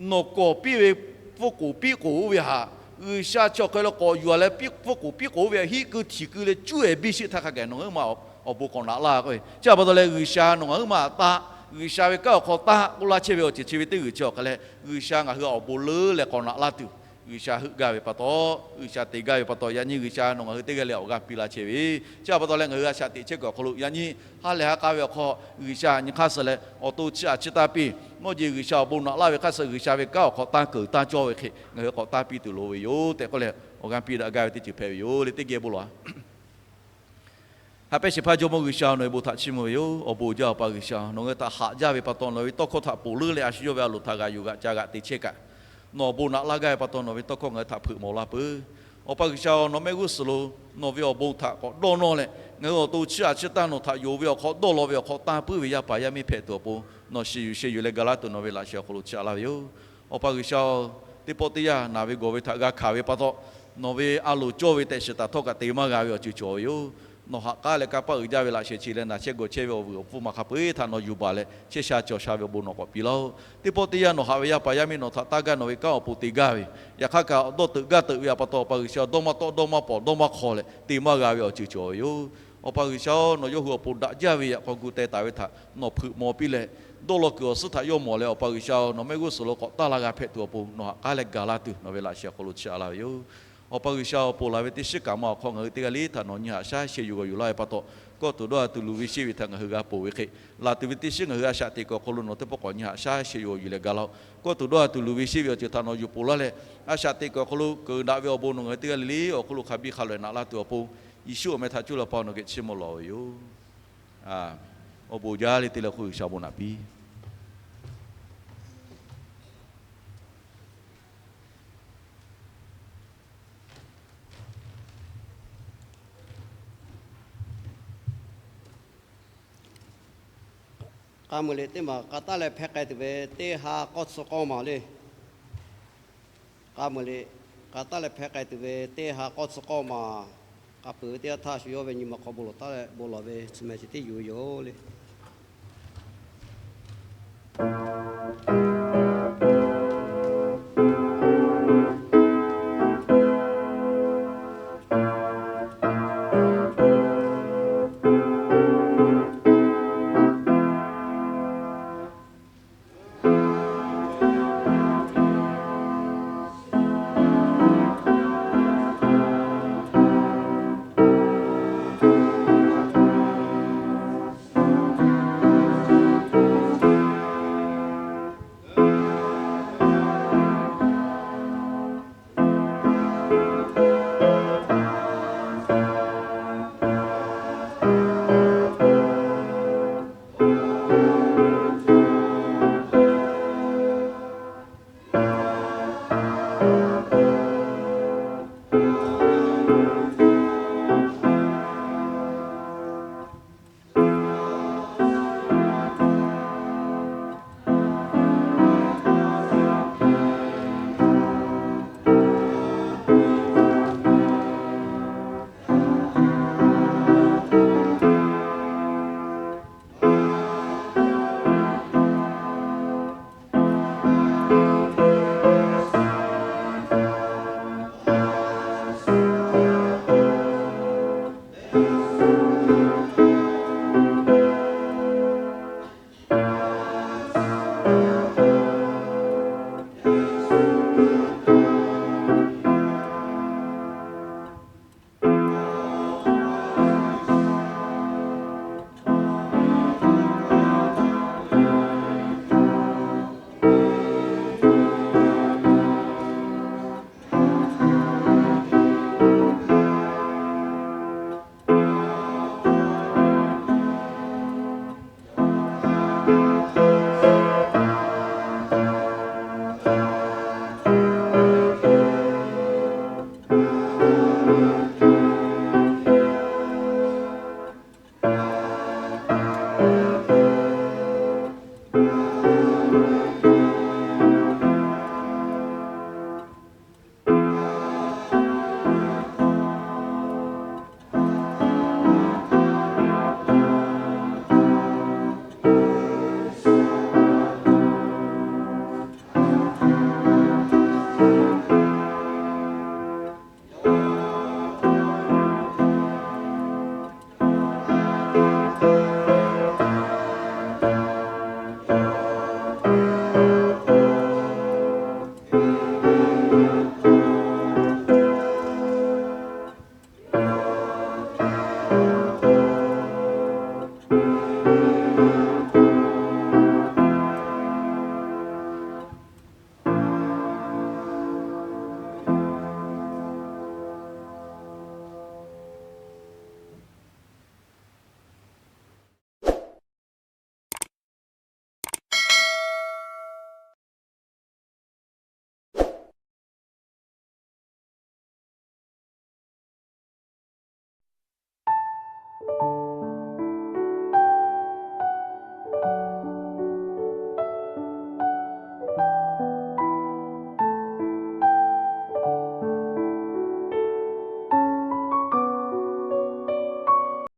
Nawˬ kawˍ piˇ ve, pfuhˇ k'oˍ piˇ k'oˍ oˇ ve htaꞈ G'uiˬsha chi awˬ hk'e leh k'awꞈ yuˬ leh, pfuhˇ k'oˍ piˇ k'oˍ oˇ ve htaꞈ hiˆ keu htiˍ keu leh cuˇ ehˍ biˇ sheˆ htaˇ hk'a gaˬ nawˬ ngaˬ huiˉ ma awˬ bon k'awꞈ naꞈ laˇ k'o, chi a pa taw leh G'uiˬsha nawˬ ngaˬ huiˉ ma htaꞈ taˇ, G'uiˬsha ve kanˉ awˬ hk'aw taˇ k'oˆ laˇ chehˇ ve awˬ ceuˬ chi ve teˇ g'uiˬ chi awˬ hk'e leh G'uiˬsha ngaˬ hui awˬ bon leuˉ leh k'awꞈ naꞈ laˇ tuˬ, G'uiˬsha heuˆ gaˇ ve pa taw, G'uiˬsha te gaˇ ve pa taw, yaꞈ nyi G'uiˬsha nawˬ ngaˬ hui teˇ g'aˇ leh awˬ g'aˇ piˇ laˇ chehˇ ve, chi a pa taw leh ngaˬ hui a shaꞈ teꞈ chehˇ kuiˬ awˬ hk'aw lo yaꞈ nyi ha lehˬ ha k'a ve awˬ hk'aw G'uiˬsha nyi hk'aˇ suh leh awˬ to chiˇ aꞈ chiˇ taˇ piˇ. Nawˇ jeˬ G'uiˬsha awˬ bon naꞈ laˇ ve hk'aˇ suh G'uiˬsha ve kanˉ awˬ hk'aw taˇ keunˍ taˇ cawˇ ve hk'e ngaˬ hui k'awꞈ taˇ piˇ tuˬ loˍ ve yoˬ tehꞈ k'oˆ leh awˬ g'aˇ piˇ daꞈ gaˇ ve teˇ ceuˬ hpehꞈ ve yoˬ le. Teˇ geh bon lawˬ-a. Haꞈ pehnˇ shehˍ hpaˇ Jawˇmawˇ G'uiˬsha, nawˬ ve bon htaꞈ chiˇ mvuh ve yoˬ. Awˬ bon uiˍ jaˇ Awˬ pa G'uiˬsha, nawˬ ngaˬ hui htaꞈ haꞈ jaˇ ve pa taw, nawˬ ve tawˇ hkawˇ htaꞈ ponˬ leuˉ leh a shu yawˇ ve a loˍ htaꞈ g'aꞈ yuˬ g'aꞈ ca g'aꞈ te chehˇ kaꞈ, nawˬ awˬ bon naꞈ laˇ gaˇ ve pa taw, nawˬ ve tawˇ hkawˇ ngaˬ hui htaꞈ hpeuꞈ mawˬ la peuˬ. Awˬ pa G'uiˬsha-oˬ, nawˬ mehˆ g'uˇ suhˍ lo nawˬ ve awˬ bon htaꞈ k'awꞈ dawˇ nawˇ leh, ngaˬ hui awˬ to chiˇ aꞈ chiˇ taˇ nawˬ htaꞈ yonˍ ve awˬ hk'aw, dawˇ law ve awˬ hk'aw tanˇ puiˉ ve yaˇ paˍ yaˇ miˇ hpehꞈ tuˬ awˬ pon, nawˬ shiˍ yuˬ sheh yuˬ leh ga laˇ tuˬ nawˬ ve laꞈ sheh awˬ hk'aw lo chiˇ aꞈ laˇ ve yoˬ. Awˬ pa G'uiˬsha-oˬ, teˇ pawˆ teˇ yanˇ naˬ ve gawˬ ve htaꞈ g'a hkanˍ ve pa taw, nawˬ ve a loˍ cawˇ ve tehꞈ shiˍ taˍ htawˇ kaꞈ te maˇ g'a ve awˬ ceuˬ cawˬ ve yoˬ. Nawˬ haꞈ k'aˉ leh kanˇ paˆ uiˍ jaˇ ve laꞈ sheh chi leh naˬ chehˇ gawˬ chehˇ ve awˬ vuiˬ awˬ pfuhˇ ma hk'a peu-eˬ htaꞈ nawˬ yuˬ baˬ leh chehˇ sha cawˬ sha ve awˬ bon nawˬ k'awꞈ piˇ laˇ-oˆ. Teˇ pawˆ teˇ yanˇ nawˬ haꞈ ve yaˇ paˍ yaˇ miˇ nawˬ htaꞈ taˇ gaˇ, nawˬ ve kanˉ awˬ pon te gaˇ ve, yaꞈ hk'aˇ kaꞈ dawˇ teuꞈ gaˇ teuꞈ ve a pa taw, Awˬ pa G'uiˬsha dawˇ maˇ tawˆ dawˇ maˇ pawˍ dawˇ maˇ hk'aw leh te maˇ g'a ve awˬ ceuˬ cawˬ ve yoˬ. Awˬ pa G'uiˬsha-oˬ, nawˬ yawˇ hui awˬ pon daꞈ jaˇ ve yaꞈ k'aw gu teh taˍ ve htaꞈ nawˬ hpeuꞈ maw piˇ leh, dawˇ law kuiˬ awˬ suhˉ htaꞈ yawˇ mawˬ leh, Awˬ pa G'uiˬsha-oˬ, nawˬ mehˆ g'uˇ suhˍ lo k'awꞈ taˇ la g'a hpehꞈ tuˬ awˬ pon nawˬ haꞈ k'aˉ leh ga laˇ tuˬ nawˬ ve laꞈ sheh awˬ hk'aw lo chiˇ aꞈ laˇ ve yoˬ. Awˬ pa G'uiˬsha-oˬ, ponˬ laˬ ve teˇ shiˉ kaꞈ ma awˬ hk'aw ngaˬ hui teˇ g'aˇ le htaꞈ nawˬ nyi haꞈ shaˉ sheh yuˬ g'awˬ yuˬ laˇ ve pa taw, kawˇ tuˬ dawˇ ha tuˬ luˬ ve sheˆ ve htaꞈ ngaˬ hui g'a ponˬ ve hk'e, laˬ tuˬ ve teˇ shiˉ ngaˬ hui a shaꞈ teꞈ kuiˬ awˬ hk'aw lo nawˬ teˇ pawˆ k'awꞈ nyi haꞈ shaˉ sheh yuˬ g'awˬ yuˬ leh ga laˇ-oˆ. Kawˇ tuˬ dawˇ ha tuˬ luˬ ve sheˆ ve awˬ ceuˬ htaꞈ nawˬ yuˬ ponˬ laˇ leh, a shaꞈ teꞈ kuiˬ awˬ hk'aw lo keunˍ daꞈ ve awˬ bon nawˬ ngaˬ hui teˇ g'aˇ le le awˬ hk'aw lo hk'a biˇ hk'a lawꞈ naꞈ laˇ tuˬ awˬ pon, Yeˍsuˆ awˬ meh htaꞈ cuˇ leh Awˬ pa nawˬ geh chiˇ mvuh lawˬ ve yoˬ. Awˬ bon jaˇ le te leh hk'oˆ G'uiˬsha bon naꞈ piˇ. K'a muiˬ liꞈ teˇ maˬ k'a taˉ leh hpehˇ k'ai tuˬ ve teˇ ha k'awˇ tcuh k'awˇ maˬ le. K'a muiˬ liꞈ k'a taˉ leh hpehˇ k'ai tuˬ ve teˇ ha k'awˇ tcuh k'awˇ maˬ, k'a peuˬ ve teˇ yanˇ htaˇ shu yawˇ ve nyi ma hk'aw bon lawˬ taˍ leh bon lawˬ ve chi meh chi tiˉ yuˬ ve yoˬ le.